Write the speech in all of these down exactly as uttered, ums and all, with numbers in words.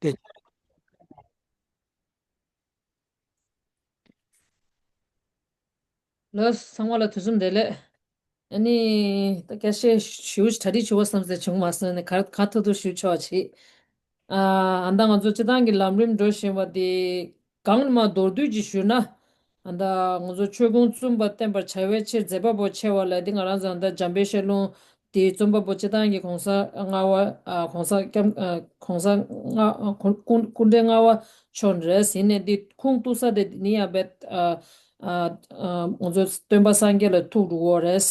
དེ། ལགས་སོ། ཚང་མ་ལ་དུས་གསུམ་བདེ་ལེགས། ཨ་ནི་ད་སྐད་ཆ་ཞུ་གྲ་སྒྲིག་བྱུང་བ་བསམ་ཚེ་བྱུང་མ་སོང་ནས་ག་ག་ཐུབ་ཐུབ་ཞུ་ཆོག་ཅིག་ཨ་ཨ་ད་ང་ཚོ་སྤྱི་བཏང་གི་ལམ་རིམ་འགྲོ་བཞིན་པ་དེ་གང་མ་མདོར་བསྡུས་ཀྱིས་ཞུས་ན། ཨ་ད་ང་ཚོ་ཆོས་ཕུང་བཙུན་པ་བསྟེན་པར་བྱ་བའི་ཕྱིར་མཛད་པ་པོ་ཆེ་བ་ལ་དེ་ང་རང་ཚོ་ཨ་ད་འཇམ་དཔལ་བཤད་ལུང་དེའི་རྩོམ་པ་པོ་སྤྱི་བཏང་གི་གོང་ས་ལྔ་པ། ཨ་གོང་ས་སྐྱབས། ཨ་གོང་ས་ལྔ། ཨ་སྐུ་སྐུ་སྐུ་ཕྲེང་ལྔ་པ་མཆོག་རེད། ཡིན་ནའི་དེ་ཁུངས་གཏུགས་ས་དེ་ནི་ཡང་བེད། ཨ་ཨ་ཨ་ང་ཚོ་སྟོན་པ་སངས་རྒྱས་ལ་ཐུག་འགྲོ་གི་རེད།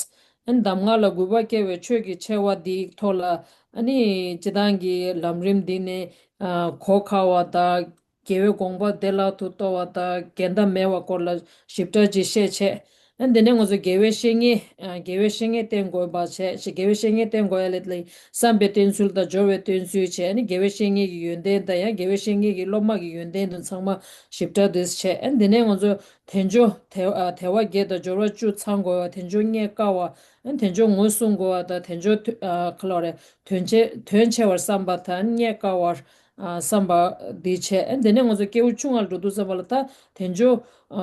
ཨ་ནི་གདམས་ངག་ལ་གུས་པ་སྐྱེ་བའི་ཆོས་ཀྱི་ཆེ་བ་འདིའི་ཐོག་ལ། ཨ་ནི་སྤྱི་བཏང་གི་ལམ་རིམ་འདི་ནི་ཨ་གོ་ཁ་བ་དང་། རྒྱལ་བའི་དགོངས་པ་བདེ་བླག་ཏུ་རྟོགས་པ་དང་འགལ་ཟླ་མེད་པ་སྐོར་ལ་ཞིབ་ཕྲ་ཅིག་བཤད་བྱས། ཨ་འདི་ནས་ང་ཚོ་དགེ་བའི་བཤེས་གཉེན། ཨ་དགེ་བའི་བཤེས་གཉེན་བསྟེན་དགོས་པ་བྱས། དགེ་བའི་བཤེས་གཉེན་བསྟེན་དགོས་ཡ་ལས་ལས་བསམ་པའི་བསྟེན་ཚུལ་དང་སྦྱོར་བའི་བསྟེན་ཚུལ་བྱས། ཨ་ནི་དགེ་བའི་བཤེས་གཉེན་གྱི་ཡོན་ཏན་དང་ཡང་དགེ་བའི་བཤེས་གཉེན་གྱི་སློབ་མ་གི་ཡོན་ཏན་དང་ཚང་མ་ཞིབ་ཕྲ་དུ་བྱས། ཨ་འདི་ནས་ང་ཚོ་དལ་འབྱོར་དལ། ཨ་དལ་བ་བརྒྱད་དང་འབྱོར་བ་བཅུ་ཚང་དགོས་པ། དལ་འབྱོར་རྙེད་དཀའ་བ། ཨ་དལ་འབྱོར་ངོས་བཟུང་དགོས་པ་དང་། དལ་འབྱོར་དུ་ཨ་ག་ལོ་རེད། དོན་ཆེ་དོན་ཆེ་བར་བསམ་པ་དང་རྙེད་དཀའ་བར་ཨ་བསམ་པ་འདི་བྱས། ཨ་དེ་ནས་ང་ཚོ་སྐྱེས་བུ་ཆུང་ངུ་ལ་འགྲོ་དུས་ཙམ་པ་ལ་ད་དལ་འབྱོར་ཨ་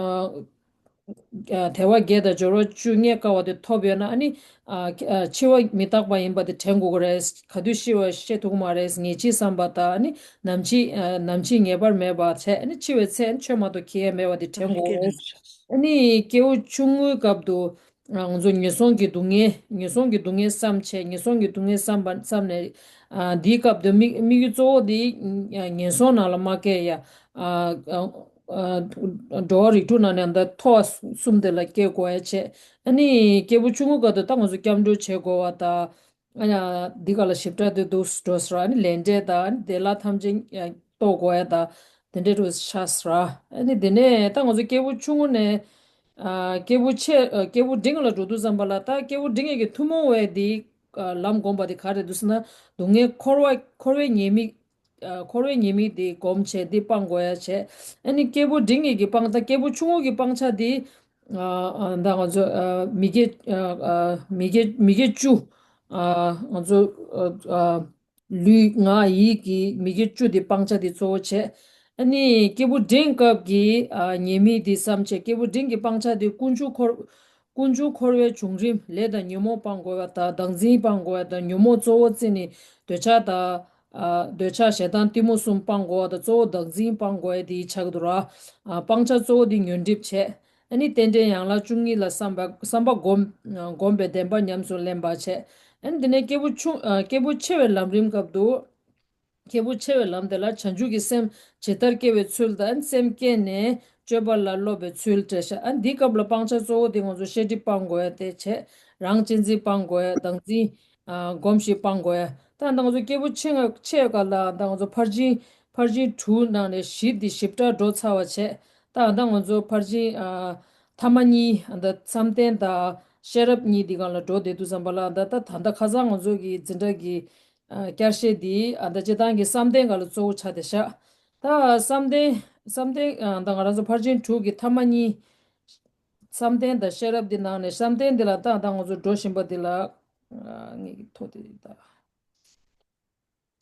ཨ་དལ་བ་བརྒྱད་དང་འབྱོར་བ་བཅུ་རྙེད་དཀའ་བ་དེ་ཐོབ་ཡོད་ན། ཨ་ནི་ཨ་ཨ་འཆི་བ་མི་རྟག་པ་ཡིན་པ་དེ་དྲན་དགོས་ཀྱི་རེད། ག་དུས་ཤི་བ་ཤེས་ཐུབ་ཀྱི་མ་རེད། ངེས་འཆི་བསམ་པ་དང་། ཨ་ནི་ནམ་འཆི་ཨ་ནམ་འཆི་ངེས་པར་མེད་པ་བྱས། ཨ་ནི་འཆི་བའི་ཚེ་ཆོས་མ་གཏོགས་ཁེ་ཡ་མེད་པ་དེ་དྲན་དགོས་ཀྱི་རེད། ཨ་ནི་སྐྱེས་བུ་ཆུང་ངུའི་སྐབས་དུ། ང་ཚོ་ངན་སོང་གི་སྡུག་བསྔལ། ངན་སོང་གི་སྡུག་བསྔལ་བསམ་བྱས། ངན་སོང་གི་སྡུག་བསྔལ་བསམ་པ་བསམ་ནས། ཨ་འདིའི་སྐབས་དུ་དམིགས་དམིགས་ཡུལ་གཙོ་བོ་འདི་ངན་སོང་ནང་ལ་མ་སྐྱེ་ཡ། ཨ་ཨ་འགྲོ་བ་རིགས་དྲུག་ནང་ནས་ད་མཐོ་བ་གསུམ་དེ་ལ་སྐྱེ་དགོས་ཡ་བྱས། ཨ་ནི་སྐྱེས་བུ་ཆུང་ངུ་སྐབས་དུ་ད་ང་ཚོ་སྐྱབས་འགྲོ་བྱེད་དགོས་པ་དང་། ཨ་ཡ་འདི་ག་ལ་ཞིབ་ཕྲ་དུ་འདུག་འགྲོ་ཟེར། ཨ་ནི་ལས་འབྲས་དང་། ཨ་ནི་བདེ་བླག་ཐམས་ཅད་རྟོགས་དགོས་ཡ་དང་། དེ་འདྲའི་རུ་ཤ་སྲ། ཨ་ནི་དེ་ནས་ད་ང་ཚོ་སྐྱེས་བུ་ཆུང་ངུ་ནས་ཨ་སྐྱེས་བུ་ཆེ་ཨ་སྐྱེས་བུ་འབྲིང་ལ་འགྲོ་དུས་ཙམ་པ་ལ། ད་སྐྱེས་བུ་འབྲིང་ཡས་ཀྱི་ཐུན་མོང་བའི་དེ་ཨ་ལམ་སྒོམ་པ་དེ་ག་རེ་འདུག་ཟེར་ན། སྡུག་བསྔལ་འཁོར་བ་འཁོར་བའི་ཉེས་དམིགས། ཨ་འཁོར་བའི་ཉེས་དམིགས་དེ་སྒོམ་བྱས་དེ་སྤང་དགོས་ཡ་བྱས། ཨ་ནི་སྐྱེས་བུ་འབྲིང་ཡས་ཀྱི་སྤང་། ད་སྐྱེས་བུ་ཆུང་ངུ་གི་སྤང་བྱ་དེ་ཨ་ཨ་ད་ང་ཚོ་ཨ་མི་དགེ་ཨ་ཨ་མི་དགེ་མི་དགེ་བཅུ། ཨ་ང་ཚོ་ཨ་ཨ་ལུས་ངག་ཡིད་ཀྱི་མི་དགེ་བཅུ་དེ་སྤང་བྱ་དེ་གཙོ་བོ་བྱས། ཨ་ནི་སྐྱེས་བུ་འབྲིང་སྐབས་ཀྱི་ཨ་ཉེས་དམིགས་དེ་བསམ་བྱས། སྐྱེས་བུ་འབྲིང་གི་སྤང་བྱ་དེ་ཀུན་འབྱུང་འཁོར་ཀུན་འབྱུང་འཁོར་བའི་བྱུང་རིམ་ལས་དང་ཉོན་མོངས་སྤང་དགོས་པ་དང་། བདག་འཛིན་སྤང་དགོས་པ་དང་། ཉོན་མོངས་གཙོ་བོ་བརྩིས་ནས་འདོད་ཆགས་དང་། ཨ་འདོད་ཆགས་ཞེ་སྡང་གཏི་མུག་གསུམ་སྤང་དགོས་པ་དང་། གཙོ་བོ་བདག་འཛིན་སྤང་དགོས་པ་དེ་ཆགས་འདུག་ར། ཨ་སྤང་བྱ་གཙོ་བོ་དེ་ཉོན་སྒྲིབ་བྱས། ཨ་ནི་རྟེན་འབྲེལ་ཡན་ལག་བཅུ་གཉིས་ལ་བསམ་པ་བསམ་པ་སྒོམ་སྒོམ་པའི་བདེན་པ་ཉམས་སུ་ལེན་པ་བྱས། ཨ་ནི་དེ་ནས་སྐྱེས་བུ་ཆུང་ཨ་སྐྱེས་བུ་ཆེ་བའི་ལམ་རིམ་སྐབས་དུ། སྐྱེས་བུ་ཆེ་བའི་ལམ་དེ་ལ་བྱང་ཆུབ་ཀྱི་སེམས་ཇི་ལྟར་སྐྱེ་བའི་ཚུལ་དང་། སེམས་བསྐྱེད་ནས་སྤྱོད་པ་ལ་སློབ་པའི་ཚུལ་བྲིས་ཤག་ཨ་འདིའི་སྐབས་ལ་སྤང་བྱ་གཙོ་བོ་དེ་ང་ཚོ་ཤེས་སྒྲིབ་སྤང་དགོས་ཡ་དེ་བྱས། རང་གཅེས་འཛིན་སྤང་དགོས་ཡ། བདག་འཛིན་ཨ་སྒོམ་ཞིག་སྤང་དགོས་ཡ། ད་ད་ང་ཚོ་སྐྱེས་བུ་ཆེ་ཆེ་བའི་སྐབས་ལ་ད་ང་ཚོ་ཕར་ཕྱིན་ཕར་ཕྱིན་དྲུག་ནང་ནས་བཞི་འདི་ཞིབ་ཕྲ་འགྲོ་ཚར་བ་བྱས། ད་ད་ང་ཚོ་ཕར་ཕྱིན་ཨ་ཐ་མ་གཉིས། ཨ་ད་བསམ་གཏན་དང་ཤེས་རབ་གཉིས་འདི་སྒང་ལ་འགྲོ་བསྡད་དུས་ཙམ་པ་ལ། ད་ད་ད་ལྟ་ཁ་སང་ང་ཚོ་གི་འཛིན་གྲྭ་གི་ཨ་བསྐྱར་བཤད་འདི་ཨ་ད་སྤྱིར་བཏང་གི་བསམ་གཏན་སྒང་ལ་གཙོ་བོ་ཆགས་བསྡད་ཤག་ད་བསམ་གཏན་བསམ་གཏན་ཨ་ད་ང་རང་ཚོ་ཕར་ཕྱིན་དྲུག་གི་ཐ་མ་གཉིས། བསམ་གཏན་དང་ཤེས་རབ་འདི་ནང་ནས་བསམ་གཏན་འདི་ལ་ད་ད་ང་ཚོ་འགྲོ་བཞིན་པ་འདི་ལ་ཨ་ངེད་ཀྱི་ཐོག་དེ་ད།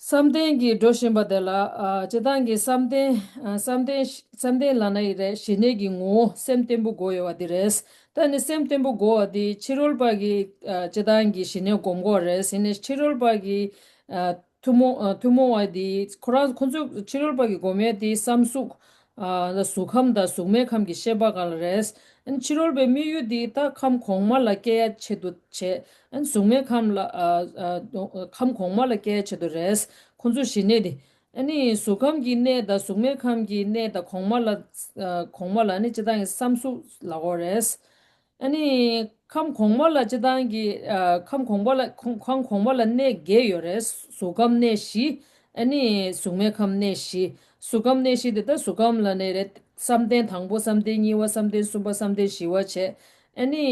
བསམ་གཏན་གྱི་འགྲོ་བཞིན་པ་དེ་ལ་ཨ་སྤྱིར་བཏང་གི་བསམ་གཏན་ཨ་བསམ་གཏན་བསམ་གཏན་ལབ་ན་ཡི་རེད། ཞི་གནས་ཀྱི་ངོ་བོ་སེམས་བརྟན་པོ་དགོས་ཡོད་པ་འདི་རེད། ད་ནི་སེམས་བརྟན་པོ་དགོས་པ་འདི་ཕྱི་རོལ་པ་གི་ཨ་སྤྱིར་བཏང་གི་ཞི་གནས་སྒོམ་དགོས་རེད། ཟེར་ནས་ཕྱི་རོལ་པ་གི་ཨ་ཐུན་མོང་ཨ་ཐུན་མོང་བ་འདི་ཁོ་རང་ཁོ་ཚོས་ཕྱི་རོལ་པ་གི་སྒོམ་ཡས་འདི་བསམ་གཟུགས་ཨ་གཟུགས་ཁམས་དང་གཟུགས་མེད་ཁམས་ཀྱི་ཤེས་པ་སྒང་ལ་རེད། ཨ་ནི་ཕྱི་རོལ་པའི་དམིགས་ཡུལ་འདི་ད་ཁམས་གོང་མ་ལ་སྐྱེ་ཡ་ཆེད་དུ་བྱས། ཨ་ནི་གཟུགས་མེད་ཁམས་ལ་ཨ་ཨ་ཁམས་གོང་མ་ལ་སྐྱེ་ཡ་ཆེད་དུ་རེད། ཁོང་ཚོ་ཞི་གནས་དེ། ཨ་ནི་གཟུགས་ཁམས་ཀྱི་གནས་དང་གཟུགས་མེད་ཁམས་ཀྱི་གནས་དང་གོང་མ་ལ་ཨ་གོང་མ་ལ་ནི་སྤྱིར་བཏང་གི་བསམ་གཟུགས་ལབ་དགོས་རེད། ཨ་ནི་ཁམས་གོང་མ་ལ་སྤྱིར་བཏང་གི་ཨ་ཁམས་གོང་མ་ལ་ཁམས་ཁམས་གོང་མ་ལ་གནས་བརྒྱད་ཡོད་རེད། གཟུགས་ཁམས་གནས་བཞི། ཨ་ནི་གཟུགས་མེད་ཁམས་གནས་བཞི། གཟུགས་ཁམས་གནས་བཞི་དེ་ད་གཟུགས་ཁམས་ལབ་ནའི་རེད། བསམ་གཏན་དང་པོ། བསམ་གཏན་གཉིས་པ། བསམ་གཏན་གསུམ་པ། བསམ་གཏན་བཞི་པ་བྱས། ཨ་ནི་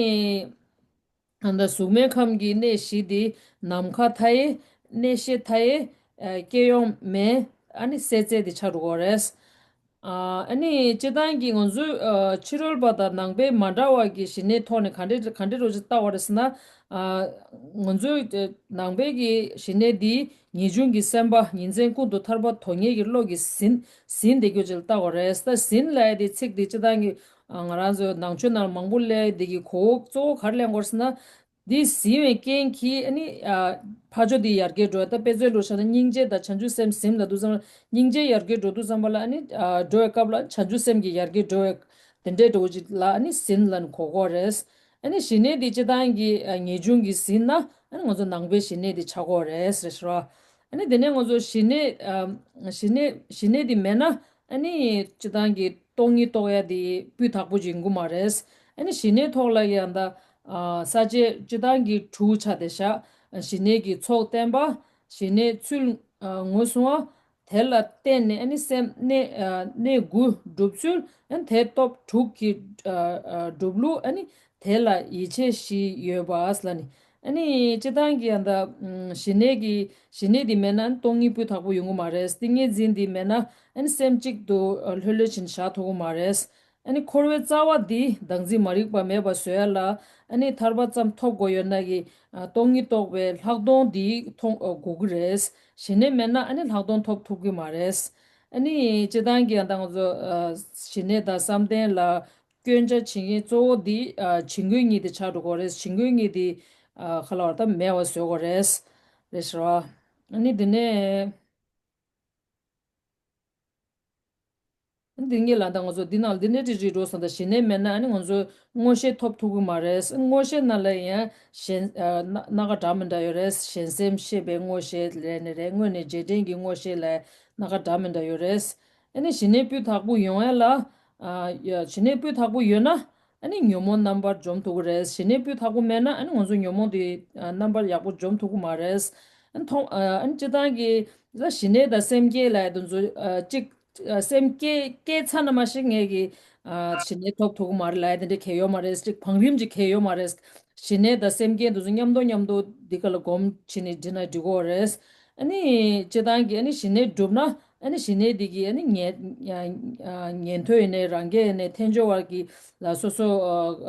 ཨ་ད་གཟུགས་མེད་ཁམས་ཀྱི་གནས་བཞི་དེ་ནམ་མཁའ་མཐའ་ཡས། གནས་བཞི་མཐའ་ཡས། ཨ་སྐྱེ་ཡོང་མེད། ཨ་ནི་སད་རྫས་དེ་ཆགས་འགྲོ་གི་རེད། ཨ་ནི་སྤྱིར་བཏང་གི་ང་ཚོའི་ཕྱི་རོལ་པ་དང་ནང་པའི་མ་འདྲ་བ་གི་ཞི་གནས་ཐོག་ནས་ག་འདྲ་ག་འདྲ་རོ་ཅིག་ལྟ་བ་རེད་ཟེར་ན། ང་ཚོའི་ནང་པའི་གི་ཞི་གནས་འདི་ངེས་འབྱུང་གི་སེམས་དཔའ་ཉིན་མཚན་ཀུན་ཏུ་ཐར་པ་དོན་གཉེར་གྱི་བློ་གིས་ཟིན་ཟིན་བསྡད་རྒྱུ་ཅིག་ལ་ལྟ་བ་རེད། ད་ཟིན་ལབ་ཡ་དེ་ཚིག་དེ་སྤྱིར་བཏང་གི་ང་རང་ཚོའི་ནང་ཆོས་ནང་མང་པོ་སླེབས་དེ་གི་གོ་བོ་གཙོ་བོ་ག་རེ་ལེན་དགོས་ཟེར་ན། འདི་ཟིན་བའི་རྐྱེན་གྱིས་ཨ་ནི་ཕ་ཆོས་འདི་ཡར་རྒྱས་འགྲོ་བ། ད་དཔེ་མཚོན་དུ་བཞག་ན་སྙིང་རྗེ་དང་བྱང་ཆུབ་སེམས་ཟིན་ལ་འདུག་ཙམ་ལ་སྙིང་རྗེ་ཡར་རྒྱས་འགྲོ་འདུག་ཙམ་པ་ལ་ཨ་ནི་འགྲོ་བའི་སྐབས་ལ་བྱང་ཆུབ་སེམས་ཀྱི་ཡར་རྒྱས་འགྲོ་བའི་དེ་འདྲའི་འགྲོ་ཅིག་ལ་ཨ་ནི་ཟིན་ལ་གོ་གོ་རེད། ཨ་ནི་ཞི་གནས་འདི་སྤྱིར་བཏང་གི་ངེས་འབྱུང་གིས་ཟིན་ན་ཨ་ནི་ང་ཚོ་ནང་པའི་ཞི་གནས་འདི་ཆགས་གོ་རེད་ཟེར་རོ། ཨ་ནི་དེ་ནས་ང་ཚོ་ཞི་གནས་ཞི་གནས་ཞི་གནས་འདི་མེད་ན། ཨ་ནི་སྤྱིར་བཏང་གི་སྟོང་ཉིད་རྟོགས་ཡ་དེ་སྤུས་དག་པོ་ཅིག་ཡོང་གི་མ་རེད། ཨ་ནི་ཞི་གནས་ཐོག་ལ་ཡང་ད་ས་བཅད་སྤྱིར་བཏང་གི་དྲུག་ཆ་དེ་བཞག་ཞི་གནས་ཀྱི་ཚོགས་བསྟན་པ། ཞི་གནས་ཚུལ་ངོས་བཟུང་བ། དེ་ལ་བརྟེན་ནས་ཨ་ནི་སེམས་གནས་གནས་དགུ་སྒྲུབ་ཚུལ། ཨ་ནི་དེ་སྟོབས་དྲུག་གི་སྒྲུབ་ལུགས། ཨ་ནི་དེ་ལ་ཡིད་ཆེས་བཞི་ཡོད་པ་ལ་ནི། ཨ་ནི་སྤྱིར་བཏང་གི་ཡང་ད་ཞི་གནས་ཀྱི་ཞི་གནས་འདི་མེད་ན་སྟོང་ཉིད་སྤུས་དག་པོ་ཡོང་གི་མ་རེད། ཏིང་ངེ་འཛིན་འདི་མེད་ན་ཨ་ནི་སེམས་གཅིག་ཏུ་ལྷོད་ལྷོད་ཕྱིན་བཞག་ཐུབ་ཀྱི་མ་རེད། ཨ་ནི་འཁོར་བའི་རྩ་བ་འདི་བདག་འཛིན་མ་རིག་པ་མེད་པ་བཟོ་ཡ་ལ་ཨ་ནི་ཐར་པ་ཙམ་ཐོབ་དགོས་ཡོད་ན་གི་སྟོང་ཉིད་རྟོགས་པའི་ལྷག་མཐོང་འདི་མཐོང་དགོས་ཀྱི་རེད། ཞི་གནས་མེད་ན་ཨ་ནི་ལྷག་མཐོང་ཐོབ་ཐུབ་ཀྱི་མ་རེད། ཨ་ནི་སྤྱིར་བཏང་གི་ཡང་ད་ང་ཚོ་ཞི་གནས་དང་བསམ་གཏན་ལ་སྐྱོན་ཆ་བྱེད་མཁན་གཙོ་བོ་འདི་ཨ་བྱིང་རྒོད་གཉིས་དེ་ཆགས་འགྲོ་གི་རེད། བྱིང་རྒོད་གཉིས་དེ་ཨ་ག་ལ་བར་ད་མེད་པ་བཟོ་དགོས་རེད། རེད་ཤག་ཨ་ནི་འདི་ནས་འདི་ངེད་ལ་ད་ང་ཚོ་འདི་ནང་འདི་ནས་ཅི་རིགས་འགྲོ་སོང་ད་ཞི་གནས་མེད་ན་ཨ་ནི་ང་ཚོ་མངོན་ཤེས་ཐོབ་ཐུབ་ཀྱི་མ་རེད། མངོན་ཤེས་ནང་ལ་ཡང་གཞན་ཨ་སྣ་སྣ་ཁ་འདྲ་མི་འདྲ་ཡོད་རེད། གཞན་སེམས་ཤེས་པའི་མངོན་ཤེས་རེད་ནི་རེད། དངོས་གནས་རྗེས་དྲན་གྱི་མངོན་ཤེས་ལ་སྣ་ཁ་འདྲ་མི་འདྲ་ཡོད་རེད། ཨ་ནི་ཞི་གནས་སྤུས་དག་པོ་ཡོང་ཡ་ལ། ཨ་ཡ་ཞི་གནས་སྤུས་དག་པོ་ཡོད་ན་ཨ་ནི་ཉོན་མོངས་རྣམ་པར་འཇོམས་ཐུབ་ཀྱི་རེད། ཞི་གནས་སྤུས་དག་པོ་མེད་ན་ཨ་ནི་ང་ཚོ་ཉོན་མོངས་དེ་ཨ་རྣམ་པར་ཡག་པོ་འཇོམས་ཐུབ་ཀྱི་མ་རེད། ཨ་ནི་མཐོང་ཨ་ཨ་ནི་སྤྱིར་བཏང་གི་ད་ཞི་གནས་དང་སེམས་བསྐྱེད་ལབ་ཡ་དེ་ཚོ་ཨ་གཅིག་ཨ་སེམས་བསྐྱེད་བསྐྱེད་ཚར་ན་མ་གཞི་ངས་ཀྱི་ཨ་ཞི་གནས་ཐོབ་ཐུབ་ཀྱི་མ་རེད་ལབ་ཡ་དེ་འདྲ་གལ་ཡོད་མ་རེད། གཅིག་བང་རིམ་གཅིག་གལ་ཡོད་མ་རེད། ཞི་གནས་དང་སེམས་བསྐྱེད་དེ་ཚོ་མཉམ་དུ་མཉམ་དུ་འདི་ག་ལ་སྒོམ་བྱས་ནས་འགྲིག་ན་འགྲིག་གི་རེད། ཨ་ནི་སྤྱིར་བཏང་གི་ཨ་ནི་ཞི་གནས་བསྒྲུབ་ན་ཨ་ནི་ཞི་གནས་འདི་གི་ཨ་ནི་ཉེ་ཉན་ཐོས་ཡིན་ནའི་རང་རྒྱལ་ཡིན་ནའི་ཐལ་འགྱུར་བ་གི་ལ་སོ་སོ་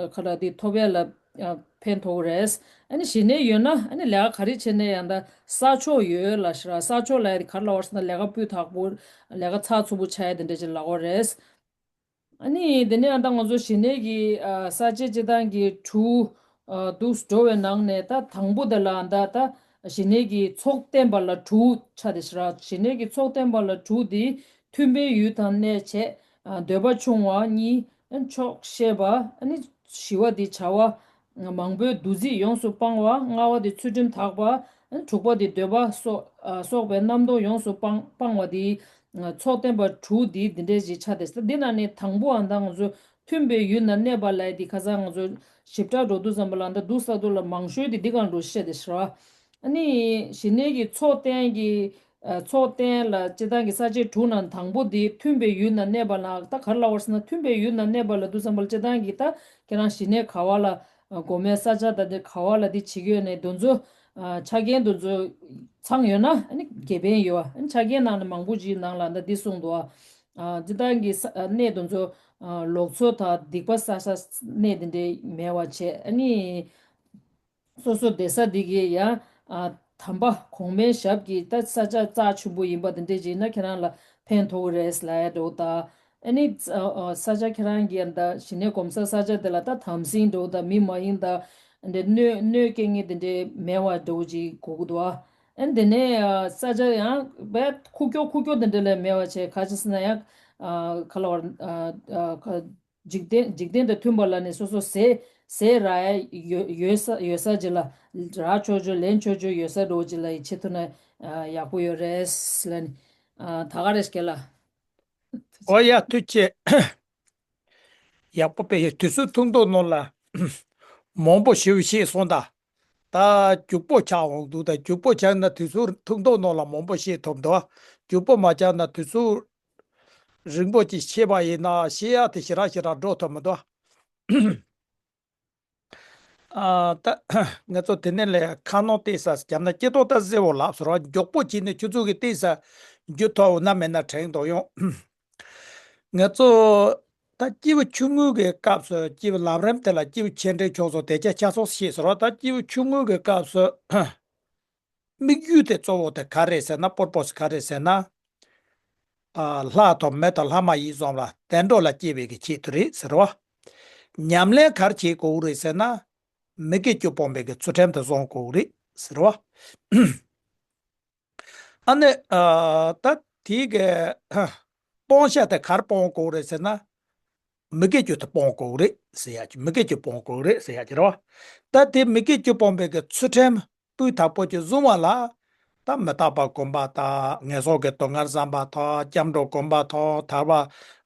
ཨ་ག་ལ་འདི་ཐོབ་ཡ་ལ་ཨ་ཕན་ཐོགས་རེད། ཨ་ནི་ཞི་གནས་ཡོད་ན་ཨ་ནི་ལས་ཀ་ག་རེ་བྱས་ནའི་ཡང་ད་བསགས་ཆོག་ཡོད་ལ་ཤི་ར། བསགས་ཆོག་ལ་ཡ་དེ་ག་རེ་ལབ་པ་ཟེར་ན་ལས་ཀ་སྤུས་དག་པོ་ལས་ཀ་ཚགས་ཚུད་པོ་ཆགས་ཡ་དེ་འདྲ་ཅིག་ལབ་དགོས་རེད། ཨ་ནི་དེ་ནས་ཨ་ད་ང་ཚོ་ཞི་གནས་ཀྱི་ཨ་ས་བཅད་སྤྱིར་བཏང་གི་དྲུག་ཨ་འདུག་འགྲོ་བའི་ནང་ནས་ད་དང་པོ་དེ་ལ་ཨ་ད་ད་ཞི་གནས་ཀྱི་ཚོགས་བསྟན་པ་ལ་དྲུག་ཆ་དེ་ཤི་ར། ཞི་གནས་ཀྱི་ཚོགས་བསྟན་པ་ལ་དྲུག་དེ་མཐུན་པའི་ཡུལ་དང་གནས་བྱས། ཨ་འདོད་པ་ཆུང་བ་གཉིས། ཨ་ཆོག་ཤེས་པ། ཨ་ནི་བཞི་བ་དེ་བྱ་བ་མང་པོའི་འདུ་འཛི་ཡོངས་སུ་སྤང་བ། ལྔ་བ་དེ་ཚུལ་ཁྲིམས་དག་པ། ཨ་དྲུག་པ་དེ་འདོད་པ་སོགས་ཨ་སོགས་པའི་རྣམ་རྟོག་ཡོངས་སུ་སྤང་སྤང་བ་དེ། ཚོགས་བསྟན་པ་དྲུག་འདི་འདི་འདྲའི་ཞིག་ཆགས་ཏེ། འདི་ནང་ནས་དང་པོའང་ད་ང་ཚོ་མཐུན་པའི་ཡུལ་ན་གནས་པ་ལབ་ཡ་འདི་ཁ་སང་ང་ཚོ་ཞིབ་ཕྲ་འགྲོ་དུས་ཙམ་པ་ལ་ད་འདུག་ས་འདུག་ལ་མང་ཤོས་འདི་འདི་གང་འགྲོ་བཤད་དེ་ཤི་ར། ཨ་ནི་ཞི་གནས་ཀྱི་ཚོགས་བསྟན་གྱི་ཚོགས་བསྟན་ལ་སྤྱིར་བཏང་གི་ས་བཅད་དྲུག་ནང་དང་པོ་འདི་མཐུན་པའི་ཡུལ་ན་གནས་པ་ལ་ད་ག་རེ་ལབ་པ་ཟེར་ན་མཐུན་པའི་ཡུལ་ན་གནས་པ་ལ་འདུག་ཙམ་པ་ལ་སྤྱིར་བཏང་གི་ད་ཁྱེད་རང་ཞི་གནས་ག་བ་ལ། སྒོམ་པའི་ས་ཆ་དང་དེ་ག་བ་ལ་དེ་བྱེད་ཀྱི་ཡོད་ནས་དེ་ཚོ་ཨ་ཆ་རྐྱེན་དེ་ཚོ་ཚང་ཡོད་ན་ཨ་ནི་དགེ་ཕན་ཡོད། ཨ་ནི་ཆ་རྐྱེན་ནང་ནས་མང་པོ་ཅིག་ནང་ལ་ད་འདི་གསུངས་འདུག་ཨ་སྤྱིར་བཏང་གི་ས་གནས་དེ་ཚོ་ཨ་ལོག་འཚོ་དང་སྡིག་པ་བསགས་ས་གནས་དེ་འདྲའི་མེད་པ་བྱས། ཨ་ནི་སོ་སོ་བསྡད་ས་འདི་གི་ཡང་ཨ་དམ་པ་གོང་མའི་ཞབས་ཀྱི་ད་ས་ཆ་རྩ་ཆེན་པོ་ཡིན་པ་དེ་འདྲས་ཅིག་ན་ཁྱེད་རང་ལ་ཕན་ཐོགས་རེད་ལབ་ཡ་འདྲ་བོ་དང་། ཨ་ནི་ཨ་ཨ་ས་ཆ་ཁྱེད་རང་གི་ཡང་ད་ཞི་གནས་སྒོམ་ས་ས་ཆ་དེ་ལ་ད་དམ་སྲིང་འདྲ་བོ་དང་མི་མ་ཡིན་དང་འདྲ་གནོད་གནོད་སྐྱེལ་མཁན་དེ་འདྲས་མེད་པ་འདྲ་བོ་ཅིག་དགོས་ཀྱི་འདུག་ཨ་ཨ་ནི་དེ་ནས་ཨ་ས་ཆ་ཡང་བས་ཁུག་ཀྱོག་ཁུག་ཀྱོག་དེ་འདྲས་ལས་མེད་པ་བྱས། ག་ཅི་ཟེར་ན་ཡང་ཨ་ག་ལ་བར་ཨ་ཨ་ག་འཇིག་རྟེན་འཇིག་རྟེན་དང་མཐུན་པ་ལ་ནི་སོ་སོ་ཟས་ཟས་རག་ཡ་ཡོད་ཡོད་ས་ཡོད་ས་ཅིག་ལ་རག་ཆོག་ཆོག་ལེན་ཆོག་ཆོག་ཡོད་ས་འདྲ་བོ་ཅིག་ལ་ཡི་ཆེད་དུ་ན་ཡག་པོ་ཡོད་རེད་ལ་ནི། ད་ག་རེ་སྐད་ལ། ཨོ་ཡ་ཐུགས་རྗེ་ཆེ། ཡག་པོ་དཔེ་ཡོད། དུས་ཚོད་ཐུང་ཐུང་ནང་ལ་མང་པོ་ཞིག་བཤད་སོང་ད། ད་རྒྱུག་པོ་ཆགས་འོང་འདུག་ད་རྒྱུག་པོ་ཆགས་ན་དུས་ཚོད་ཐུང་ཐུང་ནང་ལ་མང་པོ་བཤད་ཐུབ་འདུག་རྒྱུག་པོ་མ་ཆགས་ན་དུས་ཚོད་རིང་པོ་ཅིག་བཤད་པ་ཡིན་ན་བཤད་ཡག་དེ་ཞེ་དྲག་ཞེ་དྲག་འགྲོ་ཐུབ་མི་འདུག་ཨ་ད་ང་ཚོ་དེ་ནས་ལས་ཁ་ནང་བལྟས་ས་བརྒྱབ་ན་སྐྱེ་ཐོག་ད་གསལ་བོ་ལབ་སོང་ར། མགྱོགས་པོ་བྱས་ནས་ཁྱོད་ཚོ་གི་བལྟས་ས་རྒྱུ་ཐོག་ན་མེད་ན་དྲན་འདུག་ཡོང་། ང་ཚོ་ད་སྐྱེས་བུ་ཆུང་ངུ་གི་སྐབས་སུ་སྐྱེས་བུ་ལམ་རིམ་དེ་ལ་སྐྱེས་བུ་ཆེ་འབྲིང་ཆུང་གསུམ་དེ་ཆ་ཆ་ཚང་ཤེས་ཟེར་བ། ད་སྐྱེས་བུ་ཆུང་ངུ་གི་སྐབས་སུ་དམིགས་ཡུལ་དེ་གཙོ་བོ་དེ་ག་རེད་ཟེར་ན། པུར་པོ་སི་ག་རེད་ཟེར་ན། ཨ། ལྷ་དང་མི་དང་ལྷ་མ་ཡིན་གསུམ་ལ་བདེ་འགྲོ་ལ་སྐྱེ་བའི་གི་ཆེད་དུ་རེད་ཟེར་བ། ཉམས་ལེན་ག་རེ་བྱེད་དགོས་རེད་ཟེར་ན། མི་དགེ་བཅུ་སྤོང་བའི་གི་ཚུལ་ཁྲིམས་དེ་བཟུང་དགོས་རེད་ཟེར་བ། ཨ་ནི། ཨ། ད་དེའི་གི་སྤོང་བྱ་དེ་ག་རེ་སྤོང་དགོས་རེད་ཟེར་ན། མི་དགེ་བཅུ་དེ་སྤོང་དགོས་རེད་ཟེར་ཡ་གི། མི་དགེ་བཅུ་སྤོང་དགོས་རེད་ཟེར་ཡ་གི་རེད་བ། ད་དེ་མི་དགེ་བཅུ་སྤོང་བའི་གི་ཚུལ་ཁྲིམས་སྤུས་དག་པོ་ཅིག་བཟུང་བ་ལ། ད་མི་རྟག་པ་སྒོམ་པ་དང་། ངན་སོང་གི་སྡུག་བསྔལ་བསམ་པ་དང་། སྐྱབས་འགྲོ་སྒོམ་པ་དང་། ཐར་པ།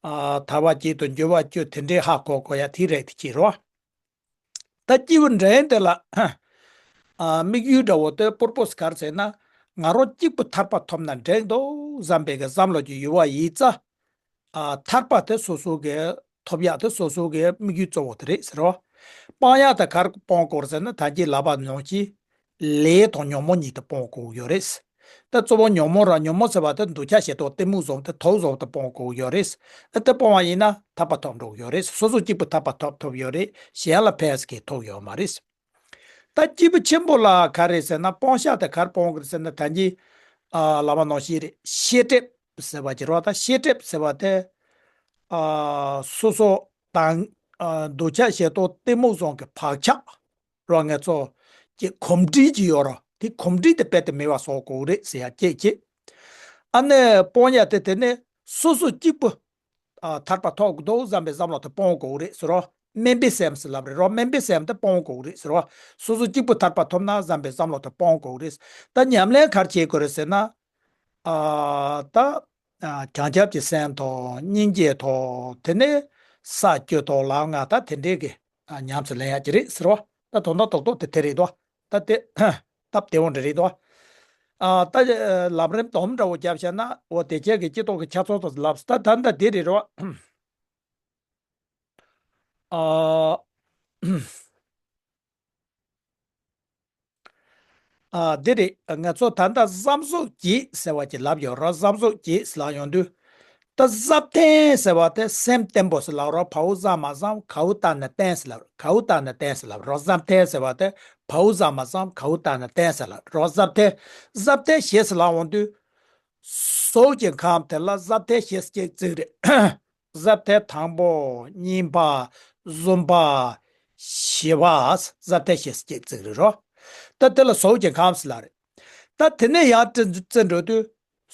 ཨ། ཐར་པ་བརྒྱད་དང་འབྱོར་བ་བཅུ་དེ་འདྲའི་ཧ་གོ་དགོས་ཡ་དེ་རེད། དེ་ཅི་རེད་བ། ད་སྐྱེས་བུ་འབྲིང་དེ་ལ། ཨ། དམིགས་ཡུལ་འདྲ་བོ་དེ་པུར་པོ་སི་ག་རེ་ཟེར་ན། ང་རང་གཅིག་པུ་ཐར་པ་ཐོབ་ན་འགྲིག་འདུག་བསམ་པའི་གི་བསམ་བློ་ཅིག་ཡོད་པ་ཡིན་ཙང་། ཨ། ཐར་པ་དེ་སོ་སོ་གི་ཐོབ་ཡག་དེ་སོ་སོ་གི་དམིགས་ཡུལ་གཙོ་བོ་དེ་རེད་ཟེར་བ། སྤང་ཡག་དེ་ག་རེ་སྤོང་དགོས་ཟེར་ན། ད་གིན་ལབ་པ་ནང་བཞིན་ལས་དང་ཉོན་མོངས་གཉིས་དེ་སྤོང་དགོས་ཡོད་རེད། ད་གཙོ་བོ་ཉོན་མོངས་ར། ཉོན་མོངས་ཟེར་བ་དེ་འདོད་ཆགས་ཞེ་སྡང་གཏི་མུག་གསུམ་དེ་དུག་གསུམ་དེ་སྤོང་དགོས་ཡོད་རེད། ཨ། དེ་སྤོང་བ་ཡིན་ན་ཐར་པ་ཐོབ་འགྲོ་གི་ཡོད་རེད། སོ་སོ་གཅིག་པུ་ཐར་པ་ཐོབ་ཐུབ་ཡོད་རེད། གཞན་ལ་ཕན་ཐོགས་ཡོད་མ་རེད། ད་སྐྱེས་བུ་ཆེན་པོ་ལ་ག་རེ་ཟེར་ན། སྤང་བྱ་དེ་ག་རེ་སྤོང་དགོས་ཟེར་ན། ད་གིན། ཨ། ལབ་པ་ནང་བཞིན་རེད། ཤེས་སྒྲིབ་ཟེར་བ་ཅིག་རེད་བ། ད་ཤེས་སྒྲིབ་ཟེར་བ་དེ། ཨ། སོ་སོ་དང་། ཨ། འདོད་ཆགས་ཞེ་སྡང་གཏི་མུག་གསུམ་གྱི་བག་ཆགས་ར། ང་ཚོ་གི་གོམས་འདྲིས་ཅིག་ཡོད་ར། དེ་གོམས་འདྲིས་དེ་རྦད་དེ་མེད་པ་བཟོ་དགོས་རེད་ཟེར་ཡ་གཅིག་བྱས། ཨ་ནི་སྤོང་ཡ་དེ་དེ་ནི་སོ་སོ་གཅིག་པུ། ཨ། ཐར་པ་ཐོབ་འདུག་བསམ་པའི་བསམ་བློ་དེ་སྤོང་དགོས་རེད་ཟེར་རོ། དམན་པའི་སེམས་ཟེར་ལབ་རེད་རོ། དམན་པའི་སེམས་དེ་སྤོང་དགོས་རེད་ཟེར་རོ། སོ་སོ་གཅིག་པུ་ཐར་པ་ཐོབ་ན་བསམ་པའི་བསམ་བློ་དེ་སྤོང་དགོས་རེད། ད་ཉམས་ལེན་ག་རེ་བྱེད་དགོས་རེད་ཟེར་ན། ཨ། ད། ཨ། བྱང་ཆུབ་ཀྱི་སེམས་དང་། སྙིང་རྗེ་དང་། དེ་ནས་ས་བཅུ་དང་། ལམ་ལྔ་དང་། དེ་འདྲའི་གི། ཨ། ཉམས་སུ་ལེན་ཡ་ཅིག་རེད་ཟེར་བ། ད་དོན་དག་རྡོག་རྡོག་དེ་དེ་རེད་དོ། ད་དེ་སྟབས་བདེ་བོ་འདྲ་རེད་དོ། ཨ། ད་ལམ་རིམ་སྡོམ་འདྲ་བོ་བརྒྱབ་བྱས་ན། འོ་དེ་ཁྱེད་ཀྱི་སྤྱི་ཚོགས་ཀྱི་ཆ་ཚང་དུ་ལབ། ད་ད་ད་དེ་རེད་རོ། ཨ། ཨ། འདི་རེད། ང་ཚོ་ད་ལྟ་བསམ་གཟུགས་བརྒྱད་ཟེར་བ་ཅིག་ལབ་ཡོད་ར། བསམ་གཟུགས་བརྒྱད་ཟེར་ལབ་ཡོང་དུས། ད་བཟའ་བཏུང་ཟེར་བ་དེ་སེམས་བརྟན་པོ་ཟེར་ལབ་ར། བའུ་བཟའ་མ་བཟའ་གའུ་བཏང་ན་བརྟན་ཟེར་ལབ། གའུ་བཏང་ན་བརྟན་ཟེར་ལབ་ར། བཟའ་བཏུང་ཟེར་བ་དེ་བའུ་བཟའ་མ་བཟའ་གའུ་བཏང་ན་བརྟན་ཟེར་ལབ་ར། བཟའ་བཏུང་། བཟའ་བཏུང་བཞི་ཟེར་ལབ་ཡོང་དུས། གཟུགས་ཀྱི་ཁམས་དེ་ལ་བཟའ་བཏུང་བཞི་ཟེར་གཅིག་བརྩིས་རེད། བཟའ་བཏུང་དང་པོ། གཉིས་པ། གསུམ་པ། བཞི་པ། བཟའ་བཏུང་བཞི་ཟེར་གཅིག་བརྩིས་རེད་རོ། ད་དེ་ལ་གཟུགས་ཀྱི་ཁམས་ཟེར་ལབ་རེད། ད་དེ་ནས་ཡར་བརྩི་བརྩི་འགྲོ་དུས།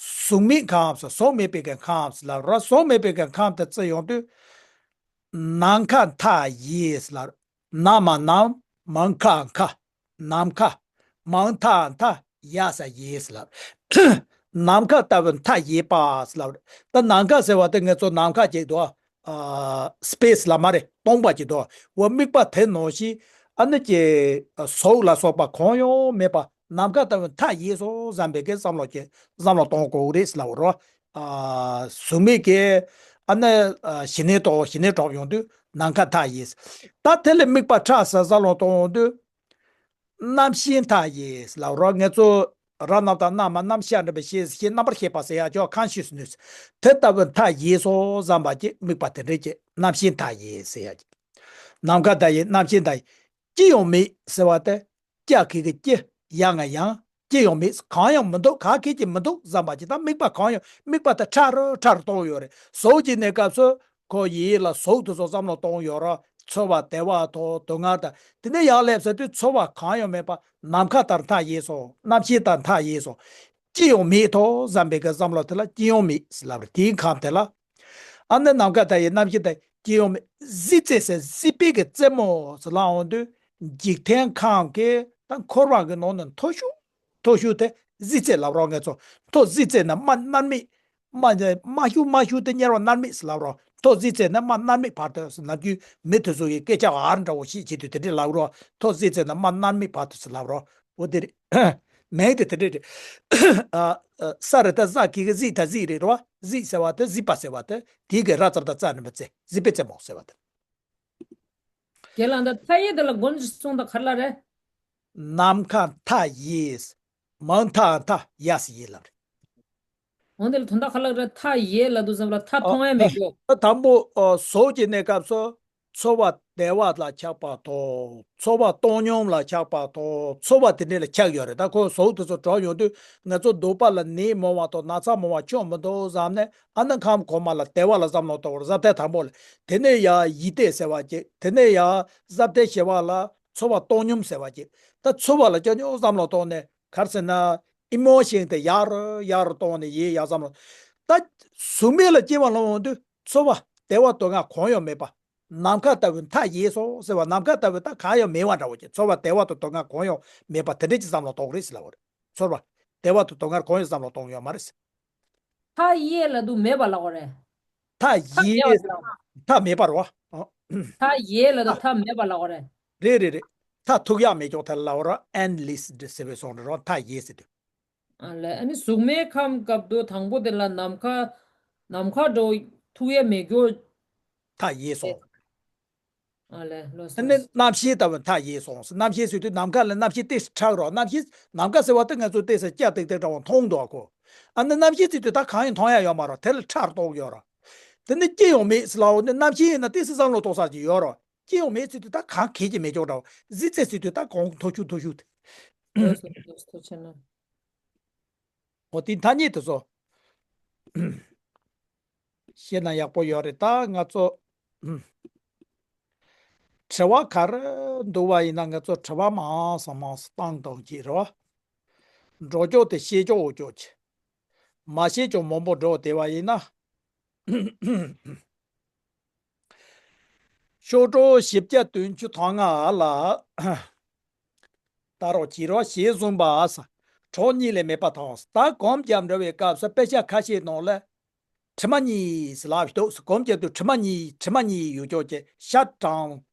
གཟུགས་མེད་ཁམས་ཟེར། གཟུགས་མེད་པའི་གི་ཁམས་ཟེར་ལབ་རོ། གཟུགས་མེད་པའི་གི་ཁམས་དེ་བརྩི་ཡོང་དུས། ནམ་མཁའ་མཐའ་ཡས་ཟེར་ལབ་རོ། ནམ་མ་ནམ། མ་མཁའ་མཁའ། ནམ་མཁའ། མ་མཐའ་མཐའ། ཡས་ཡས་ལབ། ནམ་མཁའ་ལྟ་བུ་མཐའ་ཡས་པ་ལབ། ད་ནམ་མཁའ་ཟེར་བ་དེ་ང་ཚོ་ནམ་མཁའ་ཅིག་འདུག་ཨ། སི་པེ་སི་ལ་མ་རེད། སྟོང་པ་ཅིག་འདུག་འོ་དམིགས་པ་དེ་ནང་བཞིན། ཨ་ནི་ཀྱི་གཟུགས་ལ་སོགས་པ་གང་ཡང་མེད་པ། ནམ་མཁའ་ལྟ་བུ་མཐའ་ཡས་སོང་བསམ་པའི་གི་བསམ་བློ་ཅིག་བསམ་བློ་གཏོང་དགོས་རེད་ལབ་རོ། ཨ། གཟུགས་མེད་ཀྱི། ཨ་ནི། ཨ། ཞི་གནས་དང་ཞི་གནས་གྲུབ་ཡོང་དུས་ནམ་མཁའ་མཐའ་ཡས། ད་དེ་ལས་དམིགས་པ་ཕྲ་ས་བསམ་བློ་གཏོང་ཡོང་དུས། རྣམ་ཤེས་མཐའ་ཡས་ལབ་རོ། ང་ཚོ་ར་རྣམས་དང་རྣམ་པ། རྣམ་ཤེས་འདྲ་བའི་ཤེས་ཤེས། རྣམ་པར་ཤེས་པ་ཟེར་ཡ་ཅོ་ཀོན་ཤི་ཡས་ནེ་སི། དེ་ལྟ་བུ་མཐའ་ཡས་སོང་བསམ་པ་ཅིག་དམིགས་པ་དེ་འདྲ་ཅིག་རྣམ་ཤེས་མཐའ་ཡས་ཟེར་ཡ་ཅིག་ནམ་མཁའ་མཐའ་ཡས། རྣམ་ཤེས་མཐའ་ཡས། ཅི་ཡང་མེད་ཟེར་བ་དེ། ཀྱ་གི་གི་ཀྱི། ཡ་ང་ཡང་། ཅི་ཡང་མེད། གང་ཡང་མི་འདུག་ག་གེ་ཅིག་མི་འདུག་བསམ་པ་ཅིག་ད་དམིགས་པ་གང་ཡང་། དམིགས་པ་དེ་ཕྲ་རུ་ཕྲ་རུ་གཏོང་ཡོད་རེད། གཟུགས་ཀྱི་གནས་སྐབས་སུ། ཁོ་ཡིད་ལ་གཟུགས་དེ་ཚོ་བསམ་བློ་གཏོང་ཡོད་ར། ཚོར་བ་བདེ་བ་དང་སྡུག་བསྔལ་དང་། དེ་ནས་ཡར་སླེབས་ཟེར་དུས་ཚོར་བ་གང་ཡང་མེད་པ། ནམ་མཁའ་ལྟར་མཐའ་ཡས་སོང་། རྣམ་ཤེས་ལྟར་མཐའ་ཡས་སོང་། ཅི་ཡང་མེད་དོ་བསམ་པའི་གི་བསམ་བློ་དེ་ལ་ཅི་ཡང་མེད་ལབ་རེད། དེའི་ཁམས་དེ་ལ། ཨ་ནི་ནམ་མཁའ་མཐའ་ཡས། རྣམ་ཤེས་མཐའ་ཡས། ཅི་ཡང་མེད། གཟི་རྩེ་ཟེར། གཟི་དཔལ་གྱི་རྩེ་མོ་ཟེར་ལབ་ཡོང་དུས། འཇིག་རྟེན་ཁམས་ཀྱི་ད་འཁོར་བ་གི་ནང་ནས་མཐོ་ཤོས། མཐོ་ཤོས་དེ་གཟི་རྩེ་ལབ་རོ། ང་ཚོ་མཐོ་གཟི་རྩེ་ནས་དམའ་མནར་མེད། དམའ་དམའ་ཤོས་དམའ་ཤོས་དེ་དམྱལ་བ་མནར་མེད་ཟེར་ལབ་རོ། མཐོ་གཟི་རྩེ་ནས་དམའ་མནར་མེད་བར་དུ་ཟེར། ནམ་རྒྱུན་མི་དེ་ཚོ་གི་སྐད་ཆ་ཨར་འདྲ་བོ་ཞིག་བྱེད་དུས་དེ་འདྲས་ལབ་རོ། མཐོ་གཟི་རྩེ་ནས་དམའ་མནར་མེད་བར་དུ་ཟེར་ལབ་རོ། འོ་དེ་རེད། མིང་དེ་དེ་འདྲས་རེད། ཨ། ཨ། ས་རེད། ད་ཟ་གི་གི་གཟིགས་ད་གཟིགས་རེད་རོ། གཟིགས་ཟེར་བ་དེ་གཟིགས་པ་ཟེར་བ་དེ། དེའི་གི་ར་ཙར་ད་ཙ་ནི་མི་ཙེ། གཟི་དཔལ་རྩེ་མོ་ཟེར་བ་དེ། རྒན་ལགས། ད་མཐའ་ཡས་དེ་ལ་སྒོམ་གསུངས་ད་ག་རེ་ལབ་རེད། ནམ་མཁའ་མཐའ་ཡས། མ་མཐའ་མཐའ། ཡས་ཡས་ལབ་རེད། འོ་དེ་ལ་དོན་དག་ག་ལ་རེད། མཐའ་ཡས་ལབ་དུས་ཙམ་ལ་མཐའ་ཨ་མཐོང་ཡ་མེད་གི། ཨ་དང་པོ་ཨ་གཟུགས་ཀྱི་གནས་སྐབས་སུ་ཚོར་བ་བདེ་བ་ལ་ཆགས་པ་དང་། ཚོར་བ་བཏང་སྙོམས་ལ་ཆགས་པ་དང་། ཚོར་བ་དེ་འདྲ་ལ་ཆགས་ཡོད་རེད། ད་ཁོ་གཟུགས་དེ་ཚོ་གྲོལ་ཡོང་དུས་ང་ཚོ་སྡུག་པ་ལ་ནད་མང་བ་དང་ན་ཚ་མང་བ་ཆགས་མི་འདུག་བསམ་ནས། ཨ་ནི་ཁམས་གོང་མ་ལ་བདེ་བ་ལ་བསམ་བློ་གཏོང་བར་ཟབ་ཐལ་དང་པོ་ལ། དེ་ནས་ཡང་ཡིད་བདེ་ཟེར་བ་ཅིག་དེ་ནས་ཡང་ཟབ་ཐལ་བཞི་པ་ལ་ཚོར་བ་བཏང་སྙོམས་ཟེར་བ་ཅིག་ད་ཚོར་བ་ལ་ཅོག་ཉོག་བསམ་བློ་གཏོང་ནས། ག་རེ་ཟེར་ན། ཨི་མོ་ཤན་དེ་ཡར་ཡར་གཏོང་ནས་ཡིད་ཡར་བསམ་བློ། ད་གཟུགས་མེད་ལ་སྐྱེ་བ་ལ་ཡོང་དུས་ཚོར་བ་བདེ་བ་སྡུག་བསྔལ་གང་ཡང་མེད་པ། ནམ་མཁའ་ལྟ་བུའི་མཐའ་ཡས་སོང་ཟེར་བ། ནམ་མཁའ་ལྟ་བུའི་མཐའ་གང་ཡང་མེད་པ་འདྲ་བོ་ཅིག་ཚོར་བ་བདེ་བ་དང་སྡུག་བསྔལ་གང་ཡང་མེད་པ་དེ་འདྲ་ཅིག་བསམ་བློ་གཏོང་རེད་ཟེར་ལབ་པ་རེད། ཚོར་བ་བདེ་བ་དང་སྡུག་བསྔལ་གང་ཡང་བསམ་བློ་གཏོང་ཡོད་མ་རེད། མཐའ་ཡས་ལབ་དུས་མེད་པ་ལབ་པ་རེད། མཐའ་མཐའ་མེད་པ་ཡས་ལབ་པ། མཐའ་མེད་པ་རེད་པ། ཨ། མཐའ་ཡས་ལབ་དུས་མཐའ་མེད་པ་ལབ་པ་རེད། རེད་རེད་རེད། མཐའ་ཐུག་ཡག་མེད་ཀྱང་ཐལ་ལབ་པ་རེད། ཨེན་ལི་སི་ཌི་ཟེར་བའི་སོང་རེད་རོ། མཐའ་ཡས་ཟེར་དུས། ཨ་ལས། ཨ་ནི་གཟུགས་མེད་ཁམས་སྐབས་དུ་དང་པོ་དེ་ལ་ནམ་མཁའ། ནམ་མཁའ་འདྲ་བོ་ཐུག་ཡས་མེད་རྒྱུ། མཐའ་ཡས་སོང་། ཨ་ལས། ལོས་ཨ་ནི་སོང་། རྣམ་ཤེས་ལྟ་བུ་མཐའ་ཡས་སོང་། རྣམ་ཤེས་ཟེར་དུས་ནམ་མཁའ་ལ་རྣམ་ཤེས་ཏོག་ཙམ་ཁྲག་རོ། རྣམ་ཤེས་ནམ་མཁའ་ཟེར་བ་དེ་ང་ཚོ་ཏོག་ཙམ་སྐྱ་ཏིག་ཏིག་འདྲ་བོ་མཐོང་འདུག་གོ། ཨ་ནི་རྣམ་ཤེས་ཟེར་དུས་ད་གང་ཡང་མཐོང་ཡ་ཡོད་མ་རེད། དེ་ལ་ཁྲག་གཏོགས་ཡོད་རེད། དེ་ནི་སྐྱེ་ཡང་མེད་ཟེར་ལབ་པ་ནི། རྣམ་ཤེས་ཡིན་ན་ཏོག་ཙམ་བསམ་བློ་གཏོང་ས་ཅིག་ཡོད་རེད། སྐྱེ་ཡང་མེད་ཟེར་དུས་ད་གང་གལ་གྱི་མེད་ཀྱོག་འདྲ་བོ། གཟི་བརྗིད་ཟེར་དུས་ད་གང་མཐོ་ཤོས་མཐོ་ཤོས་དེ། ལོས་སོང་། ལོས་སོང་། ཐུགས་རྗེ་གནང་། འོ་དེ་ཐ་སྙད་དེ་ཚོ་ཤེས་ན་ཡག་པོ་ཡོད་རེད། ད་ང་ཚོ་དྲི་བ་ག་རེ་འདུག་པ་ཡིན་ན་ང་ཚོ་དྲི་བ་མང་ཙམ་མང་ཙམ་བཏང་བཏང་གི་རེད་པ། འགྲོ་ཀྱོག་དེ་ཤེས་ཀྱོག་འོ་ཀྱོག་གི། མ་ཤེས་ཀྱོག་མང་པོ་འགྲོ་བསྡད་པ་ཡིན་ན། ཤོག་གྲངས་བཞི་བརྒྱ་བདུན་ཅུ་དོན་ལྔ་ལ། ད་རོགས་ཀྱིས་རོགས་ཞེས་གསུངས་པ། གྲངས་གཉིས་ལས་མེད་པ་དང་། ད་སྒོམ་རྒྱག་འགྲོ་བའི་སྐབས་སུ་དཔེ་ཆ་ཁ་ཤས་ནང་ལ་དྲི་མ་གཉིས་ལབ་ཡོད་འདུག་སྒོམ་རྒྱག་དུས་དྲི་མ་གཉིས། དྲི་མ་གཉིས་ཡོད་ཀྱོག་ཅེས། ཤ་གྲང་།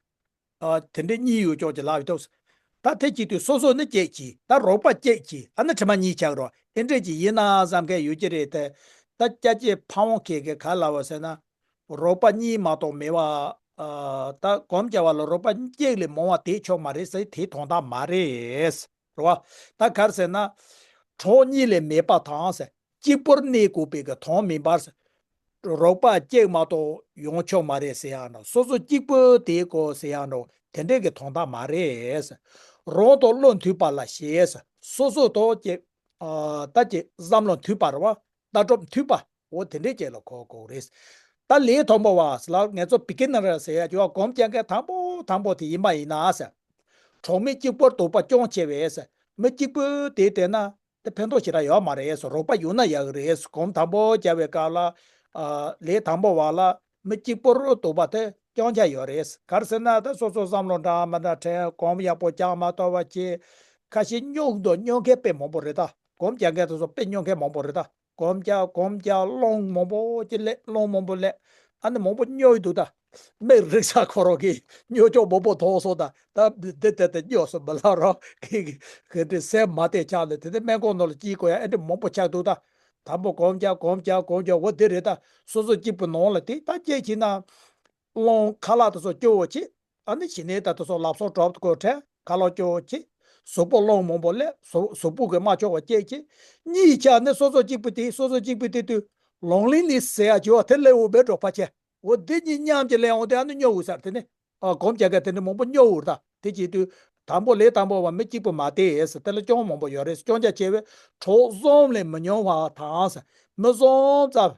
ཨ། དེ་འདྲའི་གཉིས་ཡོད་ཀྱོག་ཅེས་ལབ་ཡོད་འདུག་ད་དེ་གཅིག་དུས་སོ་སོ་ནི་གཅིག་གིས། ད་རོགས་པ་གཅིག་གིས་ཨ་ནི་དྲི་མ་གཉིས་ཆགས་རོགས། ཨེ་འདྲས་ཅིག་ཡིན་ན་བསམ་མཁན་ཡོད་ཀྱི་རེད་དེ། ད་སྐྱ་ཅེ་ཕ་བོང་ཁྱེད་ཀྱིས་ག་ལབ་པ་ཟེར་ན། རོགས་པ་གཉིས་མ་གཏོགས་མེད་པ། ཨ། ད་སྒོམ་རྒྱག་པ་ལ་རོགས་པ་གཅིག་ལས་མང་བ་དེ་ཆོག་མ་རེད་ཟེར། དེ་དོན་དག་མ་རེད། རེད་པ། ད་ག་རེ་ཟེར་ན། གྲངས་གཉིས་ལས་མེད་པ་དང་ཟེར། གཅིག་པུར་གནས་དགོས་པའི་གི་དོན་མིན་པར་ཟེར། རོགས་པ་གཅིག་མ་གཏོགས་ཡོང་ཆོག་མ་རེད་ཟེར་ཡག་འདྲ། སོ་སོ་གཅིག་པུ་དེ་དགོས་ཟེར་ཡག་འདྲ། དེ་འདྲས་ཀྱི་དོན་དག་མ་རེད། རང་དང་བློ་མཐུན་པ་ལ་ཞེས་ཟེར། སོ་སོ་དང་ཅིག་ཨ། ད་ཅིག་བསམ་བློ་མཐུན་པ་རེད་པ། ལྟ་གྲུབ་མཐུན་པ། འོ་དེ་འདྲས་ཅིག་ལ་གོ་དགོས་རེད། ད་ལས་དང་པོ་བ་ཟེར་ལ་ང་ཚོ་བི་གི་ནར་ཟེར་ཡག་ཅིག་པ། སྒོམ་རྒྱག་མཁན་དང་པོ་དང་པོ་དེ་ཡིན་པ་ཡིན་ན་ཟེར། གྲོགས་མེད་གཅིག་པུར་འདུག་པ་སྐྱོན་ཆེ་བས་ཟེར། མི་གཅིག་པུ་དེ་བསྡད་ན་དེ་ཕན་ཐོགས་ཞེ་དྲག་ཡོད་མ་རེད་ཟེར། རོགས་པ་ཡོད་ན་ཡག་གི་རེད་ཟེར། སྒོམ་དང་པོ་རྒྱག་པའི་སྐབས་ལ། ཨ། ལས་དང་པོ་བ་ལ་མི་གཅིག་པུར་འདུག་པ་དེ་སྐྱོན་ཆ་ཡོད་རེད་ཟེར། ག་རེ་ཟེར་ན་ད་སོ་སོ་བསམ་བློ་འདྲ་མི་འདྲ་དྲན། སྒོམ་ཡག་པོ་རྒྱག་མ་ཐུབ་པ་བྱས། ཁ་ཤས་སྨྱོ་འདུག་སྨྱོ་མཁན་དཔེ་མང་པོ་རེད་ད། སྒོམ་རྒྱག་མཁན་དེ་ཚོ་དཔེ་སྨྱོ་མཁན་མང་པོ་རེད་ད། སྒོམ་རྒྱག་སྒོམ་རྒྱག་སློང་མང་པོ་ཅིག་སླེབས། སློང་མང་པོ་སླེབས། ཨ་ནི་མང་པོ་སྨྱོ་ཡི་འདུག་ད། མིག་རིག་ས་ཁོ་རང་གིས་སྨྱོ་ཅོག་མང་པོ་མཐོང་སོང་ད། ད་འདི་འདི་དེ་དེ་སྨྱོ་སོང་མི་ལ་རོགས་གི་གི་དེ་སེམས་མ་བདེ་ཆགས་ལ། དེ་དེ་སྨན་ཁང་ནང་ལ་སྐྱེལ་དགོས་ཡ་ཨེ་འདྲ་མང་པོ་ཆགས་འདུག་ད། དང་པོ་སྒོམ་རྒྱག་སྒོམ་རྒྱག་སྒོམ་རྒྱག་འོ་དེ་རེད་ད། སོ་སོ་གཅིག་པུ་ནང་ལ་དེ་ད་སྐྱེལ་བྱས་ན། སློང་ཁ་ལག་དེ་ཚོ་སྐྱོ་བོ་བྱེད། ཨ་ནི་ཞི་གནས་ད་དེ་ཚོ་ལག་ཟུང་གྲོགས་དགོས་དྲན། ཁ་ལག་སྐྱོ་བོ་བྱེད། གཟུགས་པོ་སློང་མང་པོ་སླེབས། གཟུགས་གཟུགས་པོ་གི་མ་ཆོག་པ་སྐྱེད་བྱེད། གཉིད་ཆག་ནི་སོ་སོ་གཅིག་པུ་དེ་སོ་སོ་གཅིག་པུ་དེ་དུས་ལོང་ལིང་ལིང་ཟེར་ཡ་བྱེད་པ་དེ་སླེབས་འོང་བས་འགྲོ་ཕ་ཆེ། འོ་དེ་གཉིས་མཉམ་གྱི་སླེབས་འོང་དེ་ཨ་ནི་སྨྱོ་འུར་ཟེར། དེ་ནི། ཨ། སྒོམ་རྒྱག་མཁན་དེ་འདྲ་མང་པོ་སྨྱོ་འུར་ད། དེ་བྱེད་དུས་དང་པོ་ལས་དང་པོ་བ་མི་གཅིག་པུ་མ་བསྡད་ཟེར། དེ་ལ་སྐྱོན་མང་པོ་ཡོད་རེད་ཟེར། སྐྱོན་ཆ་ཆེ་བས་གྲོགས་བཟང་ལས་མི་ཉུང་བ་དང་ཟེར། མི་བཟང་ཙམ་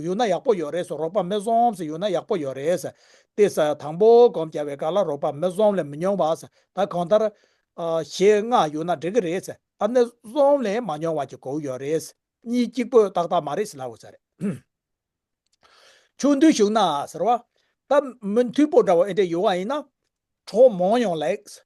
ཡོད་ན་ཡག་པོ་ཡོད་རེད་ཟེར། རོགས་པ་མི་བཟང་ཙམ་ཡོད་ན་ཡག་པོ་ཡོད་རེད་ཟེར། དེ་ཟེར་དང་པོ་སྒོམ་རྒྱག་པའི་སྐབས་ལ་རོགས་པ་མི་བཟང་ལས་མི་ཉུང་བ་ཟེར། ད་གང་ལྟར། ཨ། གཞན་ལྔ་ཡོད་ན་འགྲིག་གི་རེད་ཟེར། ཨ་ནི་བཟང་ལས་མ་ཉུང་བ་ཅིག་དགོས་ཡོད་རེད་ཟེར། གཉིས་གཅིག་པོ་ཏག་ཏག་མ་རེད་ཟེར་ལབ་དགོས་ས་རེད། ཆུང་དུས་བྱུང་ན་ཟེར་བ། ད་མི་མཐུན་པོ་འདྲ་བོ་ཨེ་འདྲ་ཡོད་པ་ཡིན་ན། གྲོགས་མང་ཡང་ལེགས།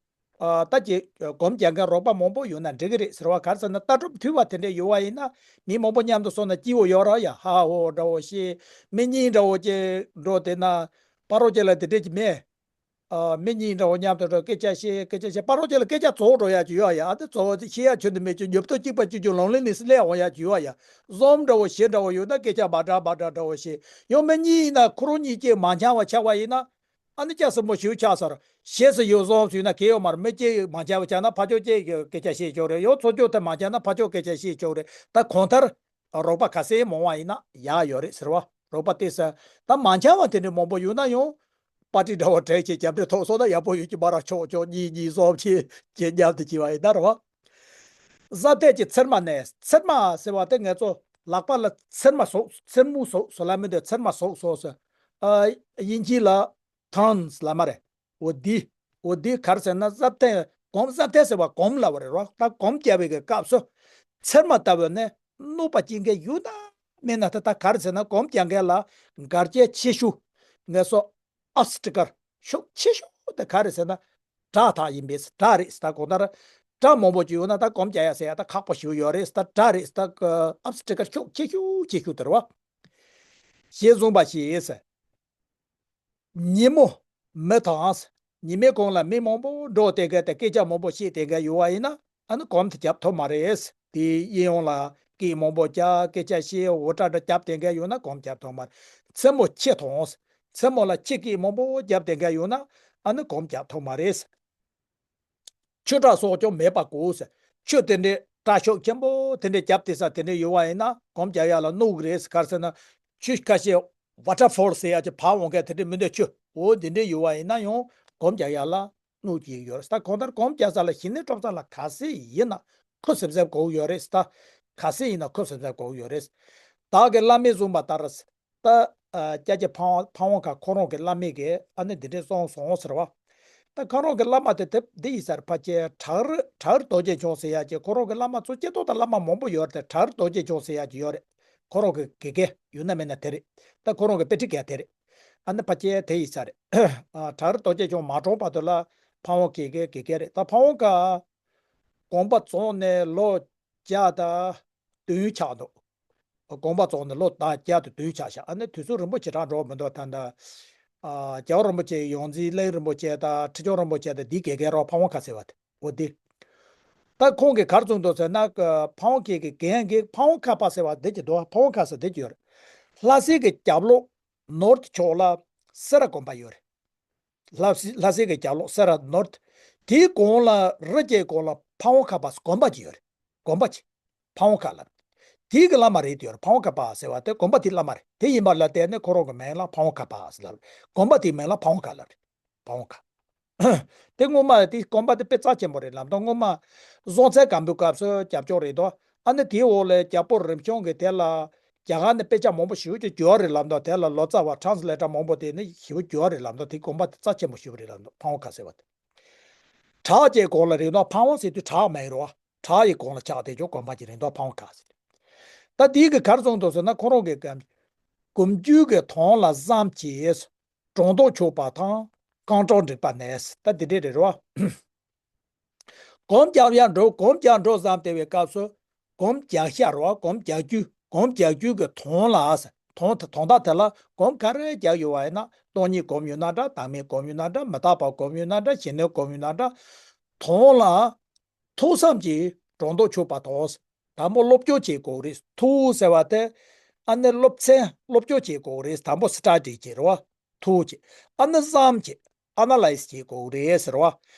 ཨ། ད་ཀྱི་སྒོམ་རྒྱག་མཁན་རོགས་པ་མང་པོ་ཡོད་ན་འགྲིག་གི་རེད་ཟེར་བ། ག་རེ་ཟེར་ན་ལྟ་གྲུབ་མཐུན་པ་དེ་འདྲ་ཡོད་པ་ཡིན་ན། མི་མང་པོ་མཉམ་དུ་སོང་ན་སྐྱིད་པོ་ཡོད་ར་ཡ། ཧ་ཧོ་འདྲ་བོ་བཤད། མི་གཉིས་འདྲ་བོ་ཅིག་འགྲོ་དེ་ན། ཕ་རོལ་ཅིག་ལ་དེ་འདྲ་ཅིག་མེད། ཨ། མི་གཉིས་འདྲ་བོ་མཉམ་དུ་འགྲོ་སྐད་ཆ་བཤད། སྐད་ཆ་བཤད། ཕ་རོལ་ཅིག་ལ་སྐད་ཆ་རྫོགས་འགྲོ་ཡ་ཅིག་ཡོད་ཡ། ཨ་ནི་གཙོ་བོ་དེ་བཤད་ཡ་ཆོ་འདི་མེད་ཅིག་ཉོབ་ཏོ་གཅིག་པ་གཅིག་རྒྱུ་ལོང་ལེ་ནི་སི་ལེ་འོང་ཡ་ཅིག་ཡོད་ཡ། བཟོམ་འདྲ་བོ་ཞེ་འདྲ་བོ་ཡོད་ན་སྐད་ཆ་མ་འདྲ་མ་འདྲ་འདྲ་བོ་བཤད་ཡོང་། མི་གཉིས་ཡིན་ན་ཁོ་རང་གཉིས་ཀྱིས་མ་འཆམ་པ་ཆགས་པ་ཡིན་ན། ཨ་ནི་སྐྱ་སེར་མོ་ཞེ་པོ་ཆགས་ས་རེད། ཞེ་སི་ཡོད་བཟོམ་ཞུས་ན་གལ་ཡོད་མ་རེད། མི་གཅིག་མ་འཆམ་པ་ཆགས་ན་ཕར་ཕྱོགས་གཅིག་གི་སྐད་ཆ་བཤད་ཆོག་རེད། ཡང་ཚུར་ཕྱོགས་དེ་མ་འཆམ་ན་ཕར་ཕྱོགས་སྐད་ཆ་བཤད་ཆོག་རེད། ད་གང་ལྟར། རོགས་པ་ག་ཚད་མང་བ་ཡིན་ན་ཡག་ཡོད་རེད་ཟེར་བ། རོགས་པ་དེ་ས་ད་མ་འཆམ་བ་དེ་འདྲ་མང་པོ་ཡོད་ན་ཡང་པར་ཊི་འདྲ་བོ་གྲས་ཀྱི་རྒྱབ་འདྲེ་ཐོག་སོང་ན་ཡག་པོ་ཡོད་ཀྱི་མ་ར་ཆོག་ཆོག་གཉིས་གཉིས་གསུམ་ཕྱེད་ཀྱི་རྒྱབ་དེ་གྱི་བ་ཡིན་ན་རེད་བ། གཟའ་ཐལ་གྱི་ཚེར་མ་ནས་ཚེར་མ་ཟེར་བ་དེ་ངེད་ཚོ་ལག་པ་ལ་ཚེར་མ་ཟུག་ཚེར་མོ་ཟུག་ཟེར་ལ་མི་འདོད་ཚེར་མ་ཟུག་ཟུག་ཟེར། ཨ་དབྱིན་ཇི་ལ་ཐཱན་ལ་མ་རེད། འོ་འདི། འོ་འདི་ག་རེ་ཟེར་ན་གཟའ་ཐལ་གོམ་གཟའ་ཐལ་ཟེར་བ་གོམ་ལ་བ་རེད་རོ། ད་གོམ་རྒྱག་པའི་གི་སྐབས་སུ་ཚེར་མ་ལྟ་བུ་ནི་གནོད་པ་སྐྱེལ་མཁན་ཡོད་ན་མེད་ན་ད་ད་ག་རེ་ཟེར་ན་གོམ་རྒྱག་མཁན་ལ་འགལ་རྐྱེན་ཆེ་ཤོས་ངེད་ཚོ་ཨབ་སི་ཊི་ཀལ་ཤུགས་ཆེ་ཤོས་དེ་ག་རེ་ཟེར་ན་དགྲ་དག་ཡིན་པས་དགྲ་རེད་ད་གོ་ད་ར་དགྲ་མང་པོ་ཅིག་ཡོད་ན་ད་གོམ་རྒྱག་ཡ་ཟེར་ཡ་ད་ཁག་པོ་ཞིག་ཡོད་རེད་ད་དགྲ་རེད་ད་ཨབ་སི་ཊི་ཀལ་ཤུགས་ཆེ་ཤོས་ཆེ་ཤོས་དེ་རེད་བ། ཞེས་གསུངས་པ་ཞིག་ཉིན་མོ་མི་དང་། ཉི་མའི་གུང་ལ་མི་མང་པོ་འགྲོ་བསྡད་མཁན་དང་སྐད་ཆ་མང་པོ་བཤད་བསྡད་མཁན་ཡོད་པ་ཡིན་ན་ཨ་ནི་གོམ་དེ་རྒྱབ་ཐུབ་མ་རེད། དེ་གཡས་གཡོན་ལ་སྐད་མང་པོ་རྒྱག་སྐད་ཆ་བཤད་འུར་སྒྲ་འདྲ་རྒྱབ་བསྡད་མཁན་ཡོད་ན་གོམ་རྒྱབ་ཐུབ་མ་རེད། མཚན་མོ་ཁྱི་དང་། མཚན་མོ་ལ་ཁྱི་སྐད་མང་པོ་རྒྱབ་བསྡད་མཁན་ཡོད་ན་ཨ་ནི་གོམ་རྒྱབ་ཐུབ་མ་རེད། ཆུ་སྒྲ་སོགས་ཀྱང་མེད་པ་དགོས། ཆུ་དེ་འདྲའི་སྒྲ་ཤུགས་ཆེན་པོ་དེ་འདྲའི་རྒྱབ་དེ་ས་དེ་འདྲའི་ཡོད་པ་ཡིན་ན་གོམ་རྒྱག་ཡག་ལ་གནོད་གི་རེད། ག་རེ་ཟེར་ན་ཆུ་ཁ་ཤས་ཝ་ཊར་ཕོལ་ཟེར་ཡག་ཅིག་བབས་འོང་མཁན་དེ་འདྲའི་མི་འདོད་ཆུ་འོ་དེ་འདྲའི་ཡོད་པ་ཡིན་ན་ཡང་གོམ་རྒྱག་ཡག་ལ་གནོད་ཀྱི་ཡོད་རེད། ད་གང་ལྟར་གོམ་རྒྱག་ས་ལ་ཞི་གནས་སྤྲོ་ས་ལ་ག་ཚད་ཡིན་ན་ཁུ་སིམ་སིམ་དགོས་ཡོད་རེད། ད་ག་ཚད་ཡིན་ན་ཁུ་སིམ་སིམ་དགོས་ཡོད་རེད། བདག་གི་བླ་མས་གསུངས་པ་ལྟར། ད་ཨ་སྐྱ་ཀྱི་ཕ་ཕ་བོང་ཁ་ཁོ་རང་གི་བླ་མས་གི་ཨ་ནི་འདི་འདྲས་གསུངས་སོང་ཟེར་བ། ད་ཁོ་རང་གི་བླ་མ་དེ་དེབ་འདི་ཡིན་ས་རེད། ཕལ་ཆེར་བྲག་རི་བྲག་རི་རྡོ་རྗེ་འཆང་ཟེར་ཡག་ཅིག་ཁོ་རང་གི་བླ་མ་ཚོ་སྐྱེ་ཐོག་དང་བླ་མ་མང་པོ་ཡོད་རེད་དེ་བྲག་རི་རྡོ་རྗེ་འཆང་ཟེར་ཡག་ཅིག་ཡོད་རེད། ཁོ་རང་གི་དགེ་རྒན་ཡོད་ན་མེད་ན་དེ་རེད། ད་ཁོ་རང་གི་དཔེ་ཁྲིད་མཁན་དེ་རེད། ཨ་ནི་ཕལ་ཆེར་དེ་ཡིན་ས་རེད། ཨ་བྲག་རི་རྡོ་རྗེ་འཆང་མ་གྲོངས་བར་དུ་ལ་ཕ་བོང་ཁ་གི་དགེ་རྒན་རེད། ད་ཕ་བོང་ཁ་དགོན་པ་བཙུགས་ནས་ལོ་བརྒྱ་དང་བདུན་ཆགས་འདུག་དགོན་པ་བཙུགས་ནས་ལོ་དང་བརྒྱ་དང་བདུན་ཆགས་ཤག་ཨ་ནི་དུས་ཚོད་རིང་པོ་ཞེ་དྲག་འགྲོ་མི་འདུག་ད་ལྟ། ཨ་རྒྱལ་བ་རིན་པོ་ཆེ་ཡོངས་འཛིན་གླིང་རིན་པོ་ཆེ་དང་ཁྲི་བྱང་རིན་པོ་ཆེ་དང་འདི་དགེ་རྒན་རོགས་ཕ་བོང་ཁ་ཟེར་བ་དེ་འོ་དེ། ད་ཁོང་གིས་ག་རེ་གསུངས་འདུག་ཟེར་ན་ཕ་བོང་ཁ་གི་རྒན་གྱིས་ཕ་བོང་ཁ་པ་ཟེར་བ་འདི་གྱི་འདུག་ཕ་བོང་ཁ་ཟེར་འདི་གྱི་ཡོད་རེད། ལྷ་སའི་གི་རྒྱབ་ལོགས་ནོར་ཐི་ཕྱོགས་ལ་སེ་ར་དགོན་པ་ཡོད་རེད། ལྷ་སའི་ལྷ་སའི་གི་རྒྱབ་ལོགས་སེ་ར་ནོར་ཐི། དེའི་གོང་ལ་རི་སྐྱེས་གོང་ལ་ཕ་བོང་ཁ་པ་དགོན་པ་ཅིག་ཡོད་རེད། དགོན་པ་ཅིག་ཕ་བོང་ཁ་ལབ། དེའི་གི་བླ་མ་རེད་དེ་ཡོད་རེད། ཕ་བོང་ཁ་པ་ཟེར་བ་དེ་དགོན་པ་དེའི་བླ་མ་རེད། དེ་ཡིན་པ་ལ་བརྟེན་ནས་ཁོ་རང་གི་མིང་ལ་ཕ་བོང་ཁ་པ་ཟེར་ལབ་རེད། དགོན་པ་དེའི་མིང་ལ་ཕ་བོང་ཁ་ལབ་རེད། ཕ་བོང་ཁ། དེ་སྔོན་མ་དེ་དགོན་པ་དེ་དཔེ་རྩ་ཆེན་པོ་རེད་ལབ་དང་སྔོན་མ་སྲོང་བཙན་སྒམ་པོའི་སྐབས་སུ་རྒྱབ་ཕྱོགས་རེད་དོ། ཨ་ནི་དེའི་འོག་ལ་རྒྱལ་པོ་རིམ་བྱོན་གྱིས་དེ་ལ་རྒྱ་གར་ནས་དཔེ་ཆ་མང་པོ་ཞེ་པོ་ཅིག་བསྒྱུར་བ་རེད་ལབ་དང་དེ་ལ་ལོ་ཙཱ་བ་ཊྲན་སི་ལེ་ཊར་མང་པོ་དེ་ནི་ཞེ་པོ་བསྒྱུར་བ་རེད་ལབ་དང་དེ་དགོན་པ་དེ་རྩ་ཆེན་པོ་ཞེ་པོ་རེད་ལབ་དང་ཕ་བོང་ཁ་ཟེར་བ་དེ། བྲག་ཅེས་གོང་ལ་རེད་དོ། ཕ་བོང་ཟེར་དུས་བྲག་མ་ཡིན་རོ། བྲག་ཡི་གོང་ལ་ཆགས་བསྡད་ཆོག་དགོན་པ་ཅིག་རེད་དོ་ཕ་བོང་ཁ་ཟེར། ད་དེའི་གི་ག་རེ་གསུངས་འདུག་ཟེར་ན་ཁོ་རང་གི་གམ་གོམ་རྒྱུད་ཀྱི་དོན་ལ་བསམ་གྱིས། གྲོང་དོག་ཆོད་པ་དང་རྐང་གྲོང་འགྲིག་པ་ནས། ད་འདི་འདྲས་རེད་རོ། གོམ་རྒྱག་ཡར་འགྲོ་གོམ་རྒྱག་འགྲོ་བསམ་བསྡད་པའི་སྐབས་སུ་གོམ་རྒྱག་ཤར་རོ། གོམ་རྒྱག་རྒྱུ་གོམ་རྒྱག་རྒྱུ་གི་དོན་ལ་དོན་དོན་དག་དེ་ལ་གོམ་ག་རེ་རྒྱག་ཡོད་པ་ཡིན་ན་སྟོང་ཉིད་གོམ་ཡོད་ན་འདྲ། བདག་མེད་གོམ་ཡོད་ན་འདྲ། མི་རྟག་པ་གོམ་ཡོད་ན་འདྲ། ཞི་གནས་གོམ་ཡོད་ན་འདྲ། དོན་ལ་ཐུགས་བསམ་གྱིས་གྲོང་དོག་ཆོད་པ་དང་། དང་པོ་སློབ་སྦྱོང་བྱེད་དགོས་རེད། ཐུགས་ཟེར་བ་དེ་ཨ་ནི་སློབ་ཚན་སློབ་སྦྱོང་བྱེད་དགོས་རེད། དང་པོ་སི་ཊ་ཌི་བྱེད་རོ། ཐུགས་བྱེད། ཨ་ནི་བསམ་བྱེད། ཨ་ན་ལའི་སི་བྱེད་དགོས་རེད་ཟེར་བ།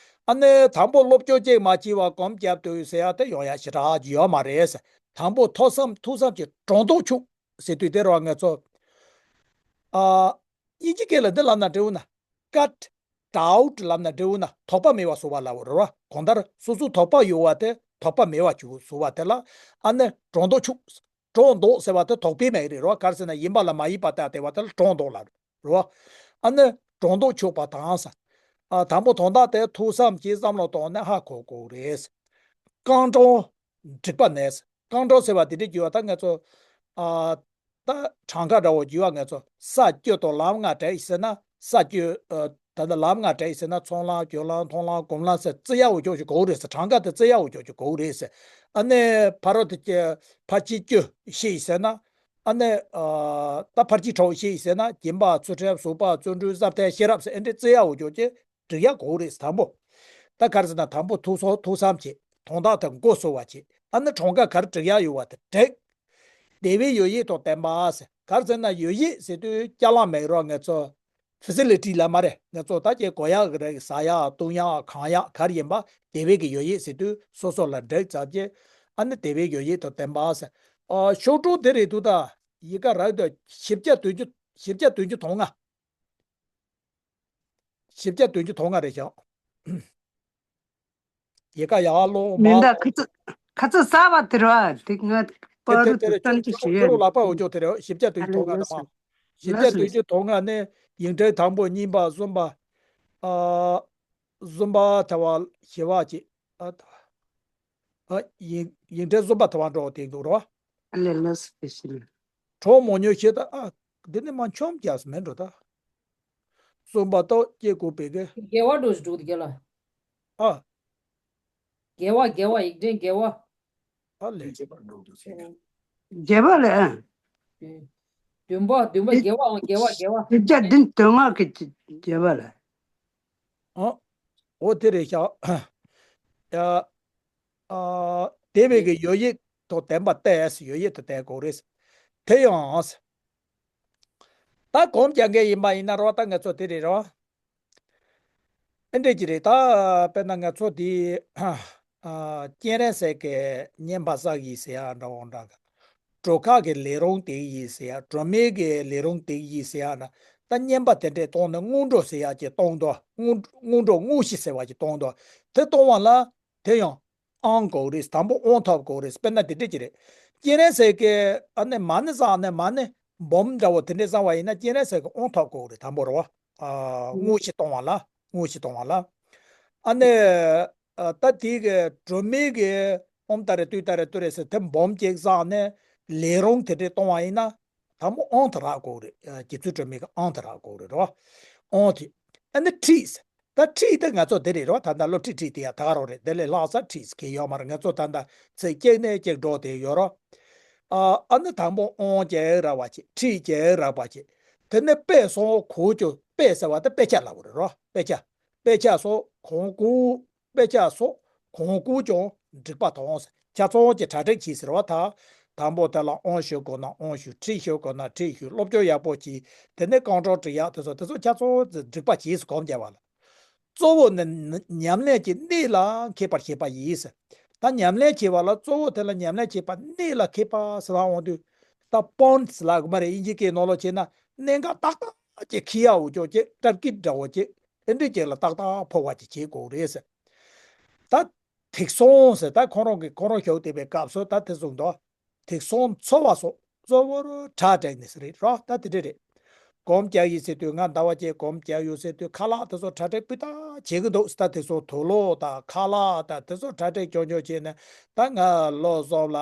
ཨ་ནི་དང་པོ་སློབ་སྦྱོང་བྱེད་མ་བྱས་པ་གོམ་རྒྱབ་སྡོད་ཟེར་ཡ་དེ་ཡོང་ཡ་ཞེ་དྲག་ཡོད་མ་རེད་ཟེར། དང་པོ་ཐུགས་བསམ་ཐུགས་བསམ་གྱིས་གྲོང་དོག་ཆོད་ཟེར་དུས་དེ་རོ་ང་ཚོ། ཨ། དབྱིན་ཇི་སྐད་ལ་འདི་ལབ་ན་འགྲིག་ན། ཀཊ་ཨའུཊ་ལབ་ན་འགྲིག་ན་དོགས་པ་མེད་པ་བཟོ་བ་ལབ་རེད་བ། གང་ལྟར་སོ་སོ་དོགས་པ་ཡོད་པ་དེ་དོགས་པ་མེད་པ་བྱུང་བཟོ་བ་དེ་ལ་ཨ་ནི་གྲོང་དོག་ཆོད། གྲོང་དོག་ཟེར་བ་དེ་དོགས་པའི་མིང་རེད་རོ། ག་རེ་ཟེར་ན་ཡིན་པ་ལ་མ་ཡིན་པ་བཏགས་བསྡད་པ་དེ་ལ་གྲོང་དོག་ལབ་རེད་བ། ཨ་ནི་གྲོང་དོག་ཆོད་པ་དང་ཟེར། ཨ་དང་པོ་དོན་དག་དེ་ཐུགས་བསམ་གྱིས་བསམ་བློ་བཏང་ནས་ཧ་གོ་དགོས་རེད། རྐང་གྲོང་འགྲིག་པ་ནས། རྐང་གྲོང་ཟེར་བ་དེ་འདྲའི་བརྗོད་པ་ད་ང་ཚོ། ཨ། ད་གྲངས་ཀ་འདྲ་བོ་བརྗོད་པ་ང་ཚོ་ས་བཅུ་དང་ལམ་ལྔ་བྲལ་ཡིན་ཟེར་ན་ས་བཅུ། ཨ། ད་ལྟ་ལམ་ལྔ་བྲལ་ཡིན་ཟེར་ན་ཚོན་ལམ་རྒྱུ་ལམ་མཐོང་ལམ་སྒོམ་ལམ་ཟེར་བརྩི་ཡག་འོ་ཅོག་ཅིག་དགོས་རེད་ཟེར། གྲངས་ཀ་དེ་བརྩི་ཡག་འོ་ཅོག་ཅིག་དགོས་རེད་ཟེར། ཨ་ནི་ཕ་རོལ་ཏུ་ཕྱིན་ཕར་ཕྱིན་བཅུ་ཤེས་ཡིན་ཟེར་ན། ཨ་ནི། ཨ། ད་ཕར་ཕྱིན་དྲུག་ཤེས་ཡིན་ཟེར་ན་སྦྱིན་པ་ཚུལ་ཁྲིམས་བཟོད་པ་བརྩོན་འགྲུས་བསམ་གཏན་ཤེས་རབ་ཟེར་ཨེ་འདྲས་བརྩི་ཡག་འོ་ཅོག་ཅིག་འགྲིག་ཡག་དགོས་རེད་དང་པོ། ད་ག་རེ་ཟེར་ན་དང་པོ་ཐུགས་སོ་ཐུགས་བསམ་བྱེད། དོན་དག་དེ་མགོ་གསོ་བ་བྱེད། ཨ་ནི་གྲངས་ཀ་ག་རེ་འགྲིག་ཡག་ཡོད་པ་དེ་འགྲིག་དེ་བས་ཡོད་ཡིད་དང་ལྡན་པ་ཟེར། ག་རེ་ཟེར་ན་ཡོད་ཡིད་ཟེར་དུས་ཅ་ལག་མེད་རོགས་ང་ཚོ་ཕེ་སི་ལི་ཊི་ལ་མ་རེད། ང་ཚོ་ད་ཀྱེ་གོ་ཡག་གི་རེད། ཟ་ཡག་བཏུང་ཡག་གང་ཡག་ག་རེ་ཡིན་པ་དེ་བས་ཀྱི་ཡོད་ཡིད་ཟེར་དུས་སོ་སོ་ལ་འགྲིག་ཙམ་གྱི། ཨ་ནི་དེ་བས་ཡོད་ཡིད་དང་ལྡན་པ་ཟེར། ཨ། ཤོག་གྲངས་དེ་རེད་འདུག་ད། ཡི་གེ་རག་དུས་བཞི་བརྒྱ་བདུན་ཅུ། བཞི་བརྒྱ་བདུན་ཅུ་དོན་ལྔ། བཞི་བརྒྱ་བདུན་ཅུ་དོན་ལྔ་རེད་ཤག། ཡི་གེ་ཡག་ལོ་མ། མི་འདྲ་ཁ་ཚ་ཁ་ཚ་གསར་པ་དེ་རེད་བ། དེ་ང་དེ་པར་དེ་དུ་དེ་རེད། སྟོན་ཅི་ཁྱོད་ཞུ་ཁྱོད་ཡ་རང་ལག་པ་འོ་ཅོག་དེ་རེད། བཞི་བརྒྱ་བདུན་ཅུ་དོན་ལྔ་དང་། བཞི་བརྒྱ་བདུན་ཅུ་དོན་ལྔ་ནས་ཡིག་ཕྲེང་དང་པོ་གཉིས་པ་གསུམ་པ། ཨ། གསུམ་པ་དེ་བ་བཞི་བ་ཅིག། ཨ། ཨ། ཡིག་ཡིག་ཕྲེང་གསུམ་པ་དེ་བ་འགྲོ་དེ་འདུག་རོ། ཨ་ལས་ལས་སི་པེ་ཤལ། གྲངས་མང་ཉུང་ཞེས་ད། ཨ། འདི་ནི་མ་འཆམ་རྒྱག་སི་མེད་འགྲོ་ད། གསུམ་པ་ཏོ་སྐྱེ་དགོས་པའི་གི། དགེ་བ་འགྲོ་ཞིག་འགྲོ་དེ་ག་ལ། ཨ། དགེ་བ་དགེ་བ་ཡིག་ཕྲེང་དགེ་བ། ཨ་ལས། དགེ་བ་ལས། ཨ། བདུན་པ་བདུན་པ་དགེ་བའམ་དགེ་བ་དགེ་བ། བདུན་བརྒྱ་བདུན་དོན་ལྔ་གི་དགེ་བ་ལས། ཨ། འོ་དེ་རེད་ཤག། ཡ། ཨ། དེ་བས་ཀྱི་ཡོད་ཡིག་དང་ལྡན་པ་སྟེ། ཡོད་ཡིག་དང་ལྡན་དགོས་རེད། དེ་ཡང་། ད་སྒོམ་རྒྱག་མཁན་ཡིན་པ་ཡིན་ན་རོ། ད་ང་ཚོ་དེ་རེད་རོ། ཨེ་འདྲས་ཀྱི་རེད་ད། དཔེར་ན་ང་ཚོ་དེ། ཨ། སྤྱན་རས་གཟིགས་ཀྱི་བསྙེན་པ་བསགས་ཡིན་ཟེར་ཡ་འདྲ་བོ་འདྲ་གི། གྲུབ་ཁག་གི་ལས་རུང་དེ་ཡིན་ཟེར་ཡ། སྒྲོལ་མའི་གི་ལས་རུང་དེ་ཡིན་ཟེར་ཡ་ན། ད་བསྙེན་པ་དེ་འདྲས་གཏོང་ནས་སྔོན་འགྲོ་ཟེར་ཡ་ཅིག་གཏོང་དོ། སྔོན་སྔོན་འགྲོ་དངོས་གཞི་ཟེར་བ་ཅིག་གཏོང་དོ། དེ་གཏོང་བ་ལ་དེ་ཡང་དབང་དགོས་རེད། དང་པོ་དབང་ཐོབ་དགོས་རེད། དཔེར་ན་དེ་འདྲས་ཀྱི་རེད། སྤྱན་རས་གཟིགས་ཀྱི་ཨ་ནི་མ་ཎི་བསགས་ནས་མ་ཎི་འབུམ་འདྲ་བོ་དེ་འདྲས་བསགས་པ་ཡིན་ན་སྤྱན་རས་གཟིགས་ཀྱི་དབང་ཐོབ་དགོས་རེད། དང་པོ་རེད་བ། ཨ། དངོས་གཞི་གཏོང་བ་ལ། དངོས་གཞི་གཏོང་བ་ལ། ཨ་ནི། ཨ། ད་དེ་གི་སྒྲོལ་མའི་གི་ཨོཾ་ཏཱ་རེ་ཏུཏྟཱ་རེ་ཏུ་རེ་ཟེར་དེ་འབུམ་གཅིག་བསགས་ནས་ལས་རུང་དེ་འདྲས་གཏོང་བ་ཡིན་ན། དང་པོ་དབང་དེ་རག་དགོས་རེད། ཨ། རྗེ་བཙུན་སྒྲོལ་མའི་གི་དབང་དེ་རག་དགོས་རེད་རོ། དབང་དེ། ཨ་ནི་ཁྲིད། ད་ཁྲིད་དེ་ང་ཚོ་དེ་རེད་རོ། ད་ལྟ་སློབ་ཁྲིད་ཁྲིད་དེ་ཡ་ད་ག་རང་རེད། དེ་ལས་ལྷག་ས་ཁྲིད་གི་ཡོད་མ་རེད། ང་ཚོ་ད་ལྟ་ཚེ་གཅིག་ནས་གཅིག་འགྲོ་དེ་ཡོད་རོ། ཨ། ཨ་ནི་དང་པོ་དབང་ཅིག་རག་པ་བྱེད། ཁྲིད་ཅིག་རག་པ་བྱེད། དེ་ནས་དཔེ་སོགས་གོ་ཅོག། དཔེ་ཟེར་བ་དེ་དཔེ་ཆ་ལབ་དགོས་རེད་རོ། དཔེ་ཆ། དཔེ་ཆ་སོགས་གོ་དགོས། དཔེ་ཆ་སོགས་གོ་དགོས་ཀྱང་འགྲིག་པ་དང་། ཆ་ཚང་གི་གྲ་སྒྲིག་བྱས་ཟེར་བ་ད། དང་པོ་དེ་ལ་དབང་ཞུ་དགོས་ན་དབང་ཞུ། ཁྲིད་ཞུ་དགོས་ན་ཁྲིད་ཞུ། སློབ་སྦྱོང་ཡག་པོ་བྱས། དེ་ནས་རྐང་གྲངས་སྒྲིག་ཡག་དེ་ཚོ་དེ་ཚོ་ཆ་ཚང་འགྲིག་པ་བྱས་སུ་གོམས་རྒྱབ་པ་ལ། གཙོ་བོ་ནི་ཉམས་ལེན་གྱི་གནད་ལ་མཁས་པར་བྱེད་པ་ཡིན་ཟེར། ད་ཉམས་ལེན་བྱེད་པ་ལ་གཙོ་བོ་དེ་ལ་ཉམས་ལེན་བྱེད་པ་གནད་ལ་མཁས་པ་ཟེར་བ་འོང་དུས། ད་པོན་སི་ལབ་དགོས་མ་རེད། དབྱིན་ཇི་སྐད་ནང་ལོགས་བྱས་ན་གནད་འགག་ཏག་ཏག་ཅིག་འཁྱེར་ཡག་འོ་ཅོག་ཅིག། ཊར་གེཊ་འདྲ་བོ་ཅིག། དེ་འདྲ་ཅིག་ལ་ཏག་ཏག་ཕོག་པ་ཅིག་བྱེད་དགོས་རེད་ཟེར། ད་ཐིག་གསུམ་ཟེར། ད་ཁོ་རང་གིས་ཁོ་རང་ཞུགས་བསྡད་པའི་སྐབས་སུ་ད་དེ་གསུངས་འདུག། ཐིག་གསུམ་འཚོལ་བ་སོགས་གཙོ་བོར་གྲ་སྒྲིག་ནས་ཟེར་རེད་རོ། ད་དེ་འདྲ་རེད། སྒོམ་རྒྱག་ཡིན་ཟེར་དུས། ང་ཟླ་བ་གཅིག་སྒོམ་རྒྱག་ཡོད་ཟེར་དུས་ཁ་ལག་དེ་ཚོ་གྲ་སྒྲིག་སྤུས་དག་བྱེད་ཀྱི་འདུག། ད་དེ་ཚོ་དུག་ལོག་དང་ཁ་ལག་དང་དེ་ཚོ་གྲ་སྒྲིག་ཆུང་ཆུང་བྱས་ནས། ད་ང་ལོ་གསུམ་ལ་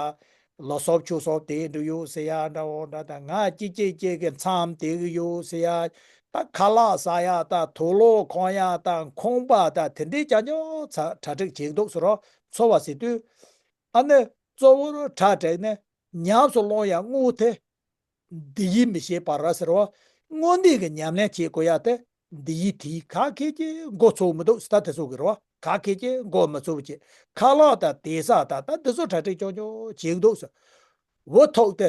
ལོ་གསུམ་ཕྱོགས་གསུམ་དེད་འགྲོ་ཡོད་ཟེར་ཡ་འདྲ་བོ་འདྲ། ད་ང་གཅིག་གཅིག་གཅིག་གི་མཚམས་དེད་གི་ཡོད་ཟེར་ཡ། ད་ཁ་ལག་ཟ་ཡ་དང་དུག་ལོག་འཁོར་ཡ་དང་ཁང་པ་དང་དེ་འདྲའི་ཅང་ཅང་ཚ་གྲ་སྒྲིག་བྱེད་འདུག་ཟེར་རོ། འཚོལ་བ་ཟེར་དུས། ཨ་ནི་གཙོ་བོར་གྲ་སྒྲིག་ནས་ཉམས་སུ་བླང་ཡ་དངོས་དེ། འདི་ཡིས་མི་ཤེས་པར་ཟེར་བ། དངོས་གནས་ཀྱི་ཉམས་ལེན་བྱེད་དགོས་ཡ་དེ། འདི་ཡིས་དེའི་ག་གེ་ཅིག་འགོ་ཚུགས་མི་འདུག་ཟེར། ད་དེ་ཚོ་གི་རེད་བ། ག་གེ་ཅིག་འགོ་མི་ཚུགས་ཅིག། ཁ་ལག་དང་དེད་ས་དང་ད་འདི་ཚོ་གྲ་སྒྲིག་ཆུང་ཆུང་བྱེད་འདུག་ཟེར། འུ་ཐུག་སྟེ།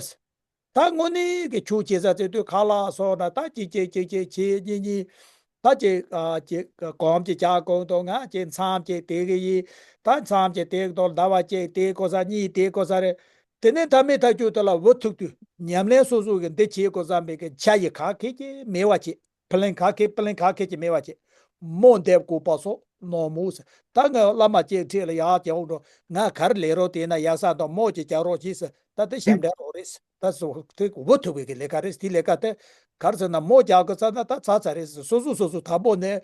ད་དངོས་གནས་ཀྱི་ཆོས་བྱེད་ས་བྱེད་དུས་ཁ་ལག་སོགས་ན་ད་ཅིག་ཅིག་ཅིག་ཅིག་བྱེད་གཉིས་གཉིས། ད་ཅིག་ཨ་ཅིག་གོམ་གཅིག་རྒྱག་གོ་འདུག། ང་ཅིག་མཚམས་ཅིག་དེད་གི་ཡིན། ད་མཚམས་ཅིག་དེད་འདུག། ཟླ་བ་གཅིག་དེད་དགོས་ས། གཉིས་དེད་དགོས་ས་རེད། དེ་ནས་མཐའ་མའི་མཐའ་མཇུག་དེ་ལ་འུ་ཐུག་དུས་ཉམས་ལེན་སོ་སོ་གི་འདི་བྱེད་དགོས་ས་མེད་གི། ཆ་ཡི་ག་གེ་ཅིག་མེད་པ་ཅིག། ཕི་ལིང་ག་གེ་ཕི་ལིང་ག་གེ་ཅིག་མེད་པ་ཅིག། རྨོ་འདེབས་དགོས་པ་སོགས་ནོར་མོ་ཟེར། ད་ངས་བླ་མ་གཅིག་འཁྲིས་ལ་ཡར་བྱེད་འོང་འགྲོ། ང་ག་རེ་ལས་རོགས་དེ་ན་ཡག་ས་དང་རྨོ་ཅིག་རྒྱག་རོགས་གྱིས་ཟེར། ད་དེ་ཞབས་འདྲེན་རོགས་རེད། ད་སོ་དེ་འུ་ཐུག་པའི་གི་ལས་ཀ་རེད། དེ་ལས་ཀ་དེ་ག་རེ་ཟེར་ན་རྨོ་རྒྱག་དགོས་ས་ན་ད་ཚར་ཚར་རེད་ཟེར། སོ་སོ་སོ་སོ་དང་པོ་ནས་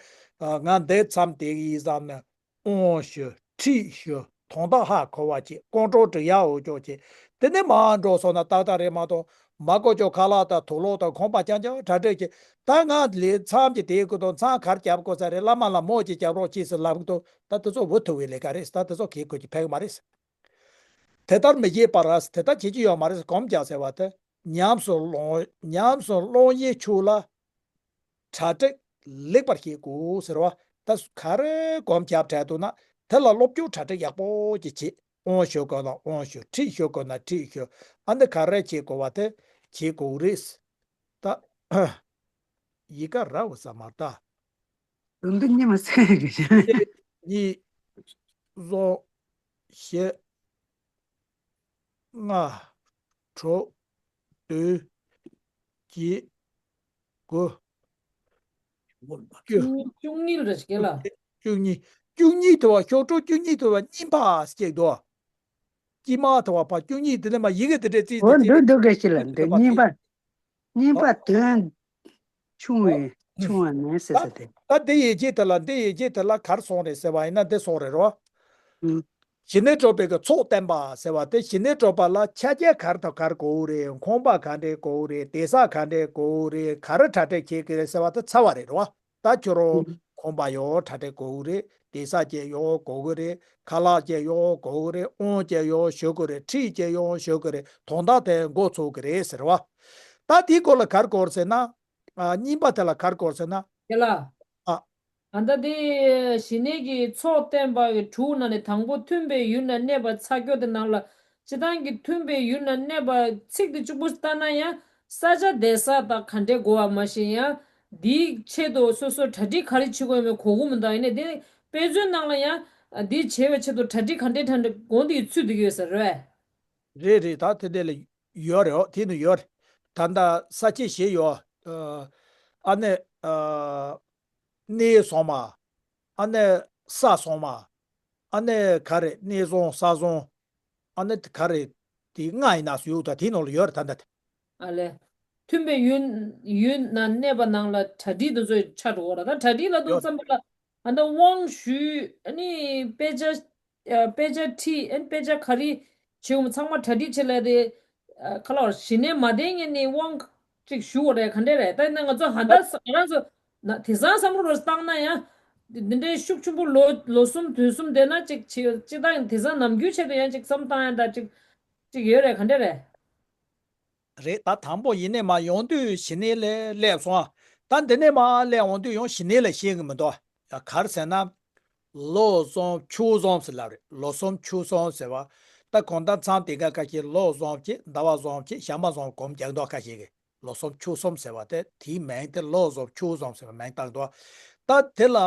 ང་འདི་མཚམས་དེ་གི་ཡིན་བསམ་ནས། དབང་ཞུ། ཁྲིད་ཞུ། དོན་དག་ཧ་གོ་བ་བྱེད། རྐང་གྲངས་སྒྲིག་ཡག་འོ་ཅོག་བྱེད། དེ་ནས་མར་འགྲོ་སོང་ན་ཏག་ཏག་རེད་མ་གཏོགས། མ་གོ་ཅོག་ཁ་ལག་དང་དུག་ལོག་དང་ཁང་པ་རྐྱང་རྐྱང་གྲ་སྒྲིག་བྱེད། ད་ང་ལས་མཚམས་ཀྱི་དེའི་སྐུ་དང་མཚམས་གར་རྒྱབ་དགོས་ས་རེད། བླ་མ་ལ་རྨོ་ཅིག་རྒྱབ་རོགས་གྱིས་ཟེར་ལབ་གི་འདུག། ད་དེ་ཚོ་འུ་ཐུག་པའི་ལས་ཀ་རེད། ད་དེ་ཚོ་གས་དགོས་ཀྱི་ཕན་གི་མ་རེད། དེ་ལྟར་མི་བྱེད་པར། དེ་ལྟར་བྱེད་ཀྱི་ཡོད་མ་རེད། སྒོམ་རྒྱག་ཟེར་བ་དེ་ཉམས་སུ་བླང་ཉམས་སུ་བླང་ཡས་ཆོས་ལ། གྲ་སྒྲིག་ལེགས་པར་བྱེད་དགོས་ཟེར་བ། ད་ག་རེ་སྒོམ་རྒྱབ་བྲལ་འདུག་ན་དེ་ལ་སློབ་སྦྱོང་གྲ་སྒྲིག་ཡག་པོ་ཅིག་བྱེད། དབང་ཞུ་དགོས་ན་དབང་ཞུ། ཁྲིད་ཞུ་དགོས་ན་ཁྲིད་ཞུ། ཨ་ནི་ག་རེ་བྱེད་དགོས་པ་དེ་བྱེད་དགོས་རེད། ད་ཡི་གེ་རག་ས་མ་ད། དོན་དུ་གཉིས་མ་ཟེར་གི། གཅིག་གཉིས་གསུམ་བཞི་ལྔ། དྲུག་བདུན། བརྒྱད། དགུ། བཅུ། བཅུ་གཉིས་རེད་ཀྱེ་ལ། བཅུ་གཉིས། བཅུ་གཉིས་དེ་བ་ཤོག་གྲངས་བཅུ་གཉིས་དེ་བ་གཉིས་པ་ཞིག་འདུག་དཀྱིལ་མ་དེ་བ་ཕ་བཅུ་གཉིས་དེ་ནས་མ་ཡི་གེ་དེ་འདྲས་བརྩིས་ཏེ་འོ་འདུག་འདུག་ག་ཞིག་ལ་འདི་གཉིས་པ། གཉིས་པ་དོན་ཆུང་བའི་ཆུང་བ་ནས་ཟེར་ས་དེ། ད་འདི་ཡི་གེ་དེ་ལ་འདི་ཡི་གེ་དེ་ལ་ག་རེ་གསུངས་རེད་ཟེར་བ་ཡིན་ན་འདི་གསུངས་རེད་རོ། ཞི་གནས་གྲོལ་བའི་གི་ཚོགས་བསྟན་པ་ཟེར་བ་དེ་ཞི་གནས་གྲོལ་བ་ལ་ཕྱག་རྒྱ་ག་རེ་དང་ག་རེ་དགོས་རེད། ཁང་པ་ག་འདྲས་དགོས་རེད། གདན་ས་ག་འདྲས་དགོས་རེད། ག་རེ་གྲ་སྒྲིག་བྱེད་ཀྱི་རེད་ཟེར་བ་དེ་ཚར་བ་རེད་རོ། ད་ཁྱོད་རང་ཁང་པ་ཡང་གྲ་སྒྲིག་དགོས་ཀྱི་རེད། གདན་ས་བཅས་ཡང་དགོས་ཀྱི་རེད། ཁ་ལག་བཅས་ཡང་དགོས་ཀྱི་རེད། དབང་བཅས་ཡང་ཞུ་དགོས་རེད། ཁྲིད་བཅས་ཡང་ཞུ་དགོས་རེད། དོན་དག་དེ་འགོ་ཚུགས་ཀྱི་རེད་ཟེར་བ། ད་དེའི་སྐོར་ལ་ག་རེ་དགོས་ཟེར་ན། ཨ། གཉིས་པ་དེ་ལ་ག་རེ་དགོས་ཟེར་ན། དེ་ལ། ཨ། ཨ་ད་དེ་ཞི་གནས་ཀྱི་ཚོགས་བསྟན་པ་གི་དྲུག་ནང་ནས་དང་པོ་མཐུན་པའི་ཡུལ་ན་གནས་པ་ཚ་སྐྱོ་དེ་ནང་ལ། སྤྱིར་བཏང་གི་མཐུན་པའི་ཡུལ་ན་གནས་པ་ཚིག་དེ་གཅིག་པུ་ལྟ་ན་ཡང་ས་ཆ་གདན་ས་དང་ག་འདྲའི་དགོས་པ་མ་ཤེས་ཡང་། འདིའི་ཆེད་དུ་སོ་སོ་གྲ་སྒྲིག་ག་རེ་བྱེད་དགོས་མེད་གོ་གི་མི་འདུག་ཡིན་ནའི་དེ་དཔེ་མཚོན་ནང་ལ་ཡང་འདི་བྱེད་པའི་ཆེད་དུ་གྲ་སྒྲིག་ག་འདྲའི་གྲ་འདྲ་དགོས་འདི་ཚུད་དེ་ཡོད་ས་རེད། རེད་རེད། ད་དེ་འདྲ་ལ་ཡོད་རེད། འོ་དེ་ནི་ཡོད་རེད། ད་ལྟ་ས་ཆ་བཞི་ཡོད། ཨ་ནི། གནས་བཟང་མ། ཨ་ནི་ས་བཟང་མ། ཨ་ནི་ག་རེ་གནས་བཟང་ས་བཟང་། ཨ་ནི་ག་རེ་དེ་ལྔ་ཡིན་ན་ཡོད། ད་དེའི་ནང་ལ་ཡོད་རེད་ད་ལྟ་དེ། ཨ་ལས། མཐུན་པའི་ཡུལ་ཡུལ་ན་གནས་པ་ནང་ལ་གྲ་སྒྲིག་དེ་ཚོ་ཆགས་འགྲོ་གི་རེད། ད་གྲ་སྒྲིག་ལབ་དུས་ཙམ་པ་ལ་ཨ་ད་དབང་ཞུས་ཨ་ནི་དཔེ་ཆ། དཔེ་ཆ་ཁྲིད་ཨན་དཔེ་ཆ་ག་རེ་བྱེད་འོང་ཚང་མ་གྲ་སྒྲིག་བྱེད་ལས་དེ། ཁ་ལོ་ཞི་གནས་མ་བསྡད་མཁན་ནི་དབང་ཅིག་ཞུ་བ་རེད་ག་འདྲས་རེད། ད་ཡིན་ན་ང་ཚོ་ཧ་ད་ང་རང་ཚོ་ན་དེང་སང་བསམ་བློ་རོ་བཏང་ན་ཡང་། འདི་འདྲའི་ཤུགས་ཆེན་པོ་ལོ་ལོ་གསུམ་དུས་གསུམ་བསྡད་ན་ཅིག་བྱེད་ཅིག་ད་ཡིན་དེང་སང་ནམ་རྒྱུན་ཆེད་དུ་ཡང་ཅིག་བསམ་བཏང་ཡང་ད་ཅིག་ཅིག་ཡོད་རེད་ག་འདྲས་རེད། རེད། ད་དང་པོ་ཡིན་ནས་མ་ཡོང་དུས་ཞི་གནས་ལ་སླེབས་སོང་། ད་འདི་ནས་མ་སླེབས་འོང་དུས་ཡང་ཞི་གནས་ལ་ཤེས་གི་མི་འདུག་ཡ་ག་རེ་ཟེར་ན། ལོ་གསུམ་ཕྱོགས་གསུམ་ཟེར་ལབ་རེད། ལོ་གསུམ་ཕྱོགས་གསུམ་ཟེར་བ། ད་གང་ལྟར་མཚམས་དེ་ག་ཁ་ཤས་ལོ་གསུམ་གྱི་ཟླ་བ་གསུམ་གྱི་ཞག་མ་གསུམ་གོམ་རྒྱག་མདོག་ཁ་ཤས་ཀྱི་ལོ་གསུམ་ཕྱོགས་གསུམ་ཟེར་བ་དེ་དེའི་མིང་དེ་ལོ་གསུམ་ཕྱོགས་གསུམ་ཟེར་བ་མིང་བཏགས་འདུག་ད་དེ་ལ།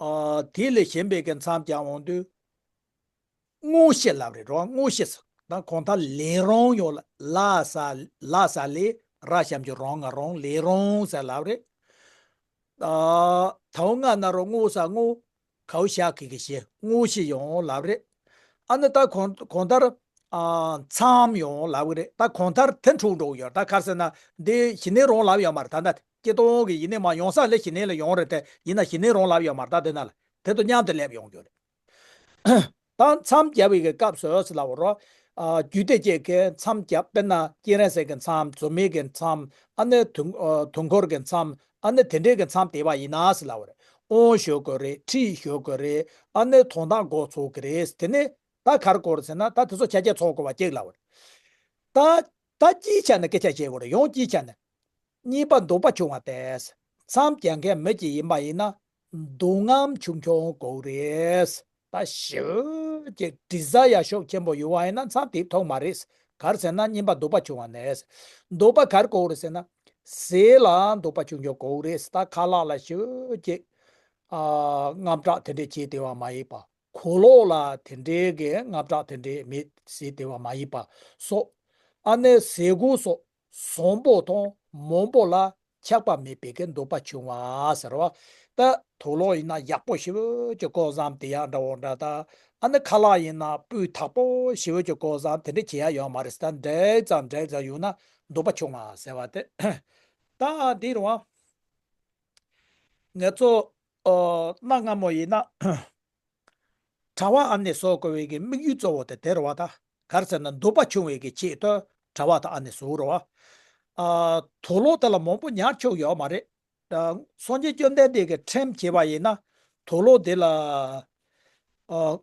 ཨ། དེ་ལས་གཞན་པའི་གི་མཚམས་ཀྱང་འོང་དུས། དངོས་གཞི་ལབ་རེད་རོ། དངོས་གཞི་ཟེར། ད་གང་ལྟར་ལས་རུང་ཡོད་ལ་ལ་ས་ལ་ས་ལས་ར་ཞབས་ཀྱུ་རང་ང་རང་ལས་རུང་ཟེར་ལབ་རེད། ཨ། ད་འོ་ང་ན་རོ་དངོས་ས་དངོས། གའུ་ཞག་གི་གི་ཞེས་དངོས་གཞི་ཡོང་ལབ་རེད། ཨ་ནི་ད་གང་གང་ལྟར། ཨ། མཚམས་ཡོང་ལབ་གི་རེད། ད་གང་ལྟར་དེ་འཁྲུག་འགྲོ་གི་ཡོད། ད་ག་རེ་ཟེར་ན་འདི་ཞི་གནས་རང་ལབ་ཡོད་མ་རེད། ད་ལྟ་སྤྱིར་བཏང་གི་ཡིན་ནས་མ་ཡོང་ས་ལས་ཞི་གནས་ལ་ཡོང་རེད་དེ། ཡིན་ན་ཞི་གནས་རང་ལབ་ཡོད་མ་རེད། ད་དེ་ན་ལ་དེ་དང་མཉམ་དུ་སླེབས་ཡོང་རྒྱུ་རེད། ད་མཚམས་བརྒྱབ་པའི་གི་སྐབས་སུ་ཟེར་ལབ་རོ། ཨ། རྒྱུད་སྡེ་བཅས་ཀྱི་མཚམས་བརྒྱབ། དཔེར་ན་སྤྱན་རས་གཟིགས་ཀྱི་མཚམས། མཛུབ་མོའི་གི་མཚམས། ཨ་ནི་དུས་ཨ། དུས་འཁོར་གྱི་མཚམས། ཨ་ནི་དེ་འདྲའི་གི་མཚམས་བསྡད་པ་ཡིན་ན་ཟེར་ལབ་རེད། དབང་ཞུ་དགོས་རེད། ཁྲིད་ཞུ་དགོས་རེད། ཨ་ནི་དོན་དག་འགོ་ཚུགས་ཀྱི་རེད། དེ་ནས་ད་ག་རེ་དགོས་རེད་ཟེར་ན་ད་དེ་ཚོ་ཕྱག་རྒྱ་ཚོགས་དགོས་པ་གཅིག་ལབ་རེད། ད་ད་སྤྱིའི་ཆ་ནས་སྐད་ཆ་བཤད་དགོས་རེད། ཡང་སྤྱིའི་ཆ་ནས། གཉིས་པ་འདོད་པ་ཆུང་བ་སྟེ། མཚམས་བརྒྱབ་མཁན་མི་གཅིག་ཡིན་པ་ཡིན་ན། འདོད་རྔམ་ཆུང་ཆུང་དགོས་རེད། ད་ཞེ་པོ་ཅིག་ཌི་ཛ་ཡར་ཤུགས་ཆེན་པོ་ཡོད་པ་ཡིན་ན་མཚམས་དེ་ཐོག་མ་རེད། ག་རེ་ཟེར་ན་གཉིས་པ་འདོད་པ་ཆུང་བ་ནས། འདོད་པ་ག་རེ་དགོས་རེད་ཟེར་ན། ཟས་ལ་འདོད་པ་ཆུང་ཆུང་དགོས་རེད། ད་ཁ་ལག་ལ་ཞེ་པོ་ཅིག་ཨ། དངངས་སྐྲག་དེ་འདྲས་བྱས་བསྡད་པ་མ་ཡིན་པ། གོས་ལོག་ལ་དེ་འདྲའི་གི་དངངས་སྐྲག་དེ་འདྲའི་མེད་ཟེར་བསྡད་པ་མ་ཡིན་པ་སོགས། ཨ་ནི་ཟས་གོས་སོགས་བཟང་པོ་དང་མང་པོ་ལ་ཆགས་པ་མེད་པའི་གི་འདོད་པ་ཆུང་བ་ཟེར་བ། ད་དུག་ལོག་ཡིན་ན་ཡག་པོ་ཞེ་པོ་ཅིག་བཀོག་བཟང་དེ་ཡག་འདྲ་བོ་འདྲ། ད་ཨ་ནི་ཁ་ལག་ཡིན་ན་སྤུས་དག་པོ་ཞེ་པོ་ཅིག་བཀོག་བཟང་དེ་འདྲ་བྱེད་ཡ་ཡོད་མ་རེད། ད་འགྲིག་ཙམ་འགྲིག་ཙམ་ཡོད་ན་འདོད་པ་ཆུང་བ་ཟེར་བ་དེ། ད་འདི་རུ་ང་ཚོ་ཨ་གནའ་སྔ་མོ་ཡིན་ན། གྲྭ་པ་ཨ་ནེ་བཟོ་དགོས་པའི་གི་དམིགས་ཡུལ་གཙོ་བོ་དེ་དེ་རེད་བ། ད་ག་རེ་ཟེར་ན་འདོད་པ་ཆུང་བའི་གི་ཆེད་དུ་གྲྭ་པ་དང་ཨ་ནེ་བཟོ་རེད་བ། ཨ། དུག་ལོག་དེ་ལ་མང་པོ་ཉར་ཆོག་ཡོད་མ་རེད། ད་སངས་རྒྱས་བཅོམ་ལྡན་འདས་ཀྱི་ཁྲིམས་བྱས་པ་ཡིན་ན་དུག་ལོག་དེ་ལ། ཨ།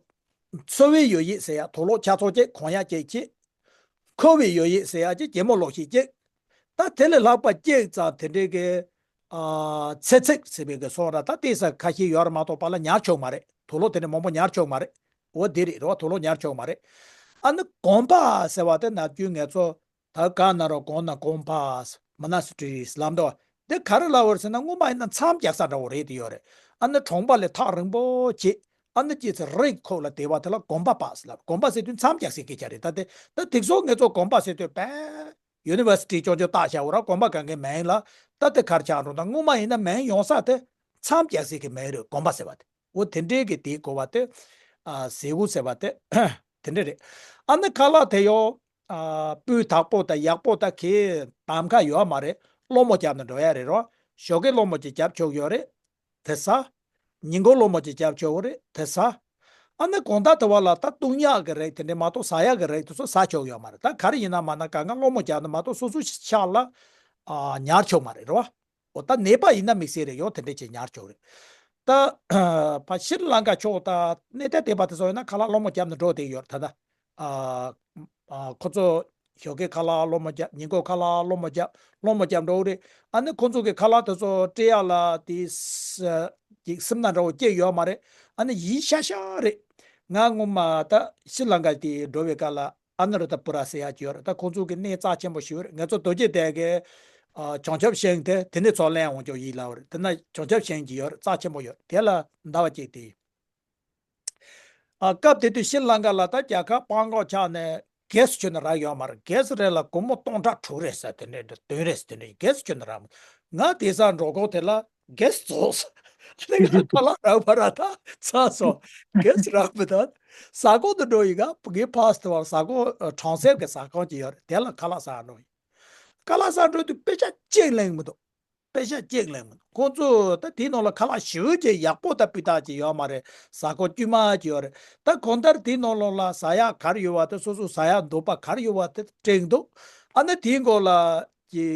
འཚོ་བའི་ཡོ་བྱད་ཟེར་ཡ་དུག་ལོག་ཆ་ཚང་གཅིག་གོན་ཡ་གཅིག་བྱེད། འཁོར་བའི་ཡོ་བྱད་ཟེར་ཡ་གཅིག་གད་མོ་ལོག་ཤེས་གཅིག་ད་དེ་ལས་ལྷག་པ་གཅིག་ཙམ་དེ་འདྲའི་གི། ཨ། ཚེ་ཚིག་ཟེར་བའི་གི་སོང་ར་ད་ལྟའི་ས་ཁ་ཤས་ཡོད་ར་མ་གཏོགས་པ་ལ་ཉར་ཆོག་མ་རེད། དུག་ལོག་དེ་འདྲ་མང་པོ་ཉར་ཆོག་མ་རེད། འོ་དེ་རེད་རོ། དུག་ལོག་ཉར་ཆོག་མ་རེད། ཨ་ནི་དགོན་པ་ཟེར་བ་དེ་ནམ་རྒྱུན་ང་ཚོ་ད་ག་ན་རོ་དགོན་ན་དགོན་པ། མོ་ན་སི་ཊི་རི་ལབ་འདུག་དེ་ག་རེ་ལབ་པ་རེད་ཟེར་ན་སྔོན་མ་ཡིན་ན་མཚམས་རྒྱག་ས་འདྲ་བོ་རེད་དེ་ཡོད་རེད། ཨ་ནི་གྲོང་པ་ལས་ཐག་རིང་པོ་བྱེད། ཨ་ནི་ཅི་ཚེ་རིགས་ཁོག་ལ་དེ་བ་དེ་ལ་གོམ་པ་པ་ཟེར་ལ། གོམ་པ་ཟེར་དུས་མཚམས་རྒྱག་སའི་སྐད་ཆ་རེད། ད་དེ་ད་དེ་སོགས་ངེད་ཚོ་གོམ་པ་ཟེར་དུས་པས་ཡུ་ནི་ཝར་སི་ཊི་ཅོ་ཅོ་བཏགས་བཞག་འོ་ར། གོམ་པ་གང་གི་མིང་ལ་ད་དེ་གར་ཆགས་འགྲོ། ད་སྔོན་མ་ཡིན་ན་མིང་ཡོང་ས་དེ་མཚམས་རྒྱག་སའི་གི་མིང་རེད། གོམ་པ་ཟེར་བ་དེ། འོ་དེ་འདྲའི་གི་དེའི་གོ་བ་དེ། ཨ་ཟེ་གུ་ཟེར་བ་དེ་དེ་འདྲ་རེད། ཨ་ནི་ཁ་ལག་དེ་ཡོ། ཨ་སྤུས་དག་པོ་དང་ཡག་པོ་དང་གི་གདམ་ཁ་ཡོད་མ་རེད། སློང་མོ་བརྒྱབ་ནས་འགྲོ་ཡ་རེད་རོ། ཞོགས་ཀས་སློང་མོ་ཅིག་བརྒྱབ་ཆོག་ཡོད་རེད། དེ་ཟ། ཉིན་གུང་སློང་མོ་ཅིག་བརྒྱབ་ཆོག་རེད། དེ་ཟ། ཨ་ནི་གང་ལྟར་དེ་བ་ལ་ད་བཏུང་ཡག་གི་རིགས་དེ་འདྲ་མ་གཏོགས་ཟ་ཡག་གི་རིགས་དེ་ཚོ་ཟ་ཆོག་ཡོད་མ་རེད། ད་ག་རེ་ཡིན་ན་མ་ན་ག་ང་སློང་མོ་བརྒྱབ་ན་མ་གཏོགས་སོ་སོ་ཤག་ལ་ཨ་ཉར་ཆོག་མ་རེད་རོ། འོ་ད་ནད་པ་ཡིན་ན་དམིགས་བསལ་རེད། ཡོ་དེ་འདྲ་ཅིག་ཉར་ཆོག་རེད། ད་ཕ་ཤྲི་ལང་ཀ་ཕྱོགས་ད་གནས་སྟངས་དེ་བ་དེ་ཚོ་ཡིན་ན་ཁ་ལག་སློང་མོ་བརྒྱབ་ནས་འགྲོ་བསྡད་ཡོད་རེད། ད་ད་ཨ་ཨ་ཁོ་ཚོ་ཞོགས་ཀས་ཁ་ལག་སློང་མོ་བརྒྱབ། ཉིན་གུང་ཁ་ལག་སློང་མོ་བརྒྱབ། སློང་མོ་བརྒྱབ་འགྲོ་གི་རེད། ཨ་ནི་ཁོ་ཚོ་གི་ཁ་ལག་དེ་ཚོ་སྤྲད་ཡག་ལ་དེ་ས་ཅིག་སིམ་ན་འདྲ་བོ་སྐྱེ་ཡོད་མ་རེད། ཨ་ནི་ཡིན་ཤག་ཤག་རེད། ང་སྔོན་མ་ད་ཤྲི་ལང་ཀ་དེ་འགྲོ་བའི་སྐབས་ལ་ཨ་ནུ་ར་ད་པུ་ར་ཟེར་ཡག་ཅིག་ཡོད་རེད། ད་ཁོང་ཚོ་གི་གནས་རྩ་ཆེན་པོ་ཞིག་ཡོད་རེད། ང་ཚོ་རྡོ་རྗེ་གདན་གི་ཨ་བྱང་ཆུབ་ཤིང་དེ་དེ་ནས་ཚུར་ལེན་འོང་ཆོག་ཡིན་ལབ་རེད། དེ་ན་བྱང་ཆུབ་ཤིང་ཅིག་ཡོད་རེད། རྩ་ཆེན་པོ་ཡོད་རེད། དེ་ལ་ཟླ་བ་གཅིག་དེ། ཨ་སྐབས་དེ་དུས་ཤྲི་ལང་ཀ་ལ་ད་རྒྱལ་ཁབ་སྤང་གོག་ཆགས་ནས་གེ་སི་ཁྱོན་ནས་རག་ཡོད་མ་རེད། གེ་སི་རེ་ལ་སྒོར་མོ་སྟོང་ཕྲག་དྲུག་རེད་ཟེར། དེ་འདྲ་བདུན་རེད་ཟེར། དེ་འདྲ་གེ་སི་ཁྱོན་ནས་རག་མ། ང་དེང་སང་འགྲོ་ཁོག་དེ་ལ་གེ་སི་རྫོགས་སོང་། ཁ་ལག་རག་པ་ར་ད་ཚར་སོང་། གེ་སི་རག་མི་ད། ཟ་ཁང་དུ་འགྲོ་ཡི་ག་ཕ་གི་ཕ་སི་ཏི་ཝལ་ཟ་ཁང་གྲོང་གསེབ་ཀྱི་ཟ་ཁང་ཅིག་ཡོད་རེད། དེ་ལ་ཁ་ལག་ཟ་འགྲོ་ཡི། ཁ་ལག་ཟ་འགྲོ་དུས་པེ་ཤག་གཅིག་ལེན་མི་འདུག་པེ་ཤག་གཅིག་ལེན་མི་འདུག་ཁོང་ཚོ་ད་དེའི་ནང་ལ་ཁ་ལག་ཞེ་པོ་ཅིག་ཡག་པོ་དང་སྤུས་དག་ཅིག་ཡོད་མ་རེད། ཟ་ཁང་དཀྱུས་མ་ཅིག་ཡོད་རེད། ད་གང་ལྟར་དེའི་ནང་ལོགས་ལ་ཟ་ཡག་ག་རེ་ཡོད་པ་དེ། སོ་སོ་ཟ་ཡག་འདོད་པ་ག་རེ་ཡོད་པ་དེ་སྤྲད་འདུག་ཨ་ནི་དེའི་མགོ་ལ་ཀྱི་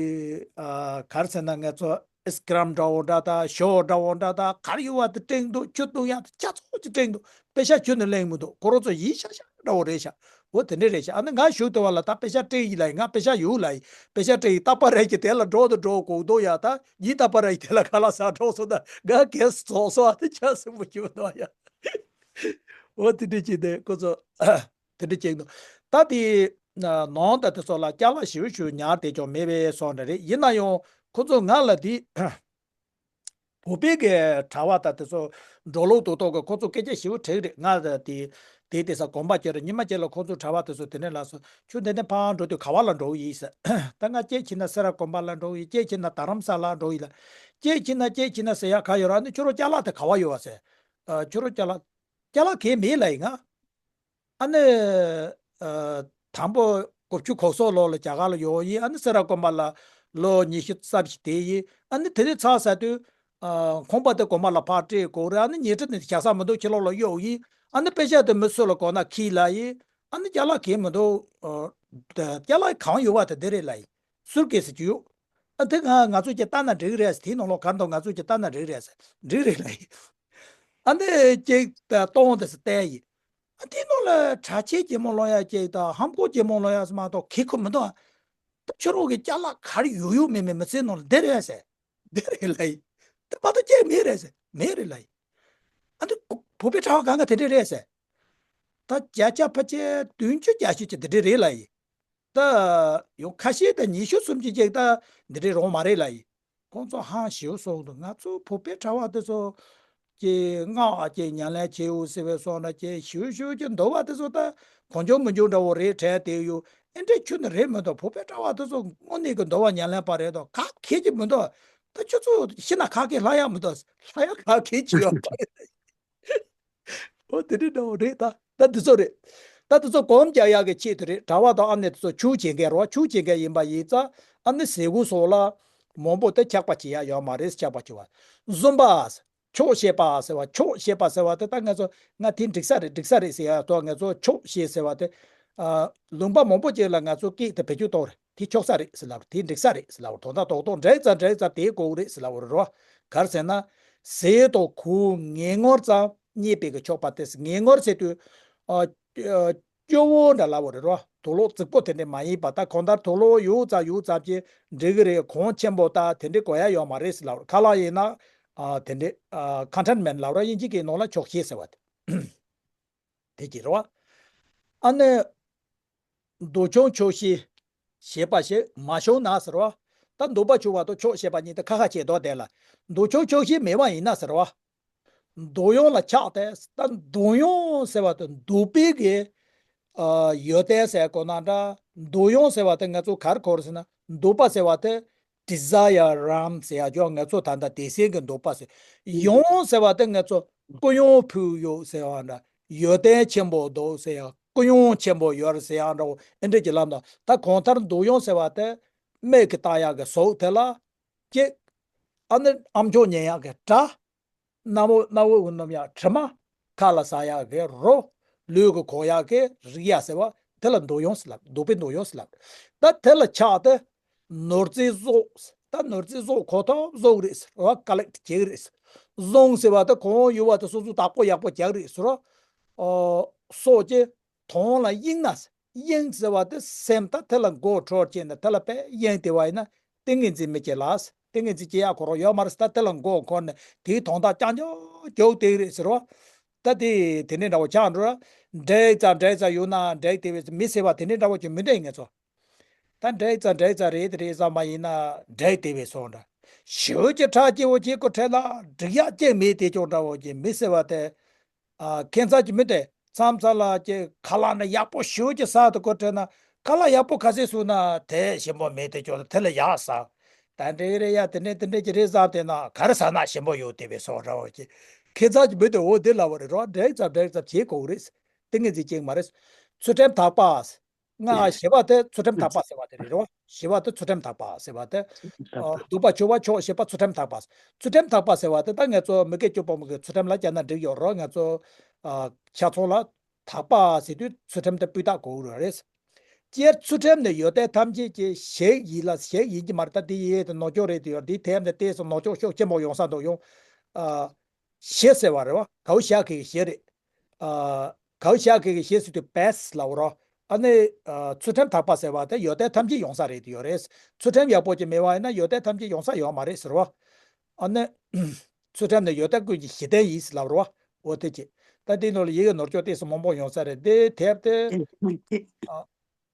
ཨ་ག་རེ་ཟེར་ན། ང་ཚོ་ཨིས་ཀི་རམ་འདྲ་བོ་འདྲ་དང་ཞོ་འདྲ་བོ་འདྲ་དང་ག་རེ་ཡོད་པ་དེ་སྤྲད་འདུག་ཆུ་བཏུང་ཡག་དེ་ཆ་ཚང་ཅིག་སྤྲད་འདུག་པེ་ཤག་ཁྱོན་ནས་ལེན་མི་འདུག་ཁོ་རང་ཚོ་ཡིན་ཤག་ཤག་འདྲ་བོ་རེད་ཤག་འོ་དེ་འདྲ་རེད་ཤག་ཨ་ནི་ང་ཞུ་དེ་བ་ལ་ད་པེ་ཤག་སྤྲད་ཡིན་ལ་ཡིན། ང་པེ་ཤག་ཡོད་ལ་ཡིན། པེ་ཤག་སྤྲད་ཡིན། རྟག་པར་རེ་གི་དེ་ལ་འགྲོ་དང་འགྲོ་གོག་འདུག་ཡ། ད་ཡིན་རྟག་པར་རེ་གི་དེ་ལ་ཁ་ལག་ཟ་འགྲོ་སོང་ད་ང་གེ་སི་རྫོགས་སོང་། ཨ་དེ་ཆ་སྲིན་པོ་ཞིག་འདུག་ཡ། འོ་དེ་འདྲ་ཅིག་དེ་ཁོ་ཚོ་དེ་འདྲ་ཅིག་འདུག་ད་དེ་ནང་ད་དེ་ཚོ་ལ་ཅ་ལག་ཞེ་པོ་ཞིག་ཉར་བསྡད་ཀྱང་མེད་པའི་བཟོ་འདྲ་རེད། ཡིན་ན་ཡང་ཁོ་ཚོ་ང་ལ་དེ། བོད་པའི་གི་གྲྭ་པ་དང་དེ་ཚོ་འགྲོ་ལུགས་ཐོག་ཐོག་གི་ཁོ་ཚོ་སྐད་ཆ་ཞེ་པོ་དྲིས་རེད། ང་དེ་དེ་དེ་ས་དགོན་པ་ཁྱེར་ཉི་མ་གཅིག་ལ་ཁོ་ཚོ་གྲྭ་པ་དེ་ཚོ་དེ་ནས་ལ་སོ་ཁྱོད་འདི་ནས་ཕར་འགྲོ་དུས་ག་བ་ལ་འགྲོ་གི་ཡིན་ཟེར། ད་ང་གཅིག་བྱས་ན་སེ་ར་དགོན་པ་ལ་འགྲོ་གི་ཡིན། གཅིག་བྱས་ན་རྡ་རམ་ས་ལ་འགྲོ་གི་ཡིན་ལ། གཅིག་བྱས་ན་གཅིག་བྱས་ན་ཟེར་ཡག་ག་ཡོད་ར། ཨ་ནི་ཁྱོད་རང་ཅ་ལག་དེ་ག་བ་ཡོད་བ་ཟེར། ཨ་ཁྱོད་རང་ཅ་ལག་ཅ་ལག་གས་མེད་ལ་ཡིན་ང་། ཨ་ནི། ཨ་དང་པོ་དགུ་བཅུ་གོ་སོ་ལོ་ལ་རྒྱ་གར་ལ་ཡོང་ཡིན། ཨ་ནི་སེ་ར་དགོན་པ་ལ་ལོ་ཉི་ཤུ་རྩ་བཞི་བསྡད་ཡིན། ཨ་ནི་དེ་རིང་ཚར་ཟ་དུས། ཨ་ཁང་པ་དེ་དགོན་པ་ལ་ཕར་སྤྲད་དགོས་རེད། ཨ་ནི་ཉལ་ཁྲི་དེ་བཞག་ས་མི་འདུག་ཕྱི་ལོགས་ལ་གཡུགས་ཡིན། ཨ་ནི་པེ་ཤག་དེ་མི་སུ་ལ་དགོས་ན་ཁྱེར་ལབ་ཡིན། ཨ་ནི་ཅ་ལག་གས་མི་འདུག་ཨ་ཅ་ལག་གང་ཡོད་པ་དེ་འདི་རེད་ལབ་ཡིན། སུར་ཀེ་སི་ཅིག་ཡོད། ཨ་དེ་ང་ང་ཚོ་ཀྱིས་བལྟས་ན་འགྲིག་རེད། དེའི་ནང་ལོགས་ག་རེ་འདུག་ང་ཚོ་ཀྱིས་བལྟས་ན་འགྲིག་རེད། འགྲིག་རེད་ལབ་ཡིན། ཨ་ནི་ཅིག་གཏོང་དེ་སུ་བལྟས་ཡིན། ཨ་དེའི་ནང་ལ་གྲྭ་ཆས་གྱོན་མོ་ལོན་ཡག་ཅིག་དང་ཧམ་གོ་གྱོན་མོ་ལོན་ཡག་སུ་མ་གཏོགས་གྱོན་ཁུལ་མི་འདུག་ཨ་ད་ཁྱོད་རང་གི་ཅ་ལག་ག་རེ་ཡོད་ཡོད་མེད་མེད་མི་ཚེའི་ནང་ལ་འདི་རེད་ཟེར། འདི་རེད་ལབ་ཡིན། ད་མ་གཏོགས་ཅིག་མེད་རེད་ཟེར། མེད་རེད་ལབ་ཡིན། ཨ་ནི་བོད་པའི་གྲྭ་པ་གང་ག་དེ་འདྲས་རེད་ཟེར། ད་བརྒྱ་ཆ་ཕལ་ཆེར་བདུན་ཅུ་བརྒྱད་ཅུ་ཅིག་དེ་འདྲས་རེད་ལབ་ཡིན། ད་ཡང་ཁ་ཤས་ད་ཉི་ཤུ་སུམ་ཅུ་ཅིག་ད་འདི་འདྲས་རང་མ་རེད་ལབ་ཡིན། ཁོང་ཚོ་ཧང་ཞེ་པོ་སོང་འདུག་ང་ཚོ་བོད་པའི་གྲྭ་པ་དེ་ཚོ་ཀྱི་སྔགས་ཀྱི་ཉམས་ལེན་བྱེད་འོ་ཟེར་བའི་སོང་ན་ཀྱི་ཞུ་ཞུ་ཀྱི་འདོད་པ་དེ་ཚོ་ད་གང་བྱུང་མི་འགྱུར་འདྲ་བོ་རེད་དྲན་བསྡད་ཡོད། ཨེ་འདྲས་ཁྱོན་ནས་རེད་མི་འདུག་བོད་པའི་གྲྭ་པ་དེ་ཚོ་དངོས་གནས་ཀྱི་འདོད་པ་ཉམས་ལེན་པ་རེད་དོ། ག་གེ་ཅིག་མི་འདུག་ད་ཁྱོད་ཚོ་ཤི་ན་ག་གེ་ལྷ་ཡག་མི་འདུག་ལྷ་ཡག་ག་གེ་ཅིག་ཡོད་པ་རེད། འོ་དེ་འདྲའི་འདྲ་བོ་རེད། ད་ད་འདི་ཚོ་རེད། ད་འདི་ཚོ་གོམ་རྒྱག་ཡག་གི་ཆེད་དུ་རེད། གྲྭ་པ་དང་ཨ་ནེ་དེ་ཚོ་ཆོས་བྱེད་མཁན་རོ། ཆོས་བྱེད་མཁན་ཡིན་པ་ཡིན་ཙང་ཨ་ནེ་ཟས་གོས་སོགས་ལ་མང་པོ་དེ་ཆག་པ་བྱེད་ཡག་ཡོད་མ་རེད། ཆག་པ་བྱེད་པ། བཟུམ་པ། ཆོག་ཤེས་པ་ཟེར་བ། ཆོག་ཤེས་པ་ཟེར་བ་དེ་ད་ང་ཚོ་ང་དེ་འགྲིག་ས་རེད་འགྲིག་ས་རེད་ཟེར་ཡག་ཐོག་ང་ཚོ་ཆོག་ཤེས་ཟེར་བ་དེ། ཨ་ལུང་པ་མང་པོ་ཅིག་ལ་ང་ཚོ་སྐད་དེ་བེད་སྤྱོད་གཏོང་རེད། དེ་ཆོག་ས་རེད་ཟེར་ལབ་རེད། དེ་འགྲིག་ས་རེད་ཟེར་ལབ་རེད། དོན་དག་རྡོག་རྡོག་འགྲིག་ཙང་འགྲིག་ཙང་དེ་དགོས་རེད་ཟེར་ལབ་རེད་རོ། ག་རེ་ཟེར་ན། ཟས་དང་གོས་ངན་ངོན་ཙམ་རྙེད་པའི་གི་ཆོག་པ་དེ། ངན་ངོན་ཟེར་དུས། ཨ་ཨ་སྐྱོ་བོ་འདྲ་ལབ་རེད་རོ། དུག་ལོག་རྫིག་པོ་དེ་འདྲ་མ་ཡིན་པ། ད་གང་ལྟར་དུག་ལོག་ཡོད་ཙང་ཡོད་ཙམ་གྱིས་འགྲིག་གི་རེད། གོང་ཆེན་པོ་ད་དེ་འདྲ་དགོས་ཡག་ཡོད་མ་རེད་ཟེར་ལབ་རེད། ཁ་ལག་ཡིན་ན། ཨ་དེ་འདྲ་ཨ་ཁོན་ཊེན་མེན་ཊི་ལབ་རོ། དབྱིན་ཇི་གི་ནང་ལ་ཆོག་ཤེས་ཟེར་བ་དེ། དེ་གྱིས་རེད་བ། ཨ་ནི། འདོད་ཆུང་ཆོག་ཤེས། ཞེས་པ་ཞིག་མ་བྱུང་ན་ཟེར་བ། ད་འདོད་པ་ཆུང་བ་དང་ཆོག་ཤེས་པ་གཉིས་དེ་ཁ་ཁ་བྱས་འདུག་དེ་ལ། འདོད་ཆུང་ཆོག་ཤེས་མེད་པ་ཡིན་ན་ཟེར་བ། འདོད་ཡོན་ལ་ཆགས་ཏེ། ད་འདོད་ཡོན་ཟེར་བ་དེ་འདོད་པའི་གི་ཨ་ཡོན་ཏན་ཟེར་གོ་ན་འདྲ། འདོད་ཡོན་ཟེར་བ་དེ་ང་ཚོ་ག་རེ་གོ་རེད་ཟེར་ན། འདོད་པ་ཟེར་བ་དེ་desire རམ་ཟེར་ཡ་ཅོག་ང་ཚོ་ད་ལྟ་དད་སེམས་ཀྱི་འདོད་པ་ཟེར། ཡོན་ཟེར་བ་དེ་ང་ཚོ་སྐུ་ཡོན་ཕུལ་ཡོད་ཟེར་བ་འདྲ། ཡོན་ཏན་ཆེན་པོ་འདུག་ཟེར་ཡ། སྐུ་ཡོན་ཆེན་པོ་ཡོད་རེད་ཟེར་ཡ་འདྲ་བོ་ཨེ་འདྲ་གྱི་ལམ་དང་། ད་གང་ལྟར་འདོད་ཡོན་ཟེར་བ་དེ་སྨན་གྱིས་བཏང་ཡག་གི་གཟུགས་དེ་ལ་གཅིག་ཨ་ནི་ཨམ་ཅོག་ཉན་ཡག་གི་སྒྲ། རྣ་བོ་རྣ་བོ་གི་སྣོམ་ཡག་དྲི་མ། ཁ་ལ་ཟ་ཡག་གི་རོ། ལུས་ཀྱི་གོ་ཡག་གི་རིག་ཡ་ཟེར་བ་དེ་ལ་འདོད་ཡོན་ཟེར་ལབ། འདོད་པའི་འདོད་ཡོན་ཟེར་ལབ། ད་དེ་ལ་ཆགས་ཏེ་ནོར་རྫས་བཟོ། ད་ནོར་རྫས་བཟོ་གོ་ཐོབ་བཟོ་གི་རེད་ཟེར་བ། ཀ་ལེག་བྱེད་ཀྱི་རེད་ཟེར། བཟང་ཟེར་བ་ད་གང་ཡོད་པ་དེ་སོ་སོ་བདག་པོ་ཡག་པོ་རྒྱག་གི་རེད་ཟེར་བ། ཨོ། སོགས་ཀྱི་དོན་ལ་གཡེང་ན། གཡེང་ཟེར་བ་དེ་སེམས་ད་དེ་ལ་མགོ་འཁོར་བྱས་ནས་དེ་ལ་དཔེ་གཡེང་བསྡད་པ་ཡིན་ན། ཏིང་ངེ་འཛིན་མི་སྐྱེ་ལ། ཏིང་ངེ་འཛིན་སྐྱེ་ཡག་ཁོ་རང་ཡོད་མ་རེད། ད་དེ་ལ་མགོ་འཁོར་ནས་དེའི་དོན་དག་རྐྱང་རྐྱང་རྒྱུག་བསྡད་ཀྱི་རེད་ཟེར་བ། ད་དེ་དེ་འདྲའི་འདྲ་བོ་ཆགས་འགྲོ་ར། འདྲེག་ཙམ་འདྲེག་ཙམ་ཡོད་ན་འདྲེག་བསྡད་པའི་མི་ཟེར་བ་དེ་འདྲའི་འདྲ་བོ་ཅིག་མི་འདྲ་ཡིན་ངེས་ཚོ། ད་འདྲེག་ཙམ་འདྲེག་ཙམ་རེད་དེ་རེད་བསམ་པ་ཡིན་ན་འདྲེག་བསྡད་པའི་སོང་འདྲ། ཞེ་པོ་ཅིག་ཁྲག་སྐྱེ་བོ་སྐྱེ་དགོས་ཁྲལ་ལ་འགྲིག་ཡག་ཅིག་མེད་དེ་ཅོག་འདྲ་བོ་ཅིག་མི་ཟེར་བ་དེ། ཨ། ཁྱད་མཚར་གྱི་མི་དེ་མཚམས་མཚམས་ལ་ཅིག་ཁ་ལག་ནི་ཡག་པོ་ཞེ་པོ་ཅིག་ཟ་དགོས་ཁྲལ་ན། ཁ་ལག་ཡག་པོ་ག་ཚོད་བཟོས་ན་དེ་ཞིམ་པོ་མེད་དེ་ཅོག་དེ་ལ་ཡག་ཟ། ད་འདྲེ་རེད་ཡ། དེ་འདྲེ་དེ་འདྲེ་ཅིག་རེད་བསམ་བསྡད་ན་ག་རེ་ཟ་ན་ཞིམ་པོ་ཡོད་དེ་བས་སོགས་འདྲ་བོ་ཅིག། ཁྱད་མཚར་གྱི་མི་དེ་འོ་དེ་ལབ་པ་རེད་རོ། འདྲེག་ཙམ་འདྲེག་ཙམ་བྱེད་དགོས་རེད། ཏིང་ངེ་འཛིན་ཅིག་མ་རེད། ཚུལ་ཁྲིམས་དག་པ། ང་བཞི་པ་དེ་ཚུལ་ཁྲིམས་དག་པ་ཟེར་བ་དེ་རེད་རོ། བཞི་པ་དེ་ཚུལ་ཁྲིམས་དག་པ་ཟེར་བ་དེ། ཨ། སྡིག་པ་སྤྱོད་པ་ཕྱོགས་བཞི་པ་ཚུལ་ཁྲིམས་དག་པ། ཚུལ་ཁྲིམས་དག་པ་ཟེར་བ་དེ་ད་ང་ཚོ་མི་དགེ་བཅུ་སྤོང་བའི་ཚུལ་ཁྲིམས་ལ་བསྐྱར་ན་འགྲིག་ཡོད་རོ། ང་ཚོ། ཨ། ཆ་ཚང་ལ་དག་པ་ཟེར་དུས་ཚུལ་ཁྲིམས་དེ་སྤུས་དག་དགོས་རེད། སྤྱིར་ཚུལ་ཁྲིམས་ནི་ཡོན་ཏན་ཐམས་ཅད་ཀྱི་གཞི་ཡིན་ལ། གཞི་ཡིན་གྱི་མ་རེད། ད་དེ་ཡི་དེ་ནོར་འཁྱོག་རེད་དེ་ཡོད། དེའི་ཐད་ནས་ཏོག་ཙམ་ནོར་འཁྱོག་ཤུགས་ཆེན་པོ་ཡོང་ས་འདུག་ཡོང་། ཨ། གཞི་ཟེར་བ་རེད་བ། གའུ་ཤ་ཁེ་གི་གཞི་རེད། ཨ། གའུ་ཤ་ཁེ་གི་གཞི་ཟེར་དུས་བེ་སི་ལབ་རོ། ཨ་ནི། ཨ། ཚུལ་ཁྲིམས་དག་པ་ཟེར་བ་དེ་ཡོན་ཏན་ཐམས་ཅད་ཡོང་ས་རེད་དེ་ཡོད་རེད། ཚུལ་ཁྲིམས་ཡག་པོ་ཅིག་མེད་པ་ཡིན་ན་ཡོན་ཏན་ཐམས་ཅད་ཡོང་ས་ཡོད་མ་རེད་ཟེར་བ། ཨ་ནི། ཚུལ་ཁྲིམས་ནི་ཡོན་ཏན་ཀུན་གྱི་གཞི་རྟེན་ཡིན་ཟེར་ལབ་རོ། འོ་དེ་ཅི། ད་དེའི་ནང་ལ་ཡི་གེ་ནོར་འཁྱོག་ཏོག་ཙམ་མང་པོ་ཡོང་ས་རེད། དེ་དེབ་དེ། ཨ།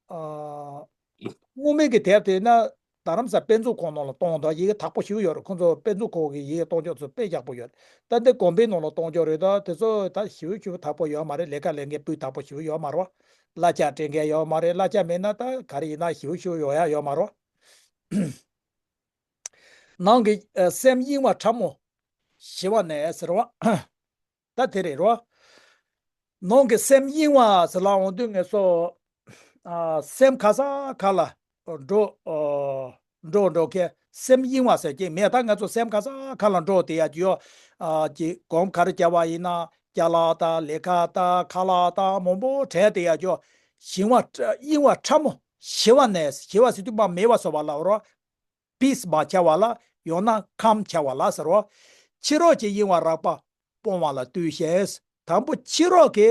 ཨ། སྔོན་མའི་གི་དེབ་དེ་ན་རྡ་རམ་ས་ལ་དཔེ་མཛོད་ཁང་ནང་ལ་གཏོང་དང་། ཡི་གེ་དག་པོ་ཞེ་པོ་ཡོད་རེད། ཁོང་ཚོ་དཔེ་མཛོད་ཁང་གི་ཡི་གེ་གཏོང་ཕྱོགས་ཚོ་དཔེ་ཡག་པོ་ཡོད་རེད། ད་འདི་དགོན་པའི་ནང་ལ་གཏོང་ཕྱོགས་རེད། ད་དེ་ཚོ་ད་ཞེ་པོ་ཞེ་པོ་དག་པོ་ཡོད་མ་རེད། ལས་ཀ་ལས་མཁན་སྤུས་དག་པོ་ཞེ་པོ་ཡོད་མ་རེད། གླ་ཆ་སྤྲད་མཁན་ཡོད་མ་རེད། གླ་ཆ་མེད་ན་ད་ག་རེ་ཡིན་ན་ཞེ་པོ་ཞེ་པོ་ཡོང་ཡ་ཡོད་མ་རེད། ནང་གི། ཨ། སེམས་གཡེང་བ་ཕྲ་མོ་ཞི་བ་ནས་ཟེར་བ། ད་དེ་རེད་རོ། ནང་གི་སེམས་གཡེང་བ་ཟེར་ལབ་འོང་དུས་ངེས་སོ། ཨ། སེམས་ག་ས་ག་ལ་འགྲོ། ཨ། འགྲོ་འགྲོ་མཁན་སེམས་གཡེང་བ་ཟེར་གྱི་མེད། ད་ང་ཚོ་སེམས་ག་ས་ག་ལ་འགྲོ་བསྡད་ཡ་ཅིག་ཡོད། ཨ། ཅིག་སྒོམ་ག་རེ་བྱ་བ་ཡིན་ན། ཅ་ལག་དང་ལས་ཀ་དང་ཁ་ལག་དང་མང་པོ་བྲལ་བསྡད་ཡ་ཅིག་ཡོད། གཡེང་བ། གཡེང་བ་ཕྲ་མོ། ཞི་བ་ནས། ཞི་བ་ཟེར་དུས་མ་མེད་པ་བཟོ་བ་ལབ་རོ། པིས་མ་ཆགས་པ་ལ། ཡང་ན་ཁམས་ཆགས་པ་ལ་ཟེར་རོ། ཕྱི་རོལ་གྱི་གཡེང་བ་རགས་པ་སྤོང་བ་ལ་ལྟོས་ཤིག། དང་པོ་ཕྱི་རོལ་གྱི་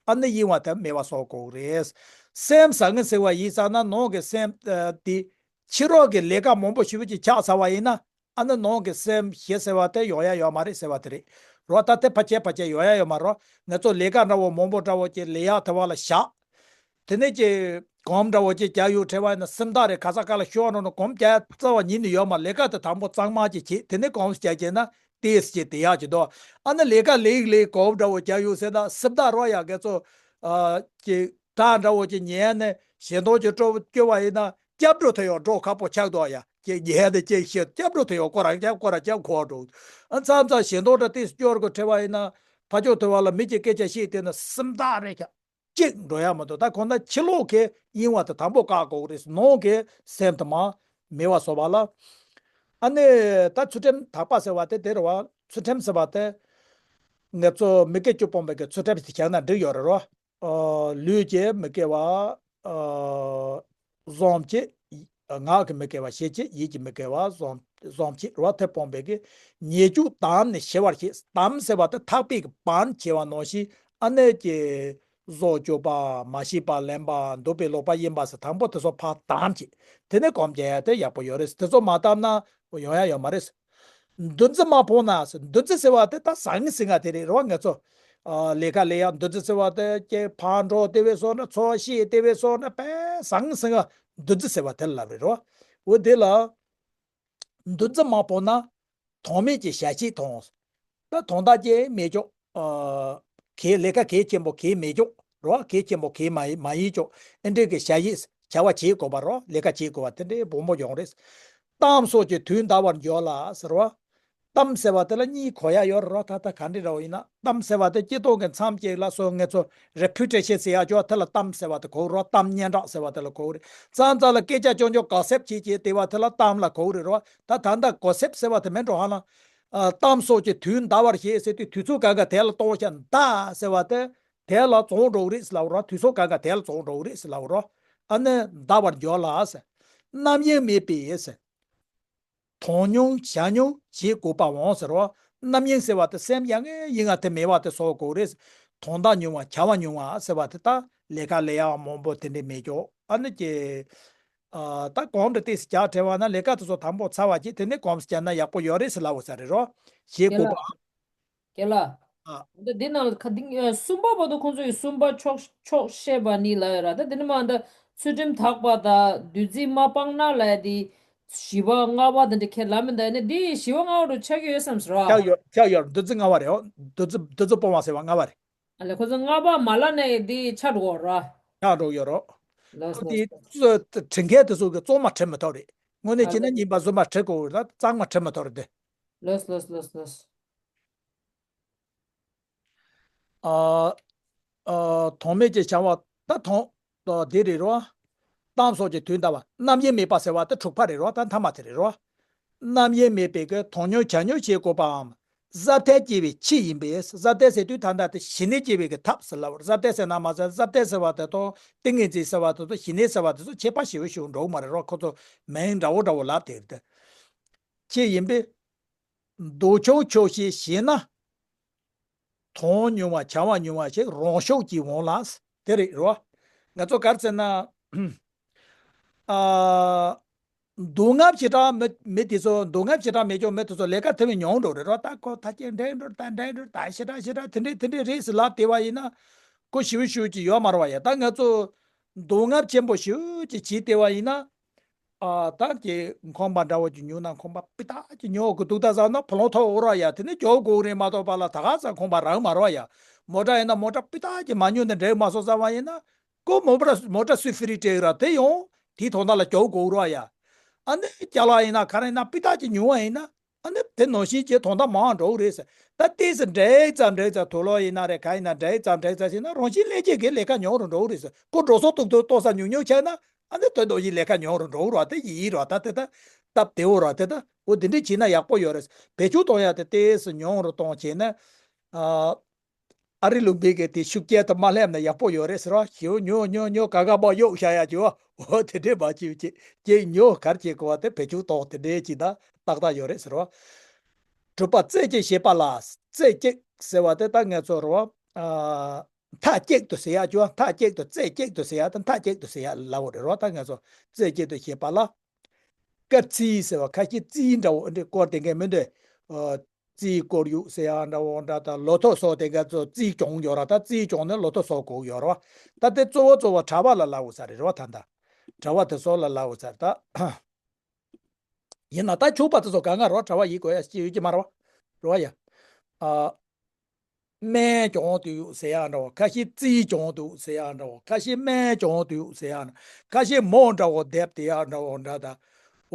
ཨ་ནི་གཡེང་བ་དེ་མེད་པ་བཟོ་དགོས་རེད། སེམས་ཟང་ངེ་ཟིང་བ་ཡིན་ཙང་ན་ནང་གི་སེམས། ཨ། དེ་ཕྱི་རོལ་གྱི་ལས་ཀ་མང་པོ་ཞེ་པོ་ཅིག་ཆགས་ཚར་བ་ཡིན་ན། ཨ་ནི་ནང་གི་སེམས་ཞི་ཟེར་བ་དེ་ཡོང་ཡ་ཡོད་མ་རེད་ཟེར་བ་དེ་རེད། རོ། ད་དེ་ཕལ་ཆེར་ཕལ་ཆེར་ཡོང་ཡ་ཡོད་མ་རོ། ང་ཚོ་ལས་ཀ་འདྲ་བོ་མང་པོ་འདྲ་བོ་ཅིག་ལས་ཡག་དེ་བ་ལ་བཞག་དེ་ནས་ཀྱི་སྒོམ་འདྲ་བོ་ཅིག་རྒྱག་ཡོད་བྲེལ་བ་ཡིན་ན། སེམས་ཐག་རེད། ག་ས་ག་ལ་ཤོར་འགྲོ་ན་སྒོམ་རྒྱག་རྩ་བ་ཉིད་ནས་ཡོད་མ། ལས་ཀ་དེ་དང་པོ་གཙང་མ་ཅིག་བྱེད། དེ་ནས་སྒོམ་རྒྱག་བྱས་ན་ཏོག་ཙམ་ཅིག་བདེ་ཡག་ཅིག་འདུག་ཨ་ནི་ལས་ཀ་ལས་ལས་སྒོམ་འདྲ་བོ་རྒྱག་ཡོད་ཟེར་ན། སེམས་ཐག་རོ་ཡ་ག་ཚོ། ཨ། ཅིག་སྒྲ་འདྲ་བོ་ཅིག་ཉན་ནས་ཞེ་འདོད་ཅིག་སྐྱེ་བ་ཡིན་ན། སྐྱབས་འགྲོ་དེ་ཡང་འགྲོ་ཁག་པོ་ཆགས་འདུག་ཡ། ཅིག་ཉན་ནས་ཅིག་ཞེ། སྐྱབས་འགྲོ་དེ་ཡང་ཁོ་རང་སྐྱབས། ཁོ་རང་སྐྱབས་ཁོ་འགྲོ། ཨ། མཚམས་མཚམས་ཞེ་འདོད་འདྲ་ཏོག་ཙམ་སྐྱེ་དགོས་བྲེལ་བ་ཡིན་ན། ཕར་ཕྱོགས་དེ་བ་ལ་མི་གཅིག་སྐད་ཆ་བཤད་བསྡད་ན་སེམས་ཐག་རེད་ཀྱང་གཅིག་འགྲོ་ཡ་མ་གཏོགས། ད་ཁོ་ན་ཕྱི་ལོགས་ཀྱི་གཡེང་བ་དེ་དང་པོ་བཀག་དགོས་རེད། ནང་གི་སེམས་དེ་མ་མེད་པ་བཟོ་བ་ལ། ཨ་ནི་ད་ཚུལ་ཁྲིམས་དག་པ་ཟེར་བ་དེ་དེ་རེད་བ། ཚུལ་ཁྲིམས་ཟེར་བ་དེ་ང་ཚོ་མི་དགེ་བཅུ་སྤོང་བའི་གི་ཚུལ་ཁྲིམས་དེ་བྱས་ན་འགྲིག་ཡོད་རེད་རོ། ཨ། ལུས་ཀྱིས་མི་དགེ་བ། ཨ། བཟུང་བྱེད། ངག་གིས་མི་དགེ་བ་བྱེད་བྱེད། ཡིད་ཀྱིས་མི་དགེ་བ་བཟུང་བཟུང་བྱེད་རེད་བ། དེ་སྤོང་བའི་གི་ཉེས་སྤྱོད་དམ་ནི་ཞི་བར་བྱེད། དམ་ཟེར་བ་དེ་ཐག་པས་གི་བམ་བྱས་པ་ནང་བཞིན། ཨ་ནི་ཀྱི་བཟོ་བཅོས་པ། མ་ཤེས་པ་ལེན་པ། འདོད་པའི་ལོག་པ་ཡིན་པ་ཟེར། དང་པོ་དེ་ཚོ་ཕར་དམ་བྱེད། དེ་ནས་སྒོམ་རྒྱག་ཡ་དེ་ཡག་པོ་ཡོད་རེད། དེ་ཚོ་མ་བཏབ་ན་ཡོང་ཡ་ཡོད་མ་རེད། འདུ་འཛི་མ་ཕོག་ན་ཟེར། འདུ་འཛི་ཟེར་བ་དེ་ད་ཟང་ངེ་ཟིང་ངེ་དེ་རེད་རོ། ང་ཚོ། ཨ། ལས་ཀ་ལས་ཡ་འདུ་འཛི་ཟེར་བ་དེ་ཀྱེ་ཕར་འགྲོ་དེ་བས་སོང་ན། འཚོ་བ་ཤེས་དེ་བས་སོང་ན། དཔེ་ཟང་ངེ་ཟིང་ངེ་འདུ་འཛི་ཟེར་བ་དེ་ལ་རེད་རོ། འོ་དེ་ལ་འདུ་འཛི་མ་ཕོག་ན་དོན་མེད་ཀྱི་ཞ་ཞིག་མཐོང་། ད་དོན་དག་ཅིག་མེད་ཅོག་གལ་ལས་ཀ་གལ་ཆེན་པོ་གལ་མེད་ཅོག་རོ། གལ་ཆེན་པོ་གལ་མ་མ་ཡིན་ཅོག་ཨེ་འདྲས་ཀྱི་བྱ་ཡིས་བྱ་བ་བྱེད་དགོས་པ་རོ། ལས་ཀ་བྱེད་དགོས་པ་དེ་འདྲའི་སྦོམ་པོ་ཡོང་རེད། གཏམ་སོགས་ཀྱིས་དུས་འདའ་བར་འགྱུར་ལ་ཟེར་བ། གཏམ་ཟེར་བ་དེ་ལ་གཉིས་གོ་ཡ་ཡོད་རེད་རོ། ད་ལྟ་ག་འདྲ་རོ་ཡིན་ན་གཏམ་ཟེར་བ་དེ་སྤྱི་ཚོགས་ཀྱི་མཚམས་གཅིག་ལ་སོ་ངེད་ཚོ་རེ་པུ་ཊེ་ཤན་ཟེར་ཡ་ཅོག་དེ་ལ་གཏམ་ཟེར་བ་དེ་གོ་རོ། གཏམ་སྙན་གྲགས་ཟེར་བ་དེ་ལ་གོ་རེད། ཙང་ཙང་ལ་སྐད་ཆ་ཅོག་ཅོག་གོ་སེབ་བྱེད་ཀྱི་དེ་བ་དེ་ལ་གཏམ་ལ་གོ་རེད་རོ། ད་ད་ལྟ་གོ་སེབ་ཟེར་བ་དེ་མིན་འགྲོ་ཧ་ལ། ཨ། གཏམ་སོགས་ཀྱིས་དུས་འདའ་བར་བྱེད་ཟེར་དུས་དུས་ཚོད་གང་ག་དེ་ལ་གཏོང་བྱ་འདའ་ཟེར་བ་དེ་དེ་ལ་བྱུང་འགྲོ་གི་རེད་ཟེར་ལབ་རོ། དུས་ཚོད་གང་ག་དེ་ལ་བྱུང་འགྲོ་གི་རེད་ཟེར་ལབ་རོ། ཨ་ནི་འདའ་བར་འགྱུར་ལ་ཟེར། རྣམ་གཡེང་མེད་པས་ཟེར། དོན་ཉུང་བྱ་ཉུང་བྱེད་དགོས་པའམ་ཟེར་རོ། རྣམ་གཡེང་ཟེར་བ་དེ་སེམས་ཡ་ངའི་ཡིད་ང་དེ་མེད་པ་དེ་བཟོ་དགོས་རེད། དོན་དག་ཉུང་བ་བྱ་བ་ཉུང་བ་ཟེར་བ་དེ་ད་ལས་ཀ་ལས་ཡག་མང་པོ་དེ་འདྲས་མེད་ཀྱོག་ཨ་ནི་ཀྱེ། ཨ། ད་གོམས་འདྲ་ཏོག་ཙམ་རྒྱག་བྲལ་བ་ན་ལས་ཀ་དེ་ཚོ་དང་པོ་ཚར་བ་ཅིག་དེ་ནས་གོམས་རྒྱག་ན་ཡག་པོ་ཡོད་རེད་ཟེར་ལབ་པ་ས་རེད་རོ། བྱེད་དགོས་པའམ། རྒན་ལགས། ཨ། ད་འདི་ནང་ལ་ཁ་འདི་གསུམ་པ་བར་དུ་ཁོང་ཚོ་ཡི་གསུམ་པ་ཕྱོགས་ཕྱོགས་བཤད་པ་ནི་ལ་ཡོད་ར། ད་འདི་ནི་མ་ད་ཚུལ་ཁྲིམས་དག་པ་དང་བདུད་རྩི་མ་སྤངས་ན་ལ་ཡ་དེ་བཞི་པ་ལྔ་པ་དེ་འདྲ་ཁས་ལ་མི་འདའ་ནི་འདི་བཞི་པ་ལྔ་པ་རུ་ཆགས་ཀྱི་ཡོད་བསམ་ཟེར་ར། ཆགས་ཡོད་ཆགས་ཡོད། བདུད་རྩི་ལྔ་པ་རེད། འོ། བདུད་རྩི་བདུད་རྩི་སྤོང་བ་ཟེར་བ་ལྔ་པ་རེད། ཨ་ལས་ཁོ་ཚོ་ལྔ་པ་མ་ལ་ནས་འདི་ཆགས་འགྲོ་ར། ཆགས་འགྲོ་ཡོད་རོ། ལོས་ཁོ་ལོས་དེ་ལོས། ཚོ་དྲན་མཁན་དེ་ཚོ་གི་གཙང་མ་དྲན་མི་ཐུབ་རེད། དངོས་གནས་ཨ་བྱས་ན་ལས། གཉིས་པ་གསུམ་པ་དྲན་དགོས་རེད། ད་གཙང་མ་དྲན་མི་ཐུབ་རེད་དེ། ལོས་ལོས་ལོས་ལོས། ཨ། ཨ། དོན་མེད་ཀྱི་བྱ་བ་ད་དོན་དེ་རེད་རོ། གཏམ་སོགས་ཀྱིས་དུས་འདའ་བ། རྣམ་གཡེང་མེད་པ་ཟེར་བ་དེ་དྲུག་པ་རེད་རོ། ད་མཐའ་མ་དེ་རེད་རོ། རྣམ་གཡེང་མེད་པའི་གི་དོན་ཉུང་བྱ་ཉུང་བྱེད་དགོས་པའམ། གཟབ་གཏད་བྱེད་པའི་ཆེད་ཡིན་པས། གཟབ་གཏད་ཟེར་དུས་ད་ལྟ་དེ་ཞི་གནས་སྐྱེ་བའི་གི་ཐབས་ཟེར་ལབ་པ་རེད། གཟབ་གཏད་ཟེར་ན་མ་ཟད་གཟབ་གཏད་ཟེར་བ་དེ་དང་ཏིང་ངེ་འཛིན་ཟེར་བ་དེ་ཚོ་ཞི་གནས་ཟེར་བ་དེ་ཚོ་ཁྱད་པར་ཞེ་པོ་ཞིག་འགྲོ་གི་མ་རེད་རོ། ཁོ་ཚོ་མིང་འདྲ་བོ་འདྲ་བོ་ལབ་དེ་རེད་དེ། ཆེད་ཡིན་པས། འདོད་ཆུང་ཆོག་ཤེས་བྱས་ན། དོན་ཉུང་བ་བྱ་བ་ཉུང་བ་ཞིག་རང་ཤུགས་ཀྱིས་འོང་ལ། དེ་རེད་རོ། ང་ཚོ་ག་རེ་ཟེར་ན། ཨ། སྡུག་བསྔལ་ཞེ་དྲག་མི་མི་དེ་ཚོ་སྡུག་བསྔལ་ཞེ་དྲག་མེད་ཀྱང་མི་དེ་ཚོ་ལས་ཀ་དེ་བས་ཉུང་འགྲོ་རེད་རོ། ད་ཁོ་ད་ཅིག་འགྲིག་འགྲོ་ད་འགྲིག་འགྲོ་ད་ཞེ་དྲག་ཞེ་དྲག་དེ་འདྲས་དེ་འདྲས་རེད་ཟེར་ལབ་བསྡད་པ་ཡིན་ན། ཁོ་ཞེ་པོ་ཞེ་པོ་ཅིག་ཡོད་མ་རེད་བ་ཡ། ད་ང་ཚོ་སྡུག་བསྔལ་ཆེན་པོ་ཞེ་པོ་ཅིག་བྱས་བསྡད་པ་ཡིན་ན། ཨ། ད་ཀྱི་ཁང་པ་འདྲ་བོ་ཅིག་ཉོས་ན་ཁང་པ་སྤུས་དག་ཅིག་ཉོ་དགོས་འདུག་ད་བསམ་ན་བུ་ལོན་ཐོབ་འོ་ར་ཡ། དེ་ནས་རྒྱག་དགོས་རེད་མ་གཏོགས་པ་ལ་ད་ག་ཚ་ཁང་པ་རག་མ་རེད་བ་ཡ། མོ་ཊ་ཡིན་ན་མོ་ཊ་སྤུས་དག་ཅིག་མ་ཉོས་ན་འགྲིག་མ་སོང་བསམ་པ་ཡིན་ན། ཁོ་མོ་ཊ་མོ་ཊ་སུས་ཧྥི་རི་སྤྲད་ར། དེ་ཡང་དེའི་ཐོག་ན་ལ་རྒྱག་དགོས་ར་ཡ། ཨ་ནི་ཅ་ལག་ཡིན་ན་ག་རེ་ཡིན་ན་སྤུས་དག་ཅིག་ཉོ་བ་ཡིན་ན། ཨ་ནི་དེ་ནང་བཞིན་གྱི་དོན་དག་མང་འགྲོ་གི་རེད་ཟེར། ད་ལྟས་སུ་འགྲིག་ཙམ་འགྲིག་ཙམ་དུག་ལོག་ཡིན་ན་རེད། ག་ཡིན་ན་འགྲིག་ཙམ་འགྲིག་ཙམ་ཟེར་ན་རང་བཞིན་ལྷན་སྐྱེས་ཀྱི་ལས་ཀ་ཉུང་རུ་འགྲོ་གི་རེད་ཟེར། ཁོ་འགྲོ་སོང་ཏོག་ཏོག་ཏོག་ཙམ་ཉུང་ཉུང་ཆགས་ན། ཨ་ནི་དོན་དག་ཡིན་ལས་ཀ་ཉུང་རུ་འགྲོ་གི་རེད་བ། དེ་ཡིན་རེད་བ། ད་དེ་ད་སྟབས་བདེ་བོ་རེད་བ། དེ་ད་འོ་དེ་འདྲས་བྱས་ན་ཡག་པོ་ཡོད་རེད། བེད་སྤྱོད་གཏོང་ཡ་དེ་ལྟས་སུ་ཉུང་རུ་གཏོང་བྱས་ན། ཨ། ཨ་རི་ལུང་པའི་གི་དེ་ཤུགས་རྐྱེན་དུ་མ་སླེབས་ན་ཡག་པོ་ཡོད་རེད་ཟེར་བ། ཞེའུ་ཉོ་ཉོ་ཉོ་ག་ག་པ་གཡོག་བཞག་ཡ་ཅིག་བ། འོ་དེ་འདྲས་མ་བྱེད་ཅིག་ཅིག་ཉོ་གར་བྱེད་དགོས་བ་དེ་བེད་སྤྱོད་གཏོང་དེ་འདྲས་ཅིག་ད་ཏག་ཏག་ཡོད་རེད་ཟེར་བ། གྲུབ་པ་རྩེ་གཅིག་བྱེད་པ་ལ། རྩེ་གཅིག་ཟེར་བ་དེ་ད་ངས་ཚོར་བ། ཨ། མཐའ་གཅིག་ཏུ་ཟེར་ཡ་ཅིག་བ། མཐའ་གཅིག་ཏུ་རྩེ་གཅིག་ཏུ་ཟེར་ཡ་དེ་མཐའ་གཅིག་ཏུ་ཟེར་ཡ་ལབ་པ་རེད་རོ། ད་ངས་ཚོ་རྩེ་གཅིག་ཏུ་བྱེད་པ་ལ། སྐར་རྩིས་ཟེར་བ་ཁ་ཤས་རྩིས་འདྲ་བོ་འདྲ་བསྐོར་དེ་འགས་མི་འདུག་ཨ། རྩིས་བསྐོར་ཡུག་ཟེར་ཡག་འདྲ་བོ་འདྲ་དང་ལོ་ཐོ་སོགས་དེ་འགས་ཚོ་རྩིས་སྐྱོང་ཡོད་ར། ད་རྩིས་སྐྱོང་ནས་ལོ་ཐོ་སོགས་དགོས་ཡོད་ར་བ། ད་དེ་གཙོ་བོ་གཙོ་བོ་གྲྭ་པ་ལ་ལབ་དགོས་ས་རེད་ར་བ། ད་ད་གྲྭ་པ་དེ་ཚོ་ལ་ལབ་དགོས་ས་རེད་ད། ཡིན་ན་ད་ཕྱུག་པ་དེ་ཚོ་གང་ག་ར་བ་གྲྭ་པ་ཡིན་དགོས་ཡ་ཅི་ཡོད་ཀྱི་མ་ར་བ། ར་བ་ཡ། ཨ། སྨན་སྦྱོང་དུ་ཡོད་ཟེར་ཡག་འདྲ་བོ། ཁ་ཤས་རྩིས་སྦྱོང་དུ་ཟེར་ཡག་འདྲ་བོ། ཁ་ཤས་སྨན་སྦྱོང་དུ་ཡོད་ཟེར་ཡག་འདྲ། ཁ་ཤས་མོ་འདྲ་བོ་བསྡེབས་དེ་ཡག་འདྲ་བོ་འདྲ་ད།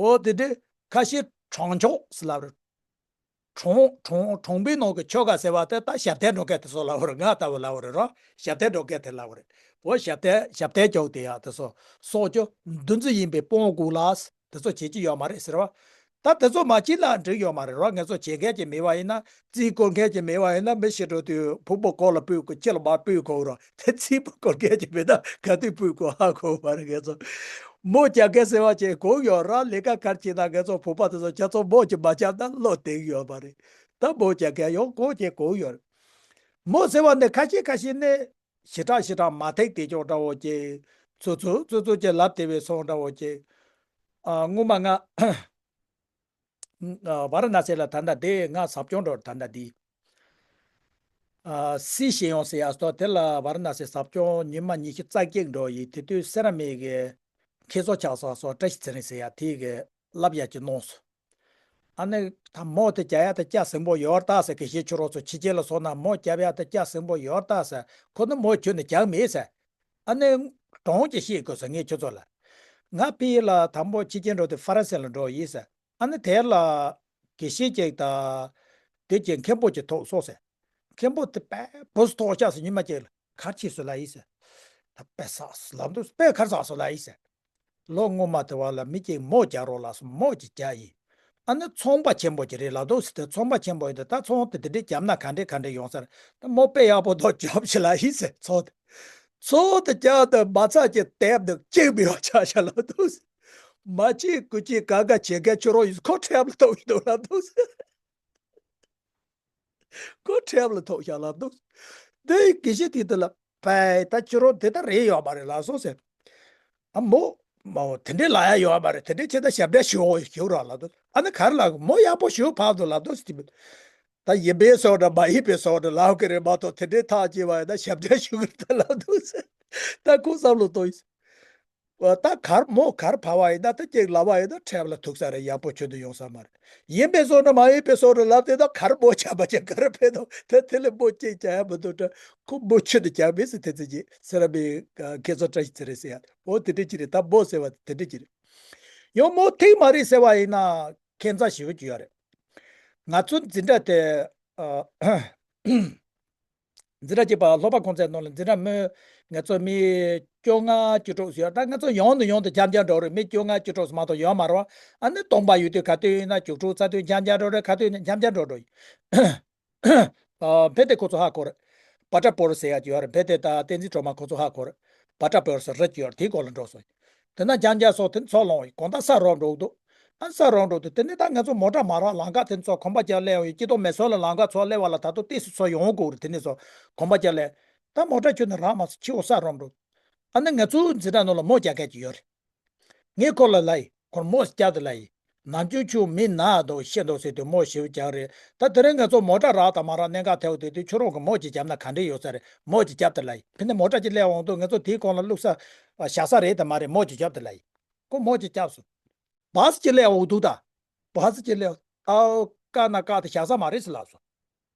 འོ་དེ་འདྲས། ཁ་ཤས་གྲོང་ཆོག་ཟེར་ལབ་རེད། གྲོང་གྲོང་གྲོང་པའི་ནང་གི་ཆོ་ག་ཟེར་བ་དེ་ད་ཞབས་བརྟན་འགྲོ་མཁན་དེ་ཚོ་ལབ་རེད། ང་ལྟ་བུ་ལབ་རེད་རོ། ཞབས་བརྟན་འགྲོ་མཁན་དེ་ལབ་རེད། འོ་ཞབས་བརྟན་ཞབས་བརྟན་སྐྱོག་དེ་ཡག་དེ་ཚོ་སོགས་ཀྱང་འདུ་འཛི་ཡིན་པས་སྤོང་དགོས་ལ། དེ་ཚོ་བྱེད་ཀྱི་ཡོད་མ་རེད་ཟེར་བ། ད་དེ་ཚོ་མ་བྱེད་ན་འགྲིག་ཡོད་མ་རེད་རོ། ང་ཚོ་བྱེད་མཁན་ཅིག་མེད་པ་ཡིན་ན། རྩིས་བསྐོར་མཁན་ཅིག་མེད་པ་ཡིན་ན། མི་ཤི་འགྲོ་དུས་ཕུང་པོ་གང་ལ་སྤོས་དགོས། ཅི་ལ་མ་སྤོས་དགོས་རོ། དེ་རྩིས་བསྐོར་མཁན་ཅིག་མེད་ན་ག་དུས་སྤོས་དགོས་ཧ་གོ་མ་རེད། ང་ཚོ་མོ་རྒྱག་མཁན་ཟེར་བ་ཅིག་གང་ཡོད་ར། ལས་ཀ་གར་བྱེད་ན་ང་ཚོ་བུ་པ་དེ་ཚོ་ཁྱེད་ཚོ་མོ་ཅིག་མ་རྒྱབ་ན་བློ་གཏད་ཡོད་མ་རེད། ད་མོ་རྒྱག་མཁན་ཡང་གང་ཅིག་གང་ཡོད་རེད། མོ་ཟེར་བ་ནི་ཁ་ཤས་ཁ་ཤས་ནི། ཞེ་དྲག་ཞེ་དྲག་མ་ཐེག་དེ་ཅོག་འདྲ་བོ་ཅིག་ཚུ་ཚུ་ཚུ་ཚུ་ཅིག་ལབ་དེ་བས་སོང་འདྲ་བོ་ཅིག་ཨ། སྔོན་མ་ང་ཨ། ཝཱ་ར་ཎ་སི་ལ་ད་ལྟ་དེ་ང་ཟབ་སྦྱོང་འགྲོ་ད་ལྟ་དེ། ཨ། སི་ཞེ་ཡོང་ཟེར་ཡག་སྟོ་དེ་ལ་ཝཱ་ར་ཎ་སི་ཟབ་སྦྱོང་ཉི་མ་ཉི་ཤུ་རྩ་གཅིག་འགྲོ་ཡི། དེ་དུས་སེ་ར་མིག་གི་མཁས་མཆོག་ཆགས་ས་སོ་བཀྲ་ཤིས་ཚེ་རིང་ཟེར་ཡག་དེ་གི་བསླབ་ཡག་ཅིག་གནང་སོང་། ཨ་ནི་ད་མོ་དེ་རྒྱག་ཡ་དེ་སྐྱ་ཟིང་པོ་ཡོད་ད་ཟེར། དགེ་བཤེས་ཁྱོད་རང་ཚོ་ཕྱི་རྒྱལ་ལ་སོང་ན་མོ་རྒྱག་ཡ་དེ་སྐྱ་ཟིང་པོ་ཡོད་ད་ཟེར། ཁོ་ནི་མོ་ཁྱོད་ནི་རྒྱག་མེད་ཟེར། ཨ་ནི་གྲོང་ཅིག་བཤད་དགོས་ཟེར། ངས་ཁྱོད་ཚོ་ལ། ང་ཕ་གི་ལ་དང་པོ་ཕྱི་རྒྱལ་འགྲོ་དུས་ཧྥ་རན་སི་ལ་འགྲོ་ཡིན་ཟེར། ཨ་ནི་དེར་ལ་དགེ་བཤེས་ཅིག་དང་དེ་ཅིག་མཁན་པོ་ཅིག་ཐུག་སོང་ཟེར། མཁན་པོ་དེ་དཔེ་བུ་སུ་ཐོག་ཆགས་སུ་ཉི་མ་ཅིག་ལ་གར་ཆས་སུ་ལ་ཡིན་ཟེར། ད་དཔེ་བསགས་སུ་ལབ་འདུག་དཔེ་གར་བསགས་སུ་ལ་ཡིན་ཟེར། ལོ་སྔོན་མ་དེ་བ་ལ་མི་གཅིག་མོ་རྒྱག་རོགས་ལ་སོང་། མོ་གཅིག་རྒྱག་ཡིན། ཨ་ནི་ཚོང་པ་ཆེན་པོ་ཅིག་རེད་ལབ་འདུག་ཟེར། དེ་ཚོང་པ་ཆེན་པོ་ཡིན་དུས་ད་ཚོང་དེ་དེ་འདྲས་བརྒྱབ་ན་ག་འདྲས་ག་འདྲས་ཡོང་ས་རེད། ད་མོ་དཔེ་ཡག་པོ་འདུག་རྒྱོབ་ཞིག་ལ་ཡིན་ཟེར། ཚོང་དེ་ཚོང་དེ་རྒྱག་དུས་མ་ཚད་ཅིག་དེབ་འདུག་གཅིག་མི་ཡོང་ཆ་ཤ་ལབ་འདུག་ཟེར། མ་གཅིག་དགུ་གཅིག་ག་ག་བྱེད་མཁན་ཁྱོད་རང་ཡིན། ཁོ་ཁྲེབ་ལ་ཐོག་ཡིན་འདུག་ལབ་འདུག་ཟེར། ཁོ་ཁྲེབ་ལ་ཐོག་ཤག་ལབ་འདུག་དེ་དགེ་བཤེས་དེ་དེ་ལ་པའི་ད་ཁྱོད་རང་དེ་ལྟར་རེད་ཡོད་མ་རེད་ལབ་སོང་ཟེར། ཨ་མོ། མོ་དེ་འདྲས་ལབ་ཡ་ཡོད་མ་རེད། དེ་འདྲས་བྱས་ད་ཞབས་བྲལ་ཞུ་འོ་ཞུ་རོགས་ལབ་འདུག་ཨ་ནི་ག་རེ་ལབ། མོ་ཡག་པོ་ཞུ་ཕར་འདུག་ལབ་འདུག་ཟེར། ད་ཡིན་པའི་སོགས་འདྲ་མ་ཡིན་པའི་སོགས་འདྲ་ལབ་གི་རེད་མ་གཏོགས་དེ་འདྲས་ཐག་བཅད་པ་ཡིན་ན་ཞབས་བྲལ་ཞུ་གི་རེད་ད་ལབ་འདུག་ཟེར། ད་ཁོ་བསམ་བློ་གཏོང་ཡིན། ད་གར་མོ་གར་ཕ་བ་ཡིན་ན་ད་ཅིག་ལབ་པ་ཡིན་ན་ཁྲེབ་ལ་ཐུག་ས་རེད། ཡག་པོ་ཁྱོད་དུ་ཡོང་ས་མ་རེད། ཡིན་པའི་བཟོ་འདྲ་མ་ཡིན་པའི་བཟོ་འདྲ་ལབ་དེ་ད་གར་མོ་ཆ་པ་ཅིག་ག་རེ་ཕན་ཐོགས། ད་དེ་ལས་མོ་ཅིག་བྱ་ཡ་མི་འདུག་ད་ཁོ་མོ་ཁྱོད་དུ་རྒྱག་མེད་ཟེར། དེ་ཚོ་ཅིག་ཟེར་ར་མི་ཁྱེད་ཚོ་བཀྲ་ཤིས་ཚེ་རིང་ཟེར་ཡ་འོ་དེ་འདྲ་ཅིག་རེད། ད་མོ་ཟེར་བ་དེ་འདྲ་ཅིག་རེད། ཡང་མོ་ཐིག་མ་རེད་ཟེར་བ་ཡིན་ན་ཁྱད་མཚར་ཞེ་པོ་ཅིག་ཡོད་རེད། ང་ཚོ་འཛིན་གྲྭ་དེ་ཨ། འཛིན་གྲྭ་གཅིག་པ་སློབ་པ་གོང་ཚད་ནང་ལ་འཛིན་གྲྭ་མི་ང་ཚོ་མི་བཅོ་ལྔ་བཅུ་དྲུག་ཡོད། ད་ང་ཚོ་ཡོང་དུ་ཡོང་དུ་འཁྱམ་འཁྱམ་འགྲོ་རེད། མི་བཅོ་ལྔ་བཅུ་དྲུག་མ་གཏོགས་ཡོད་མ་རེད་བ། ཨ་ནི་སྟོང་པ་ཡོད་དུས་ག་དུས་ཡིན་ན་བཅུ་དྲུག་རྩ་དུས་འཁྱམ་འཁྱམ་འགྲོ་རེད། ག་དུས་ཡིན་ན་འཁྱམ་འཁྱམ་འགྲོ་འགྲོ་ཡིན། ཨ་ཕེ་དེ་ཁོ་ཚོ་ཧ་གོ་རེད། པ་ཏྲ་པོར་ཟེར་ཡ་ཅིག་ཡོད་རེད། ཕེ་དེ་ད་བསྟན་འཛིན་སྒྲོལ་མ་ཁོ་ཚོ་ཧ་གོ་རེད། པ་ཏྲ་པོར་ཟེར་རེད་ཅིག་ཡོད་རེད། དེའི་སྐོར་ལ་འགྲོ་སོང་། དེ་ན་འཁྱམ་འཁྱམ་སོང་། དེ་ཚོ་ལོང་ཡིན། དགོང་དག་ས་རོགས་འགྲོ་འདུག་ཨ་ས་རོགས་འགྲོ་དུས་དེ་ནས་ད་ང་ཚོ་མོ་ཊ་མ་རག་ལམ་ཁ་དེ་ཚོ་གོམ་པ་རྒྱག་སླེབས་ཡོང་། སྐྱིད་ཏོག་མེ་སོ་ལ་ལམ་ཁ་ཚོ་སླེབས་པ་ལ་ད་དུང་ཏོག་ཙམ་ཚོ་ཡོང་དགོས་རེད། དེ་ནས་ཚོ་གོམ་པ་རྒྱག་སླེབས། ད་མོ་ཊ་ཁྱོན་ནས་རག་མ་སོང་། ཕྱི་པོ་ས་རོགས་འགྲོ། ཨ་ནི་ང་ཚོའི་འཛིན་གྲྭ་ནང་ལ་མོ་རྒྱག་མཁན་ཅིག་ཡོད་རེད། ངས་ཁོ་ལ་ལབ་ཡིན། ཁོར་མོ་རྒྱག་དུ་ལབ་ཡིན། ནམ་རྒྱུན་ཁྱོད་མི་ན་འདུག་ཤི་འདུག་ཟེར་དུས་མོ་ཞེ་པོ་རྒྱག་རེད། ད་དེ་རིང་ང་ཚོ་མོ་ཊ་རག་དང་མ་རག་གནད་འགག་ཐེབས་དུས་དུས་ཁྱོད་རང་གིས་མོ་ཅིག་བརྒྱབ་ན་ག་འདྲས་ཡོད་ས་རེད། མོ་ཅིག་བརྒྱབ་དུ་ལབ་ཡིན། ཕི་ནས་མོ་ཊ་ཅིག་སླེབས་འོང་དུས་ང་ཚོ་དེའི་གོང་ལ་བླུགས་ས་བཞག་ས་རེད་དང་མ་རེད། མོ་ཅིག་བརྒྱབ་དུ་ལབ་ཡིན། ཁོ་མོ་ཅིག་བརྒྱབ་སོང་། བཱ་སི་ཅིག་སླེབས་འོང་འདུག་ད། བཱ་སི་ཅིག་སླེབས། ཨའོ་བཀག་ན་བཀག་དེ་བཞག་ས་མ་རེད་ཟེར་ལབ་སོང་།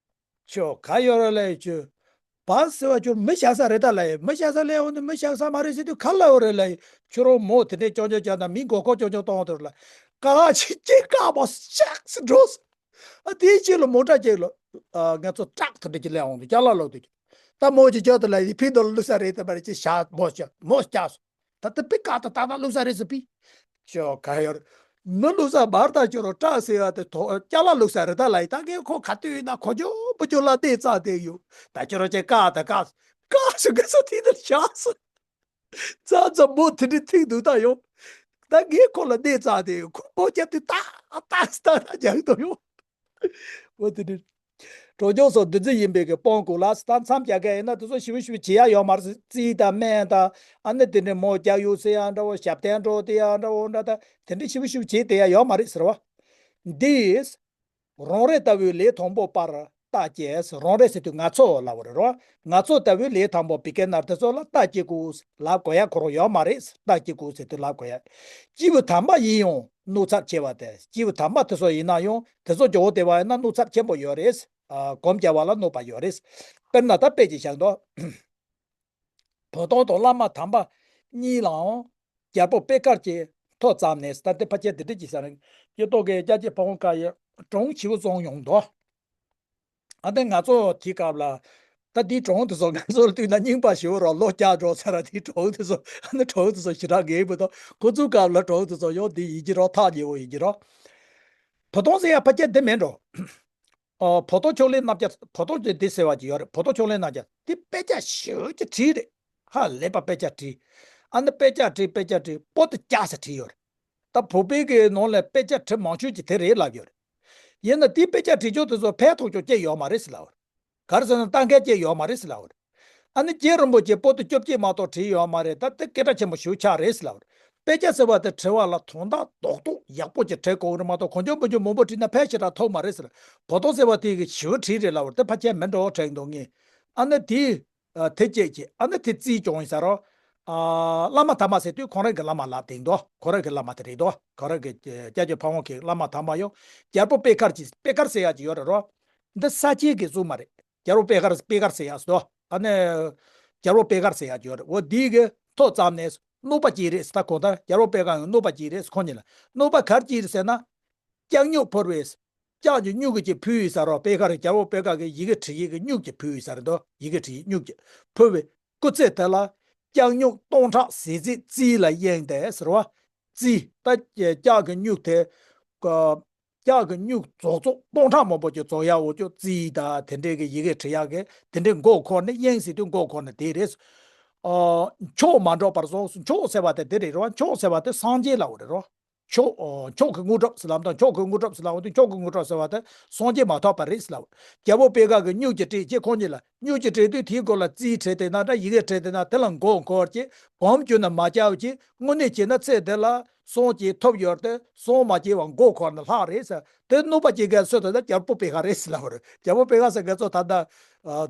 ཁྱོད་ག་ཡོད་རེད་ལབ་ཡིན། ཁྱོད་བཱ་སི་ཟེར་བ་ཁྱོད་མི་བཞག་ས་རེད་ད་ལབ་ཡིན། མི་བཞག་ས་སླེབས་འོང་དུས་མི་བཞག་ས་མ་རེད་ཟེར་དུས་ག་ལ་ཡོད་རེད་ལབ་ཡིན། ཁྱོད་རང་མོ་དེ་འདྲས་ཅོང་ཅོང་བརྒྱབ་ན་མི་མགོ་སྐོར་ཅོང་ཅོང་གཏོང་འདུག་ལ། བཀག་ཅིག་ཅིག་བཀག་པ་ཤག་སེ་འགྲོ་སོང་། ཨ་དེའི་རྗེས་ལ་མོ་ཊ་ཅིག་ལ་ཨ་ང་ཚོ་ཊག་དེ་འདྲས་ཅིག་སླེབས་འོང་དུས་ཅ་ལག་ལོག་དུས། ད་མོ་ཅིག་ཅོག་ཏུ་ལ་ཡི་ཕི་འདོར་བླུགས་ས་རེད་དེ་མ་རེད་ཅེས་བཞག་མོ་བཞག་མོ་བཞག་སོང་། ད་ལྟ་པི་ཀ་ད་ད་ད་བླུགས་ས་རེད་ཟེར་པི། ཅོ་ག་ཡོར། མི་བླུགས་ས་བར་ད་ཅོ་རོ་སྐྲག་ཟེར་ཡ་དེ་ཐོ་ཅ་ལག་བླུགས་ས་རེད་ད་ལ་ཡི། ད་ངས་ཁོ་ག་དུས་ཡིན་ན་ཁོ་ཅོ་བུ་ཅོ་ལ་བསྡད་ཙང་བསྡད་ཡོད། ད་ཅོ་རོ་ཅེ་ཀ་ད་ཀ་ཀ་སུ་ག་སུ་དེ་འདིར་བཞག་སོང་། ཙ་ཙ་མོ་དེ་འདྲའི་ཐིག་འདུག་ད་ཡོང་། ད་ངས་ཁོ་ལ་བསྡད་ཙང་བསྡད་ཡོད། ཁོ་མོ་རྒྱབ་དེ་ཏག་ཏག་སི་ཏག་ཏག་རྒྱག་འདུག་ཡོང་། འོ་དེ་འདྲ། གྲོགས་ཆུང་སོགས་འདུ་འཛི་ཡིན་པའི་གི་སྤོང་དགོས་ལ། ད་མཚམས་རྒྱག་མཁན་ཡིན་ན་དེ་ཚོ་ཞིབ་ཞིབ་བྱེད་ཡ་ཡོད་མ་རེད། རྩིས་དང་སྨན་དང་ཨ་ནི་དེ་འདྲའི་མོ་རྒྱག་ཡོད་ཟེར་ཡ་འདྲ་བོ། ཞབས་བརྟན་འགྲོ་དེ་ཡ་འདྲ་བོ་འདྲ། ད་དེ་འདྲའི་ཞིབ་ཞིབ་བྱེད་དེ་ཡ་ཡོད་མ་རེད་ཟེར་བ། འདིས་རང་རེ་ལྟ་བུའི་ལས་དང་པོ་པར་བརྟག་དཔྱད། རང་རེ་ཟེར་དུས་ང་ཚོ་ལབ་པ་རེད་རོ། ང་ཚོ་ལྟ་བུའི་ལས་དང་པོ་བི་གེ་ནར་དེ་ཚོ་ལ་བརྟག་དཔྱད་དགོས་ལབ་དགོས་ཡ་ཁོ་རང་ཡོད་མ་རེད། བརྟག་དཔྱད་དགོས་ཟེར་དུས་ལབ་དགོས་ཡ། སྐྱེས་བུ་དམ་པ་ཡིན་ཡང་གནོད་ཚབས་ཆེ་བ་དེ། སྐྱེས་བུ་དམ་པ་དེ་ཚོ་ཡིན་ན་ཡང་དེ་ཚོ་ཇོ་བོ་དེ་བ་ཡིན་ན་གནོད་ཚབས་ཆེན་པོ་ཡོད་རེད། ཨ་སྒོམ་རྒྱག་པ་ལ་གནོད་པ་ཡོད་རེད། དཔེར་ན་ད་དཔེ་ཅིག་བཞག་འདུག་བོ་དོང་དང་བླ་མ་དམ་པ་གཉིས་ལའང་རྒྱལ་པོ་པེ་དཀར་གྱིས་ཐོ་བརྩམས་ནས། ད་འདི་ཕལ་ཆེར་འདི་འདྲ་ཅིག་ཟེར་ནས་སྐྱེ་ཐོག་གི་སྐྱ་ཅེ་ཕ་བོང་ཁ་ཡི་གྲོང་ཞེ་པོ་བཙོང་ཡོང་འདུག་ཨ་ནི་ང་ཚོ་དེའི་སྐབས་ལ་ད་དེའི་གྲོང་དེ་ཚོ་ང་ཚོར་བལྟས་ན་རྙིང་པ་ཞེ་པོ་རང་ལོ་བརྒྱ་འགྲོ་ཚར་ར། དེའི་གྲོང་དེ་ཚོ་ཨ་ནི་གྲོང་དེ་ཚོ་ཞེ་དྲག་ངེས་པོ་དང་། ཁོ་ཚོའི་སྐབས་ལ་གྲོང་དེ་ཚོ་ཡང་འདི་ཡིན་གྱི་རོ། ཐག་ཉེ་བོ་ཡིན་གྱི་རོ། བོ་དོང་ཟེར་ཡ་ཕལ་ཆེར་འདི་མིན་འགྲོ། ཨོ་བོ་དོང་ཕྱོགས་ལས་རྣམ་རྒྱལ། བོ་དོང་ཅེས་འདི་ཟེར་བ་ཅིག་ཡོད་རེད། བོ་དོང་ཕྱོགས་ལས་རྣམ་རྒྱལ་དེ་དཔེ་ཆ་ཞེ་པོ་ཅིག་བྲིས་རེད། ཧ་ལས་པ་དཔེ་ཆ་བྲིས། ཨ་ནི་དཔེ་ཆ་བྲིས་དཔེ་ཆ་བྲིས་པོ་ཏི་སྐྱ་ཟེར་བྲིས་ཡོད་རེད། ད་བོད་པའི་གི་ནང་ལ་དཔེ་ཆ་བྲིས་མང་ཤོས་ཀྱི་དེ་རེད་ལབ་ཡོད་རེད། ཡིན་ན་དེའི་དཔེ་ཆ་བྲིས་ཆོག་དེ་ཚོ་ཕན་ཐོགས་ཆོག་ཅེས་ཡོད་མ་རེད་ཟེར་ལབ་ཡོད་རེད། ག་རེ་ཟེར་ན་ལྟ་མཁན་ཅེས་ཡོད་མ་རེད་ཟེར་ལབ་ཡོད་རེད། ཨ་ནི་རྗེ་རིན་པོ་ཆེ་པོ་ཏི་བཅོ་བརྒྱད་མ་གཏོགས་བྲིས་ཡོད་མ་རེད། ད་དེ་སྐད་གྲགས་ཆེན་པོ་ཞེ་པོ་ཆགས་རེད་ཟེར་ལབ་ཡོད་རེད། དཔེ་ཆ་ཟེར་བ་དེ་བྲིས་པ་ལ་དོན་དག་རྡོག་རྡོག་ཡག་པོ་ཅིག་བྲིས་དགོས་རེད་མ་གཏོགས་གང་བྱུང་མང་བྱུང་མང་པོ་བྲིས་ན་ཕན་ཞེ་དྲག་ཐོགས་མ་རེད་ཟེར། བོ་དོང་ཟེར་བ་དེ་གི་ཞེ་པོ་བྲིས་རེད་ལབ་པ་རེད། དེ་ཕལ་ཆེར་མི་འགྲོ་བ་དྲན་འདུག་ངས། ཨ་ནི་དེ་ཨ་དེ་བཅད་ཀྱི་ཨ་ནི་དེ་རྩིས་སྐྱོང་ཡིན་ས་རོ། ཨ། བླ་མ་དམ་པ་ཟེར་དུས་ཁོང་རང་གི་བླ་མ་ལབ་དེ་འདུག་ཁོང་རང་གི་བླ་མ་དེ་རེད་འདུག་ཁོང་རང་གི་སྐྱབས་རྗེ་ཕ་བོང་ཁའི་བླ་མ་དམ་པ་ཡོད། རྒྱལ་པོ་པེ་དཀར་གྱི་པེ་དཀར་ཟེར་ཡག་ཅིག་ཡོད་རེད་རོ། འདི་ས་སྐྱའི་གི་གཟུངས་མ་རེད། རྒྱལ་པོ་པེ་དཀར་པེ་དཀར་ཟེར་ཡག་ཟེར་དོ། ཨ་ནི། རྒྱལ་པོ་པེ་དཀར་ཟེར་ཡག་ཅིག་ཡོད་རེད། འོ་འདི་གི་ཐོ་བརྩམས་ནས་གནོད་པ་ཅི་རེད་ཟེར། ད་གོང་ལྟར་རྒྱལ་པོ་པེ་དཀར་གི་གནོད་པ་ཅི་རེད་ཟེར་ཁོང་གཉིས་ལ། གནོད་པ་ག་རེ་ཅི་རེད་ཟེར་ན། ལྕགས་སྨྱུག་ཕུལ་བས། ལྕགས་ཀྱི་སྨྱུག་གི་ཅིག་ཕུལ་ཡོད་ས་རོ། པེ་དཀར་རྒྱལ་པོ་པེ་དཀར་གི་ཡི་གེ་བྲིས་ཡི་གེ་སྨྱུག་ཅིག་ཕུལ་ཡོད་ས་རེད་འདུག་ཡི་གེ་བྲིས་ཡི་སྨྱུག་ཅིག་ཕུལ་བས། སྐུ་ཚེ་དེ་ལ་ལྕགས་སྨྱུག་སྟོང་ཕྲག་ཟས་བརྗིད་རྩིས་ལ་གཡེངས་ཏེ་ཟེར་བ། རྩིས་ད་ལྕགས་ཀྱི་སྨྱུག་དེ། ལྕགས་ཀྱི་སྨྱུག་རྫོགས་རྫོགས་སྟོང་ཕྲག་མང་པོ་ཅིག་རྫོགས་ཡག་འོ་ཅོག་རྩིས་དང་དེ་འདྲའི་གི་ཡི་གེ་བྲིས་ཡག་གི་དེ་འདྲའི་མགོ་འཁོར་ནས་གཡེངས་ཟེར་དུས་མགོ་འཁོར་ནས་དེ་རེད། ཨ། མཆོག་མ་འགྲོགས་པར་སོང་། མཆོག་ཟེར་བ་དེ་དེ་རེད་རོ། མཆོག་ཟེར་བ་དེ་སངས་རྒྱས་ལབ་པ་རེད་རོ། མཆོག་ཨོ། མཆོག་གི་དངོས་གྲུབ་ཟེར་ལབ་དང་། མཆོག་གི་དངོས་གྲུབ་ཟེར་ལབ་དུས་མཆོག་གི་དངོས་གྲུབ་ཟེར་བ་དེ་སངས་རྒྱས་མ་ཐོབ་པ་རེད་ཟེར་ལབ། རྒྱལ་པོ་པེ་དཀར་གི་སྨྱུག་ཅིག་བྲིས་རྗེས་ཁོང་གཉིས་ལ་སྨྱུག་ཅིག་བྲིས་དུས་དེའི་མགོ་ལ་རྩིས་བྲིས་དེ་ན་འདྲ་ཡི་གེ་བྲིས་དེ་ན་དེ་ལ་མགོ་འཁོར་གྱིས་གོམ་བཅུ་ན་མ་བཅའ་བ་གྱིས་དངོས་གནས་བྱས་ན་ཚེ་འདི་ལ་སངས་རྒྱས་ཐོབ་ཡོད་དེ་སངས་མ་རྒྱས་པ་མགོ་འཁོར་ན་ལྷག་རེད་ཟེར། དེ་གནོད་པ་ཅི་ག་སུ་དང་ན་རྒྱལ་པོ་པེ་དཀར་རེད་ཟེར་ལབ་པ་རེད། རྒྱལ་པོ་པེ་དཀར་ཟེར་མཁན་ཚོ་ད་ལྟ་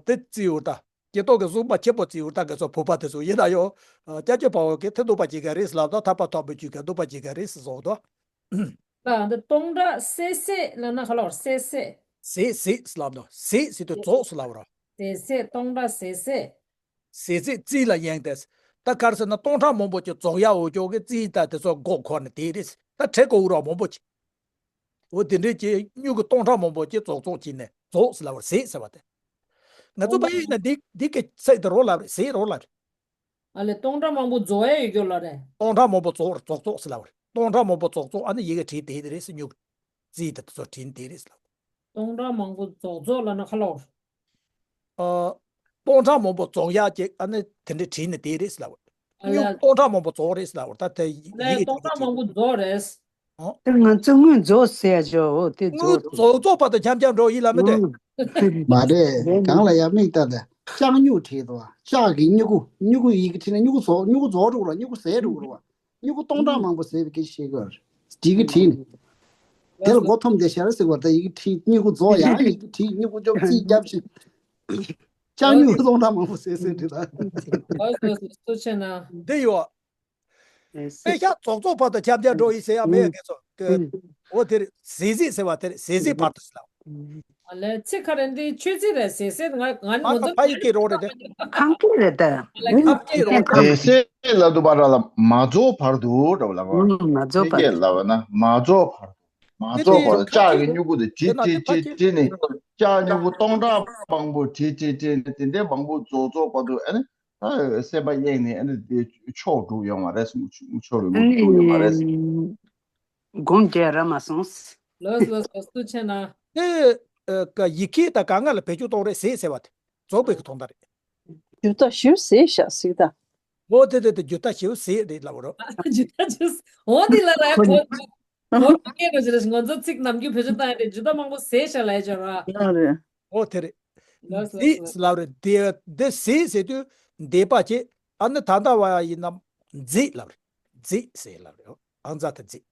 དེ་རྩིས་འོར་ད། སྐྱེ་ཐོག་གི་གཟུགས་པ་ཆེན་པོ་བརྩི་འོ་ད་ག་ཚོ་བུ་པ་དེ་ཚོ་ཡིན་ན་ཡོ། སྐྱབས་རྗེ་དཔའ་བོ་གིས་དེ་གནོད་པ་ཅི་ག་རེད་ཟེར་ལབ་དང་། ཐར་པ་ཐོབ་པའི་རྒྱུ་ག་གནོད་པ་ཅི་ག་རེད་ཟེར་བཟོ་དོ། ལ་འདི་སྟོང་ཕྲག་ཟས་བརྗིད་ལབ་ན་ག་ལབ་རེད། ཟས་བརྗིད། ཟས་བརྗིད་ཟེར་ལབ་དང་། ཟས་ཟེར་དུས་རྫོགས་ཟེར་ལབ་ར། ཟས་བརྗིད། སྟོང་ཕྲག་ཟས་བརྗིད། ཟས་བརྗིད་རྩིས་ལ་གཡེངས་ཏེ། ད་ག་རེ་ཟེར་ན་སྟོང་ཕྲག་མང་པོ་ཅིག་རྫོགས་ཡག་འོ་ཅོག་གི་རྩིས་ད་དེ་ཚོ་མགོ་འཁོར་ནས་དེ་རེད། ད་བྲེ་གོ་འུ་ར་མང་པོ་ཅིག་འོ་དེ་འདྲའི་ཅིག་སྨྱུ་གུ་སྟོང་ཕྲག་མང་པོ་ཅིག་རྫོགས་རྫོགས་བྱས་ནས་རྫོགས་ཟེར་ལབ་པ་རེད། ཟས་ཟེར་བ་དེ། ང་ཚོ་ཕ་ཡུལ་ན་འདི་འདི་གི་ཚིག་དེ་རོ་ལབ་རེད། ཟས་རོ་ལབ་རེད། ཨ་ལས་སྟོང་ཕྲག་མང་པོ་རྫོགས་ཡ་ཡོད་རྒྱུ་ལ་རེད། སྟོང་ཕྲག་མང་པོ་རྫོགས་རྫོགས་རྫོགས་ཟེར་ལབ་པ་རེད། སྟོང་ཕྲག་མང་པོ་རྫོགས་རྫོགས་ཨ་ནི་ཡི་གེ་བྲིས་དེ་རེད་ཟེར། སྨྱུ་གུ་རྩིས་དེ་ཚོ་བྲིས་དེ་རེད་ཟེར་ལབ། སྟོང་ཕྲག་མང་པོ་རྫོགས་རྫོགས་ལབ་ན་ག་ལབ། ཨ། སྟོང་ཕྲག་མང་པོ་རྫོགས་ཡག་ཅིག་ཨ་ནི་དེ་འདྲ་བྲིས་ནས་དེ་རེད་ཟེར་ལབ། ཨ་ལས། སྨྱུ་གུ་སྟོང་ཕྲག་མང་པོ་རྫོགས་རེད་ཟེར་ལབ། ད་དེ་ཨ་ལས་ཡི་གེ་སྟོང་ཕྲག་མང་པོ་རྫོགས་རེད། ཨོ། དེ་ང་ཚོ་དངུལ་རྫོགས་ཟེར་ཡ་ཅིག་འོ་དེ་དངུལ་རྫོགས་རྫོགས་རྫོགས་བར་དུ་འཁྱམ་འཁྱམ་འགྲོ་ཡིན་ལབ་མི་དེ། ཨང་། མ་རེད། རེད་གང་ལ་ཡ་མིག་ལྟ་དེ། ལྕགས་སྨྱུ་གུ་བྲིས་འདུག་ལྕགས་ཀྱི་སྨྱུ་གུ། སྨྱུ་གུ་ཡི་གེ་བྲིས་ནས་སྨྱུ་གུ་རྫོགས། སྨྱུ་གུ་རྫོགས་འགྲོ་ར། སྨྱུ་གུ་ཟད་འགྲོ་ར། སྨྱུ་གུ་སྟོང་ཕྲག་མང་པོ་ཟད་པའི་སྐད་ཆ་བཤད་དགོས་རེད། བྲིས་གི་བྲིས་ནས། དེ་ལ་མགོ་འཐོམས་བསྡད་ཤག་ཟེར་བ་ད་ཡི་གེ་བྲིས། སྨྱུ་གུ་རྫོགས་ཡང་ཡི་གེ་བྲིས། སྨྱུ་གུ་ཅོག་རྩིས་རྒྱབ་ཤིག་ལྕགས་སྨྱུ་གུ་སྟོང་ཕྲག་མང་པོ་ཟད་ཟད་བྲིས་ད། ཨོ་སོ་སོ་སོ་ཆེ་ན། འདི་ཡོད། དཔེ་ཤག་རྫོགས་རྫོགས་བར་དུ་འཁྱམ་འཁྱམ་འགྲོ་ཡིན་ཟེར་ཡ་མེད་ཡ་ངེས་ཚོ། ཨོ་དེ་རེད། ཟས་བརྗིད་ཟེར་བ་དེ་རེད། ཟས་བརྗིད་བར་དུ་ཟེར་ལ། ཨ་ལས་ཚིག་ཁ་རེ་འདི་ཆོས་ཚིག་རེད། ཟས་བརྗིད་ང་ང་ནི་ང་ཚོ་ཕ་ཡི་སྐད་རོགས་རེད་དེ། ཁམས་སྐད་རེད་ད། ཨ་ལས་ཁམས་སྐད་རོགས་རེད། ཟས་བརྗིད་ལབ་དུས་བར་ལ་མ་རྫོགས་བར་དུ་འདྲ་བ་ལ་བ། ཨུམ། མ་རྫོགས་བར་དུ། ལབ་ན་མ་རྫོགས་བར་དུ། མ་རྫོགས་བར་དུ། ལྕགས་ཀྱི་སྨྱུ་གུ་དེ་བྲིས་བྲིས་བྲིས་བྲིས་ནས། ལྕགས་སྨྱུ་གུ་སྟོང་ཕྲག་མང་པོ་བྲིས་བྲིས་བྲིས་ནས་དེ་འདྲའི་མང་པོ་རྫོགས་རྫོགས་བར་དུ་ཨ་ནི། ཨ། སེམས་པ་གཡེངས་ནས་ཨ་ནི་དེ་མཆོག་འགྲུབ་ཡོང་བ་རེད། མཆོག་རེད། མཆོག་འགྲུབ་ཡོང་བ་རེད། སྒོམ་རྒྱག་རག་མ་སོང་། ལགས་ལགས་ལགས། ཐུགས་རྗེ་ཆེ་གནང་། དེ་ཡི་གེ་དང་ག་ང་ལ་བེད་སྤྱོད་གཏོང་རེད། ཟས་ཟེར་བ་དེ་རྫོགས་པའི་གི་དོན་དག་རེད། རྒྱུ་ད་ཞིབ་ཟས་ཤག་ཟིག་ད། འོ་དེ་དེ་དེ་རྒྱུ་ད་ཞིབ་ཟས་རེད་ལབ་རོ། རྒྱུ་ད་ཞིབ་འོ་དེ་ལ་ར་གོ། ངོ་སྤྲོད་རྒྱག་རོགས་བྱེད་རེད། ང་ཚོ་ཚིག་ནམ་རྒྱུན་བེད་སྤྱོད་བཏང་ཡ་རེད། རྒྱུ་ད་མང་པོ་ཟས་ཤག་ལབ་ཡ་ཅིག་ཡོད་ར། ཡོད་རེད། ཨོ་དེ་རེད། ལགས་སོ། ཟས་ལབ་རེད། དེ་དེ་ཟས་ཟེར་དུས་འདས་པ་བྱེད། ཨ་ནི་ད་ལྟ་བ་ཡིན་ན་མཛེས་ལབ་རེད། མཛེས་ཟས་ལབ་རེད། ཨང་རྩ་དེ་མཛེས།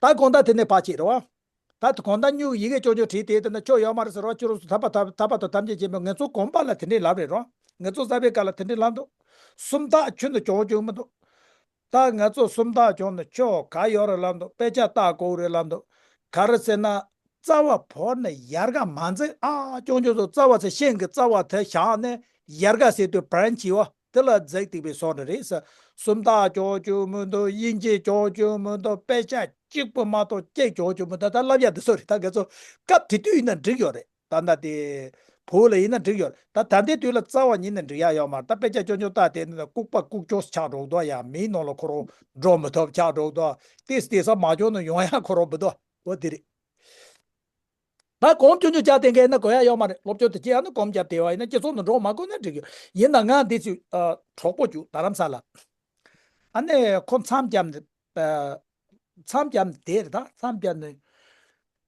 ད་གོང་ད་དེ་ནས་ཕར་བྱེད་རེད་བ། ད་དེ་གོང་ད་སྨྱུ་གུ་ཡི་གེ་ཅོག་ཅོག་བྲིས་དེ་དེ་ན་ཆོ་ཡོད་མ་རེད་ཟེར་བ། ཁྱོད་རང་ཚོ་ཐར་པ་ཐར་པ་དང་ཐམས་ཅད་མཁྱེན་པའི་ངེད་ཚོ་གོམ་པ་ལ་དེ་འདྲས་ལབ་རེད་རོ། ངེད་ཚོ་གསར་པའི་སྐབས་ལ་དེ་འདྲས་ལབ་འདུག་སུམ་རྟགས་ཁྱོན་དུ་ཅོག་ཅོག་མི་འདུག་ད་ང་ཚོ་སུམ་རྟགས་ཅོག་ནི་ཁྱོད་ག་ཡོད་རེད་ལབ་འདུག་དཔེ་ཆ་ལྟ་དགོས་རེད་ལབ་འདུག་ག་རེ་ཟེར་ན། རྩ་བ་བོར་ནས་ཡལ་ག་མ་འཛེགས། ཨ་ཅོང་ཅོ་ཚོ་རྩ་བ་ཚེ་ཤིང་གི་རྩ་བ་དེ་བཞག་ནས་ཡལ་ག་ཟེར་དུས་བན་གྱི་བ་དེ་ལ་འཛེགས་ཏིག་པའི་སོ་རེ་རེད་ཟེར། སུམ་རྟགས་ཅོག་ཅོག་མི་འདུག་དབྱིན་ཇི་ཅོག་ཅོག་མི་འདུག་དཔེ་ཆ་གཅིག་པུ་མ་གཏོགས་གཅིག་ཅོག་ཅོག་མི་འདུག་ད་ལབ་ཡ་འདི་ཚོ་རེད། ད་ང་ཚོ་སྐབས་དེ་དུས་ཡིན་ན་འགྲིག་ཡོད་རེད། ད་ལྟ་དེ་བོད་ལ་ཡིན་ན་འགྲིག་ཡོད་རེད། ད་ད་ལྟའི་དུས་ལ་རྩ་བ་ཉིད་ནས་འགྲིག་ཡ་ཡོད་མ་རེད། ད་དཔེ་ཆ་ཅོག་ཅོག་ལྟ་དེ་ནི་ལྐུགས་པ་ལྐུགས་ཅོག་ཆགས་འགྲོ་འདུག་ཡ་མིའི་ནང་ལ་ཁོ་རང་འགྲོ་མི་ཐུབ་ཆགས་འགྲོ་འདུག་ཏིས་ཏིས་ས་མ་ཅོག་ནི་ཡོང་ཡ་ཁོ་རང་མི་འདུག་འོ་དེ་རེད། ད་གོམ་ཆུང་ཆུང་བརྒྱབ་བསྡད་མཁན་ན་དགོས་ཡ་ཡོད་མ་རེད། སློབ་སྦྱོང་དེ་བྱེད་ཡ་ནི་གོམ་བརྒྱབ་བསྡད་པ་ཡིན་ན་སྤྱི་ཚོགས་ནང་འགྲོ་མ་དགོས་ན་འགྲིག་གི་ཡོད། ཡིན་ན་ང་འདི་ཚོའི་ཨ་གྲོགས་པོ་ཅིག་རྡ་རམ་ས་ལ། ཨ་ནི་ཁོ་མཚམས་བརྒྱབ་ནས་ཨ་མཚམས་བརྒྱབ་ནས་བསྡད་རེད། ད་མཚམས་བརྒྱབ་ནས་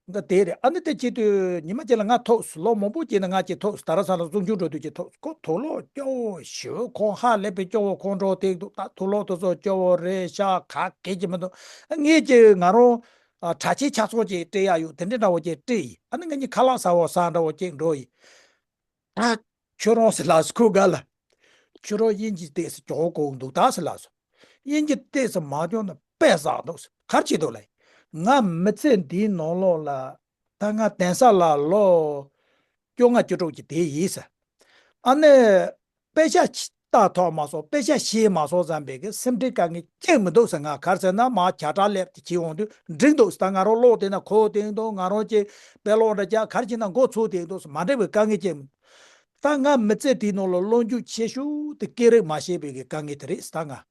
འདི་བསྡད་རེད། ཨ་ནི་དེ་བྱེད་དུས་ཉི་མ་གཅིག་ལ་ང་ཐུག་སོང་། ལོ་མང་པོ་གཅིག་ནས་ང་གཅིག་ཐུག་སོང་། རྡ་རམ་ས་ལ་གསུང་ཆུང་འགྲོ་དུས་གཅིག་ཐུག་སོང་། ཁོ་དུག་སློག་སྐྱོ་བོ་ཞེ་པོ། ཁོང་ཧ་ལས་པའི་སྐྱོ་བོ། ཁོང་འགྲོ་སྟེགས་འདུག་ད་དུག་སློག་དེ་ཚོ་སྐྱོ་བོ་རེད་ཤག་ག་གེ་ཅིག་མི་འདུག་ངས་ཅིག་ང་རང་ཨ་གྲྭ་ཆས་ཆ་ཚང་ཅིག་སྤྲད་ཡག་ཡོད། དེ་འདྲ་འདྲ་བོ་ཅིག་སྤྲད་ཡིན། ཨ་ནི་ང་གཉིས་ཁ་ལག་ཟ་བོ་ཟ་འདྲ་བོ་ཅིག་འགྲོ་ཡིན། ད་ཁྱོད་རང་ཟེར་ལགས་སོ། ཁོ་ག་ལ། ཁྱོད་རང་དབྱིན་ཇི་ཏོག་ཙམ་སྦྱོང་དགོས་འདུག་ད་ཟེར་ལབ་སོང་། དབྱིན་ཇི་ཏོག་ཙམ་མ་སྦྱོང་ན་དཔེ་བསགས་འདུག་ཟེར། ག་རེ་བྱེད་འདུག་ལབ། ང་མི་ཚེ་འདིའི་ནང་ལོགས་ལ་ད་ང་གདན་ས་ལ་ལོ་བཅོ་ལྔ་བཅུ་དྲུག་ཅིག་བསྡད་ཡིན་ཟེར། ཨ་ནི་དཔེ་ཆ་ཆ་ལྟ་ཐོག་མ་སོང་། དཔེ་ཆ་ཤེས་མ་སོང་ཙམ་པའི་གི་སེམས་ཁྲལ་དཀའ་ངལ་ཅིག་མི་འདུག་ཟེར། ང་ག་རེ་ཟེར་ན་མར་བྱ་བྲག་སླེབས་ཏེ་བྱེད་འོང་དུས་འགྲིག་འདུག་ཟེར། ད་ང་རང་ཀློག་བསྡད་ན་གོ་བསྡད་འདུག་ང་རང་ཅིག་དཔེ་ཀློག་འདྲ་རྒྱག་ག་རེ་བྱེད་ན་མགོ་ཚོས་བསྡད་འདུག་ཟེར། མ་འགྲིག་པའི་དཀའ་ངལ་ཅིག་མི་འདུག་ད་ང་མི་ཚེ་དེའི་ནང་ལ་བློ་འགྱོད་ཆེ་ཤོས་དེ་སྐད་རིགས་མ་ཤེས་པའི་གི་དཀའ་ངལ་དེ་རེད་ཟེར། ད་ང་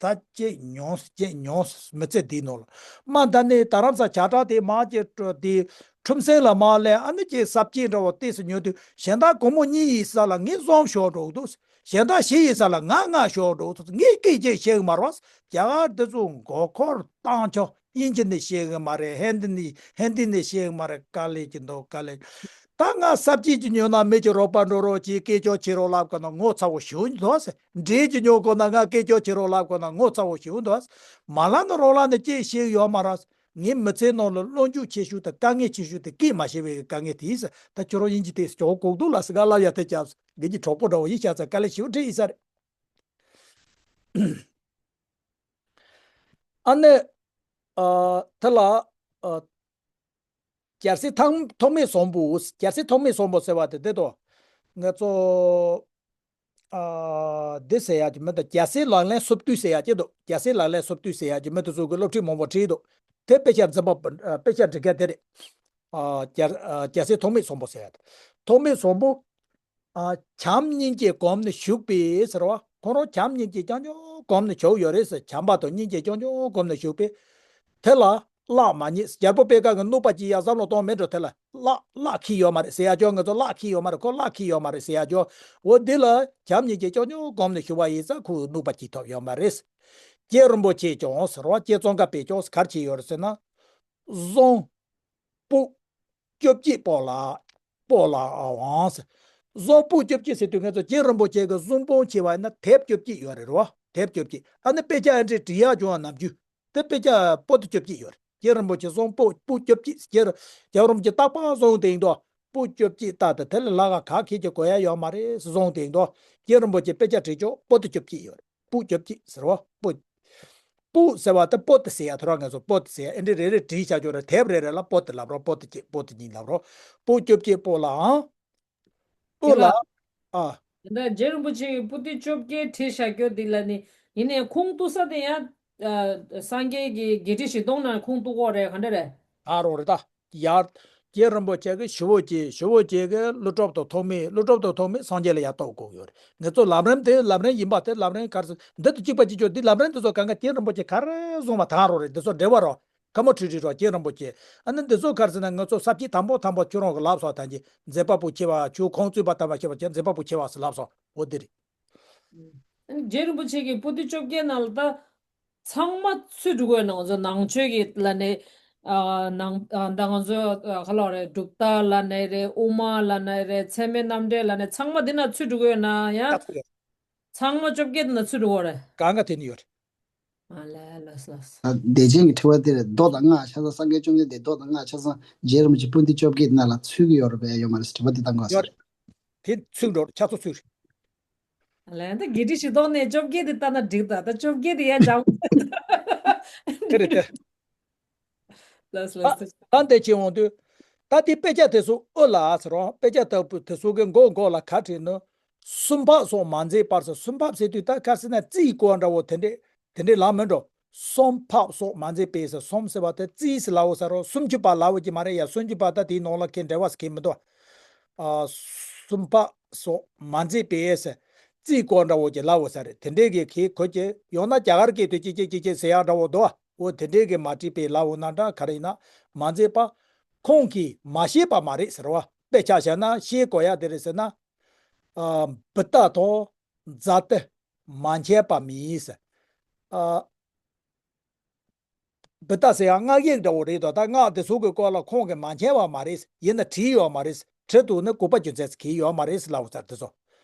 ད་ཅིག་མྱོང་ཅིག་མྱོང་མི་ཚེ་འདིའི་ནང་ལ། མ་ད་ནི་རྡ་རམ་ས་བྱ་བྲག་དེ་མར་ཅིག་འགྲོ་དེ་ཁྲོམ་སེང་ལ་མར་སླེབས། ཨ་ནི་ཅིག་སབ་ཇེག་འདྲ་བོ་ཏོག་ཙམ་ཉོ་དུས་གཞན་དག་སྒོར་མོ་གཉིས་ཡིན་ས་ལ་ངས་གསུམ་ཞོག་འགྲོ་འདུག་གཞན་དག་བཞི་ཡིན་ས་ལ་ང་ལྔ་ཞོག་འགྲོ་འདུག་ངས་སྐད་ཅིག་ཤེས་གི་མ་རེད་བ། རྒྱ་གར་འདི་ཚོ་མགོ་འཁོར་བཏང་ཆོག་དབྱིན་ཇི་ནི་ཤེས་གི་མ་རེད། ཧིན་དི་ནི་ཧིན་དི་ནི་ཤེས་གི་མ་རེད། དཀའ་ལས་ཀྱི་འདུག་དཀའ་ལས། ད་ང་སབ་ཇེག་ཅིག་ཉོས་ན་མི་གཅིག་རོགས་པ་འགྲོ་རོགས་གྱིས་སྐད་ཅོག་བྱེད་རོགས་ལབ་དགོས་ན་ངོ་ཚ་བོ་ཞེ་པོ་འདུག་ཟེར། འབྲས་ཅིག་ཉོ་དགོས་ན་ང་སྐད་ཅོག་བྱེད་རོགས་ལབ་དགོས་ན་ངོ་ཚ་བོ་ཞེ་པོ་འདུག་ཟེར། མ་ལབ་ན་རོགས་ལབ་ན་ཅིག་ཤེས་ཡོད་མ་རེད། ངའི་མི་ཚེའི་ནང་ལ་བློ་འགྱོད་ཆེ་ཤོས་དང་དཀའ་ངལ་ཆེ་ཤོས་དེ་སྐད་མ་ཤེས་པའི་དཀའ་ངལ་དེ་ཡིན་ཟེར། ད་ཁྱོད་རང་དབྱིན་ཇི་དེ་སྦྱོང་དགོས་འདུག་ལ་ཟེར་ག་ལབ་ཡ་དེ་རྒྱབ་ཟེར། དགེ་རྒན་གྲོགས་པོ་འདྲ་བོ་ཡིན་ཤག་ཟེར། དཀའ་ལས་ཞེ་པོ་འཕྲད་ཡིན་ས་རེད། ཨ་ནི། ཨ། དེ་ལ། ཨ། རྒྱལ་སྲས་ཐང་ཐོགས་མེད་བཟང་པོ། རྒྱལ་སྲས་ཐོགས་མེད་བཟང་པོ་ཟེར་བ་དེ་དེ་དོ། ང་ཚོ། ཨ། འདི་ཟེར་ཡག་གི་མི་འདུག་རྒྱལ་སྲས་ལག་ལེན་སོ་བདུན་ཟེར་ཡག་གི་འདུག་རྒྱལ་སྲས་ལག་ལེན་སོ་བདུན་ཟེར་ཡག་གི་མི་དེ་ཚོ་གི་སློབ་ཁྲིད་མང་པོ་བྲིས་འདུག་དེ་དཔེ་ཆ་འཛིན་པ། དཔེ་ཆ་འབྲི་མཁན་དེ་རེད། ཨ། རྒྱལ། ཨ། རྒྱལ་སྲས་ཐོགས་མེད་བཟང་པོ་ཟེར་ཡག་དེ། ཐོགས་མེད་བཟང་པོ། ཨ། བྱམས་སྙིང་རྗེ་སྒོམ་ནས་བཞུགས་པས་ཟེར་བ། ཁོ་རང་བྱམས་སྙིང་རྗེ་རྐྱང་རྐྱང་སྒོམ་ནས་བཞུགས་ཡོད་རེད་ཟེར། བྱམས་པ་དང་སྙིང་རྗེ་རྐྱང་རྐྱང་སྒོམ་ནས་བཞུགས་པས། དེ་ལ་གླགས་མ་རྙེད། རྒྱལ་པོ་པད་དཀར་གྱིས་གནོད་པ་ཅི་ཡང་བསམ་བློ་གཏོང་མེད་འགྲོ། དེ་ལ་གླགས། གླགས་འཁྱེར་ཡོད་མ་རེད་ཟེར་ཡག་ཅོག་ང་ཚོ་གླགས་འཁྱེར་ཡོད་མ་རེད། ཁོ་གླགས་འཁྱེར་ཡོད་མ་རེད་ཟེར་ཡག་ཅོག་འོ་འདི་ལ་བྱམས་སྙིང་རྗེ་རྐྱང་རྐྱང་སྒོམ་ནས་བཞུགས་པ་ཡིན་ཙང་ཁོ་གནོད་པ་ཅི་ཐོབ་ཡོད་མ་རེད། རྗེ་རིན་པོ་ཆེས་ཀྱང་ཟེར་བ། རྗེ་ཙོང་ཁ་པས་ཀྱང་ག་རེ་བྱས་ཡོད་རེད་ཟེར་ན། གཟུངས། སྤུག། བཅོ་བརྒྱད་སྤོ་ལགས། སྤོ་ལགས་ཨ་ཝང་ཟེར། གཟུངས་སྤུག་བཅོ་བརྒྱད་ཟེར་དུས་ང་ཚོ་རྗེ་རིན་པོ་ཆེ་གི་གཟུངས་འབུམ་བྱས་པ་ཡིན་ན་དེབ་བཅོ་བརྒྱད་ཡོད་རེད་རོ། དེབ་བཅོ་བརྒྱད། ཨ་ནི་དཔེ་ཆ་ཨ་འདྲས་བྲིས་ཡག་བྱུང་བ་ནམ་རྒྱུན། དེ་དཔེ་ཆ་པོ་ཏི་བཅོ་བརྒྱད་ཡོད་རེད། རྗེ་རིན་པོ་ཆེ་གཟུངས་སྤུག་སྤུག་བཅོ་བརྒྱད། རྗེ་རིན་པོ་ཆེ་རྟག་པར་གཟུངས་དེང་དུ་སྤུག་བཅོ་བརྒྱད་བཏགས་ཏེ་དེ་ལས་ལྷག་ག་ག་ཁྱེད་ཀྱིས་གོ་ཡ་ཡོད་མ་རེད་གཟུངས་དེང་དུ། རྗེ་རིན་པོ་ཆེ་དཔེ་ཆ་བྲིས་ཆོག་པོ་ཏི་བཅོ་བརྒྱད་ཡོད་རེད། སྤུག་བཅོ་བརྒྱད་ཟེར་བ། སྤུག་སྤུག་ཟེར་བ་དེ་པོ་ཏི་ཟེར་ཡ་ཐོ་ར་ང་ཚོ་པོ་ཏི་ཟེར་ཡ་ཨེ་འདྲས་རེ་རེ་བྲིས་བྱ་ཆོག་རེད། དེབ་རེ་རེ་ལ་པོ་ཏི་ལབ་རོགས། པོ་ཏི་གཅིག་པོ་ཏི་གཉིས་ལབ་རོགས། སྤུག་བཅོ་བརྒྱད་སྤོ་ལགས་ཨང་། སྤོ་ལགས། ཨ། ད་རྗེ་རིན་པོ་ཆེ་གིས་པོ་ཏི་བཅོ་བརྒྱད་བྲིས་བཞག་རྒྱུ་འདི་ལ་ནི་ཡིན་ནའི་ཁུངས་གཏུགས་ས་དེ་ཡང་། ཨ། སངས་རྒྱས་ཀྱི་བརྒྱད་ཁྲི་བཞི་སྟོང་ནང་ཁུངས་གཏུགས་དགོས་རེད་ག་འདྲ་རེད། ཨ་རོ་རེད་ད། ཡར། རྗེ་རིན་པོ་ཆེ་གི་ཞི་བོ་བརྒྱད། ཞི་བོ་བརྒྱད་གི་ཀླུ་སྒྲུབ་དང་ཐོགས་མེད། ཀླུ་སྒྲུབ་དང་ཐོགས་མེད་སངས་རྒྱས་ལ་ཡར་གཏུགས་དགོས་ཡོད་རེད། ང་ཚོ་ལམ་རིམ་དེ་ལམ་རིམ་ཡིན་པ་དེ་ལམ་རིམ་ག་རེ་ཟེར་འདི་དང་གཅིག་པ་གཅིག་རྐྱང་འདི་ལམ་རིམ་འདི་ཚོ་གང་ག་རྗེ་རིན་པོ་ཆེ་ག་རེ་གསུངས་པ་དང་རོ་རེད། འདི་ཚོ་འགྲེལ་བ་རོ། ཁ་མོ་ཁྲིག་ཁྲིག་རོ་རྗེ་རིན་པོ་ཆེ། ཨ་ནི་འདི་ཚོ་ག་རེ་ཟེར་ན་ང་ཚོ་ས་བཅད་དང་པོ་དང་པོ་ཁྱོད་རང་གི་ལབ་སོང་། ད་ཀྱི་མཛད་པ་པོ་ཆེ་བ་ཁྱོད་ཁོང་བཙུན་པ་དམ་པ་ཆེ་བ་ཁྱོད་མཛད་པ་པོ་ཆེ་བ་ཟེར་ལབ་སོང་། འོ་འདི་རེད། རྗེ་རིན་པོ་ཆེ་གིས་པོ་ཏི་བཅོ་བརྒྱད་ནང་ལ་ད་ཚང་མ་ཚུད་འགྲོ་གི་ཡོད་ན། ང་ཚོ་ནང་ཆོས་ཀྱི་ལ་ནས། ཨ། ནང་། ཨ། ད་ང་ཚོ་ཨ་ག་ལབ་རེད། གྲུབ་མཐའ་ལ་ནས་རེད། དབུ་མ་ལ་ནས་རེད། ཚད་མའི་རྣམ་འགྲེལ་ལ་ནས་ཚང་མ་འདི་ན་ཚུད་འགྲོ་གི་ཡོད་ན་ཡང་། ད་ཚུད་ཡོད། ཚང་མ་བཅོ་བརྒྱད་འདི་ན་ཚུད་འགྲོ་གི་རེད། གང་ག་དེ་ནི་ཡོད་རེད། ཨ་ལས། ལགས་སོ་ལགས་སོ། ཨ། བདེ་ཆེན་གྱི་དྲི་བ་དེ་རེད། མདོ་དང་སྔགས་ཆ་ཚང་། སངས་རྒྱས་བཅོམ་ལྡན་འདས་མདོ་དང་སྔགས་ཆ་ཚང་རྗེ་རིན་པོ་ཆེ་པོ་ཏི་བཅོ་བརྒྱད་ནང་ལ་ཚུད་ཀྱི་ཡོད་རེད་པས་ཡོད་མ་རེད་ཟེར་དྲི་བ་དེ་བཏང་དགོས་ས་ཡོད་རེད། རེད། དེ་ཚུད་འགྲོ་རེད། ཆ་ཚང་ཚུད་རེད། ལན་ད་བརྒྱད་ཁྲི་བཞི་སྟོང་ནས་བཅོ་བརྒྱད་དེ་ལྟ་ན་འགྲིག་ད། ད་བཅོ་བརྒྱད་དེ་ཡར་སྦྱང་། དེ་རེད་དེ། ལགས་སོ་ལགས་སོ། ད་འདི་བྱེད་འོང་དུས། ད་དེ་དཔེ་ཆ་དེ་ཚོ་ཨོ་ལ་ཟེར་རོ། དཔེ་ཆ་ལྟ་བུ་དེ་ཚོ་གི་མགོ་མགོ་ལ་ག་བྲིས་ནི། སུམ་ཕག་སོགས་མ་མཛད་པར་ཟེར། སུམ་ཕག་ཟེར་དུས་ད་ག་ཟེར་ན་རྩིས་སྐོར་འདྲ་བོ་དེ་འདྲས་དེ་འདྲས་ལབ་མིན་འགྲོ། སུམ་ཕག་སོགས་མ་མཛད་པས་ཟེར། སུམ་ཟེར་བ་དེ་རྩིས་ཟེར་ལབ་འོ་ས་རོ། སུམ་ཅུ་པ་ལབ་འོ་ཀྱི་མ་རེད་ཡ། སུམ་ཅུ་པ་ད་དེའི་ནང་ལ་ཁེ་འབྲེལ་བ་ཟེར་ཁེ་མི་འདུག་ཨ། སུམ་ཕག་སོགས་མ་མཛད་པས་ཟེར། རྩིས་སྐོར་འདྲ་བོ་ཅིག་ལབ་འོ་ས་རེད། དེ་འདྲས་ཀྱི་ཁེ་གོ་ཀྱི་ཡོང་ན་རྒྱ་གར་སྐད་དུ་ཅི་ཅི་ཅི་ཅི་ཟེར་ཡག་འདྲ་བོ་འདུག་འོ་དེ་འདྲས་ཀྱི་མ་བྲིས་པས་ལབ་འོ་ན་འདྲ་ག་རེ་ཡིན་ན། མ་མཛད་པ། ཁོང་གིས་མ་ཤེས་པ་མ་རེད་ཟེར་བ། དཔེ་ཆ་བཞག་ན་ཤེས་དགོས་ཡ་དེ་རེད་ཟེར་ན། ཨ། བུདྡྷ་དང་ཛཱ་ཏི་མ་མཁྱེན་པ་མིན་ཟེར། ཨ། བུདྡྷ་ཟེར་ཡང་སྔགས་ཡིག་འདྲ་བོ་རེད་དོ། ད་སྔགས་དེ་ཚོ་གི་སྐོར་ལ་ཁོང་གིས་མ་མཁྱེན་པ་མ་རེད། ཡིན་ན་བྲིས་ཡོད་མ་རེད། བྲིས་འདུག་ན་དགོས་པ་རྒྱུ་མཚན་ཟེར་གྱི་ཡོད་མ་རེད་ཟེར་ལབ་འོ་ས་རེད་དེ་ཚོ།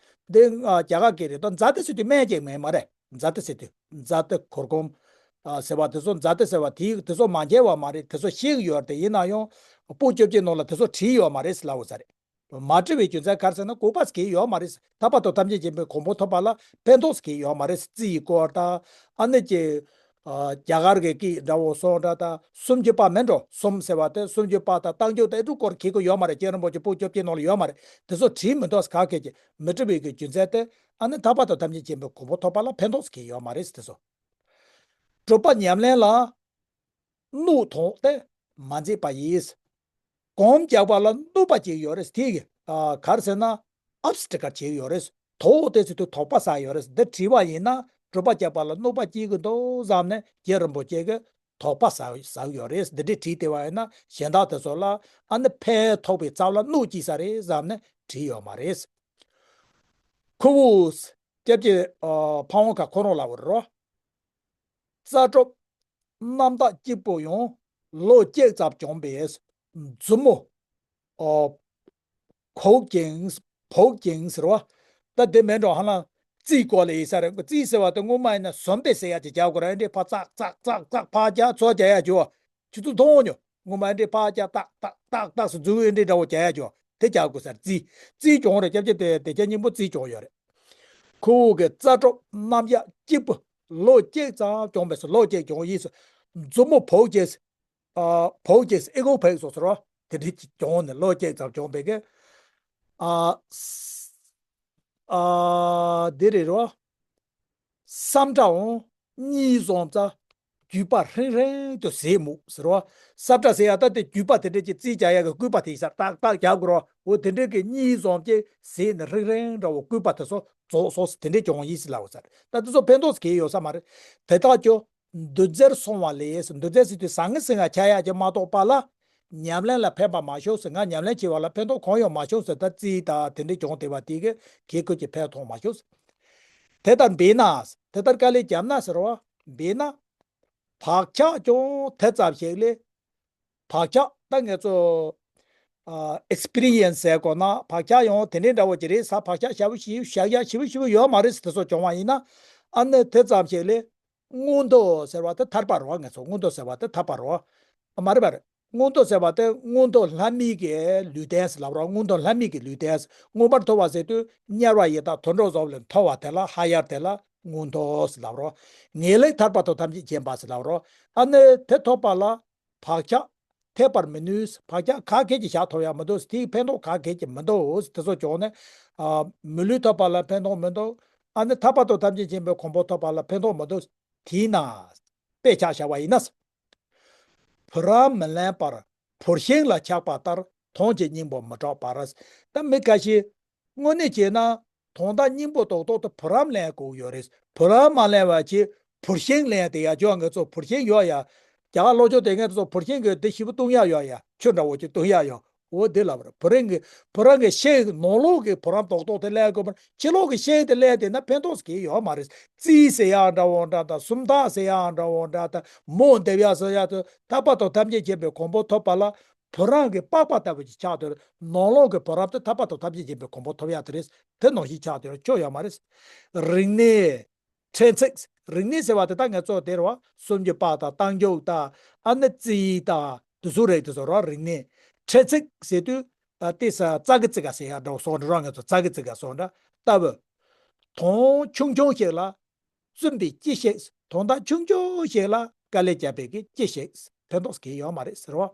འདི་ཨ་རྒྱ་གར་སྐད་རེད་དོ། ཛཱ་ཏི་ཟེར་དུས་སྨན་ཅིག་མེད་མ་རེད། ཛཱ་ཏི་ཟེར་དུས་ཛཱ་ཏི་གུར་གུམ། ཨ། ཟེར་བ་དེ་ཚོ་ཛཱ་ཏི་ཟེར་བ་དེ་དེ་ཚོ་མ་མཁྱེན་པ་མ་རེད། དེ་ཚོ་ཤེས་ཀྱི་ཡོད་རེད། ཡིན་ན་ཡང་པོ་ཏི་བཅོ་བརྒྱད་ནང་ལ་དེ་ཚོ་བྲིས་ཡོད་མ་རེད་ཟེར་ལབ་འོ་ས་རེད། མ་བྲི་བའི་རྒྱུ་མཚན་ག་རེ་ཟེར་ན། དགོས་པ་ཟེར་གྱི་ཡོད་མ་རེད། ཐར་པ་དང་ཐམས་ཅད་མཁྱེན་པའི་གོ་འཕང་ཐོབ་པ་ལ་ཕན་ཐོགས་ཟེར་གྱི་ཡོད་མ་རེད། རྩིས་སྐོར་དང་། ཨ་ནི་ཀྱི། ཨ། རྒྱ་གར་གྱི་སྐད་འདྲ་བོ་སོགས་འདྲ་དང་། སུམ་ཅུ་པ་མིན་འགྲོ། སུམ་ཟེར་བ་དེ་སུམ་ཅུ་པ་དང་རྟགས་འཇུག་དང་ཨེ་འདྲ་སྐོར་གྱི་གོ་ཡོད་མ་རེད། རྗེ་རིན་པོ་ཆེ་པོད་བཅོ་བརྒྱད་ནང་ལ་ཡོད་མ་རེད། དེ་ཚོ་བྲིས་མི་འདུག་ག་གེ་ཀྱི་མི་བྲི་བའི་གི་རྒྱུ་མཚན་དེ། ཨ་ནི་ཐར་པ་དང་ཐམས་ཅད་མཁྱེན་པའི་གོ་འཕང་ཐོབ་པ་ལ་ཕན་ཐོགས་ཟེར་གྱི་ཡོད་མ་རེད། དེ་ཚོ། སྒྲུབ་པ་ཉམས་ལེན་ལ་གནོད་དོགས་ཏེ་མ་མཛད་པ་ཡིས། གོམས་རྒྱག་པ་ལ་གནོད་པ་སྐྱེལ་ཡོད་རེད། དེ་གི། ཨ། ག་རེ་ཟེར་ན། ཨབ་སི་ཊི་ཀལ་བྱེད་ཡོད་རེད། དོགས་ཏེ་ཟེར་དུས་དོགས་པ་ཟ་ཡོད་རེད། འདི་བྲིས་པ་ཡིན་ན་སྒྲུབ་པ་རྒྱག་པ་ལ་གནོད་པ་སྐྱེལ་གི་འདུག་བསམ་ནས་རྗེ་རིན་པོ་ཆེ་གིས་དོགས་པ་ཟ་ཟ་ཡོད་རེད། འདི་འདྲས་བྲིས་བསྡད་པ་ཡིན་ན་གཞན་དག་དེ་ཚོ་ལ་ཨ་ནི་ཕན་ཐོགས་པའི་རྩ་བ་ལ་གནོད་སྐྱེལ་ས་རེད་བསམ་ནས་བྲིས་ཡོད་མ་རེད། ཁོ་བོས་སྐྱབས་རྗེ། ཨ། ཕ་བོང་ཁ་ཁོ་རང་ལབ་པ་རེད། རྩ་གྲུབ་རྣམ་དག་གཅིག་པུ་ཡང་ལོ་གཅིག་ཙམ་བྱུང་བས་མཛུབ་མོ། ཨོ། བུག་ཅིང་། བུག་ཅིང་ཟེར་བ། ད་དེ་མིན་འགྲོ་ཧ་ལམ་རྩིས་སྐོར་ལ་ཡིན་ས་རེད། རྩིས་ཟེར་བ་དེ་སྔོན་མ་ཡིན་ན་ཟམ་པ་ཟེར་ཡག་ཅིག་རྒྱག་དགོས་རེད། འདི་ཕར་ཙག་ཙག་ཙག་ཙག་ཕར་རྒྱག་ཚུར་རྒྱག་ཡག་བྱེད་པ། ཁྱེད་ཚོ་མཐོང་མྱོང་། སྔོན་མ་འདི་ཕར་རྒྱག་ཏག་ཏག་ཏག་ཏག་ཟེར་མཛུབ་གུ་འདི་འདྲ་བོ་རྒྱག་ཡག་བྱེད་པ། དེ་རྒྱག་དགོས་ས་རེད། རྩིས། རྩིས་བྱུང་རེད། སྐྱབས་རྗེ་དེ་དེ་སྐྱབས་སྙིང་པོ་རྩིས་བྱུང་ཡོད་རེད། ཁོ་བོ་གི་རྩ་གྲུབ་རྣམ་གཡས་གཅིག་པུ་ལོ་གཅིག་ཙམ་བྱུང་བས་སོ། ལོ་གཅིག་བྱུང་ཡིན་སོ། མཛུབ་མོ་བུག་ཅིང་། ཨ། བུག་ཅིང་ཨི་ཁུང་བུག་སོ་ཟེར་བ། དེ་འདྲ་ཅིག་བྱུང་ནས་ལོ་གཅིག་ཙམ་བྱུང་བས་གི། ཨ། ཨ། འདི་རེད་རོ། སམ་ཏྲའང་གཉིད་སོང་ཙང་རྒྱུད་པ་ཧྲིང་ཧྲིང་དུ་ཟད་མོད་ཟེར་བ། སམ་ཏྲ་ཟེར་ཡག་ད་དེ་རྒྱུད་པ་དེ་འདྲ་ཅིག་རྩིས་རྒྱག་ཡག་གི་སྐུད་པ་དེ་ཡིན་ས་རེད། ཏག་ཏག་རྒྱག་དགོས་རོ། འོ་དེ་འདྲ་གི་གཉིད་སོང་ཅིག་ཟད་ནས་ཧྲིང་ཧྲིང་འདྲ་བོ་སྐུད་པ་དེ་ཚོ་རྫོགས་སོང་ཟེར། དེ་འདྲ་བྱུང་ཡིན་ཟེར་ལབ་པ་ས་རེད། ད་དེ་ཚོ་ཕན་ཐོགས་གང་ཡང་ཡོད་ས་མ་རེད། དེ་དག་ཀྱང་འདུ་འཛིར་སོང་བ་ལས། འདུ་འཛི་ཟེར་དུས་ཟང་ངེ་ཟིང་ང་ཆགས་ཡག་ཅིག་མ་གཏོགས་པ་ལ། ཉམས་ལེན་ལ་ཕན་པ་མ་བྱུང་ཟེར། ང་ཉམས་ལེན་བྱས་པ་ལ་ཕན་ཐོགས་གང་ཡང་མ་བྱུང་ཟེར། ད་རྩིས་དང་དེ་འདྲ་བྱུང་བསྡད་པ་དེ་གིས་གང་ཡང་ཁོ་གི་ཕན་ཐོགས་མ་བྱུང་ཟེར། དེ་ལྟར་འབད་ན། དེ་ལྟར་དཀའ་ལས་བརྒྱབ་ན་ཟེར་བ། འབད་ན། བག་ཆགས་ཀྱང་དེ་ཙམ་ཞིག་ལས། བག་ཆགས་ད་ངེད་ཚོ། ཨ། ཨེག་སི་པི་རི་ཡན་སི་ཟེར་དགོས་ན་བག་ཆགས་ཡང་དེ་འདྲའི་འདྲ་བོ་ཅིག་རེད་ཟེར། བག་ཆགས་ཞེ་པོ་ཞིག་བཞག་ཡག་ཞེ་པོ་ཞེ་པོ་ཡོད་མ་རེད་ཟེར། དེ་ཚོ་བྱུང་བ་ཡིན་ན། ཨ་ནི་དེ་ཙམ་ཞིག་ལས། མངོན་མཐོ་ཟེར་བ་དེ་ཐར་པ་རེད་བ། ངེད་ཚོ་མངོན་མཐོ་ཟེར་བ་དེ་ཐར་པ་རེད་བ། མ་རེད་པ་རེད། མངོན་མཐོ་ཟེར་བ་དེ་མངོན་མཐོ་ལྷ་མི་གི་ལུས་རྟེན་ཟེར་ལབ་རོགས། མངོན་མཐོ་ལྷ་མི་གི་ལུས་རྟེན། མངོན་པར་མཐོ་བ་ཟེར་དུས་དམྱལ་བ་ཡི་དྭགས་དུད་འགྲོ་ཚོ་ལས་མཐོ་བ་དེ་ལ་ཧ་ཡར་དེ་ལ་མངོན་མཐོ་ཟེར་ལབ་རོགས། ངེས་ལེགས་ཐར་པ་དང་ཐམས་ཅད་མཁྱེན་པ་ཟེར་ལབ་རོགས། ཨ་ནི་དེ་ཐོབ་པ་ལ་བག་ཆགས་ཐེབས་པར་མི་ནུས། བག་ཆགས་ག་གེ་ཅིག་བཞག་ཐུབ་ཡག་མི་འདུག། དེའི་ཕན་ཐོགས་ག་གེ་ཅིག་མི་འདུག། དེ་ཚོ་བྱུང་ནས། ཨ། མི་ལུས་ཐོབ་པ་ལ་ཕན་ཐོགས་མི་འདུག། ཨ་ནི་ཐར་པ་དང་ཐམས་ཅད་མཁྱེན་པའི་གོ་འཕང་ཐོབ་པ་ལ་ཕན་ཐོགས་མི་འདུག། དེས་ན། དཔེ་ཆ་བཞག་པ་ཡིན་ན། བུ་རམ་མི་ལེན་པར་བུར་ཤིང་ལ་ཆགས་པ་ལྟར་དོན་གྱི་སྙིང་པོ་མི་གྲགས་པར། ད་མི་ཁ་ཤས་དངོས་གནས་བྱས་ན་དོན་དག་སྙིང་པོ་རྡོག་རྡོག་དེ་བུ་རམ་ལེན་དགོས་ཡོད་རེད། བུ་རམ་མ་ལེན་པ་བྱས་བུར་ཤིང་ལེན་བསྡད་ཡག་ཅོག་ངེད་ཚོ་བུར་ཤིང་ཡོད་ཡ། རྒྱ་གར་སློབ་ཕྲུག་དེ་ངེད་ཚོ་བུར་ཤིང་གི་དེ་ཞིབ་པོ་བཏུང་ཡག་ཡོད་ཡ། ཆུ་འདྲ་བོ་ཅིག་བཏུང་ཡག་ཡོད། འོ་དེ་ལབ་རེད། བུ་རམ་གི་བུ་རམ་གི་ཤིང་ནང་ལོགས་གི་བུ་རམ་རྡོག་རྡོག་དེ་ལེན་དགོས་པ། ཕྱི་ལོགས་གི་ཤིང་དེ་ལེན་བསྡད་ན་ཕན་ཐོགས་གང་ཡོད་མ་རེད། རྩིས་ཟེར་ཡག་འདྲ་བོ་འདྲ་དང་། སུམ་རྟགས་ཟེར་ཡག་འདྲ་བོ་འདྲ་དང་། མོ་འདེབས་ཡག་ཟེར་ཡག་དེ། ཐར་པ་དང་ཐམས་ཅད་མཁྱེན་པའི་གོ་འཕང་ཐོབ་པ་ལ་བུ་རམ་གི་པགས་པ་ལྟ་བུ་ཅིག་ཆགས་བསྡད་རེད། ནང་ལོགས་གི་བུ་རམ་དེ་ཐར་པ་དང་ཐམས་ཅད་མཁྱེན་པའི་གོ་འཕང་ཐོབ་ཡག་དེ་རེད། དེ་ནང་བཞིན་ཆགས་བསྡད་རེད། ཆོ་ཡོད་མ་རེད། རིག་གནས། ཕྲན་ཚེགས། རིག་གནས་ཟེར་བ་དེ་ད་ངེད་ཚོ་དེ་རེད་བ། སུམ་ཅུ་པ་དང་རྟགས་འཇུག་དང་། ཨ་ནི་རྩིས་དང་དེ་ཚོ་རེད། དེ་ཚོ་རེད་བ། རིག་གནས། ཕྲན་ཚེགས་ཟེར་དུས། ཨ། དེ་ས་ཙ་གི་ཙི་ག་ཟེར་ཡག་འདྲ་བོ་སོགས་འདྲ་ར། ངེད་ཚོ་ཙ་གི་ཙི་ག་སོགས་འདྲ་ལྟ་བུ། དོན་ཆུང་ཆུང་ཞིག་ལ་བཙུན་པའི་ཅི་ཞིག། དོན་དག་ཆུང་ཆུང་ཞིག་ལ་དཀའ་ལས་བརྒྱབ་པའི་གི་ཅི་ཞིག་ཕན་ཐོགས་གང་ཡང་ཡོད་མ་རེད་ཟེར་བ།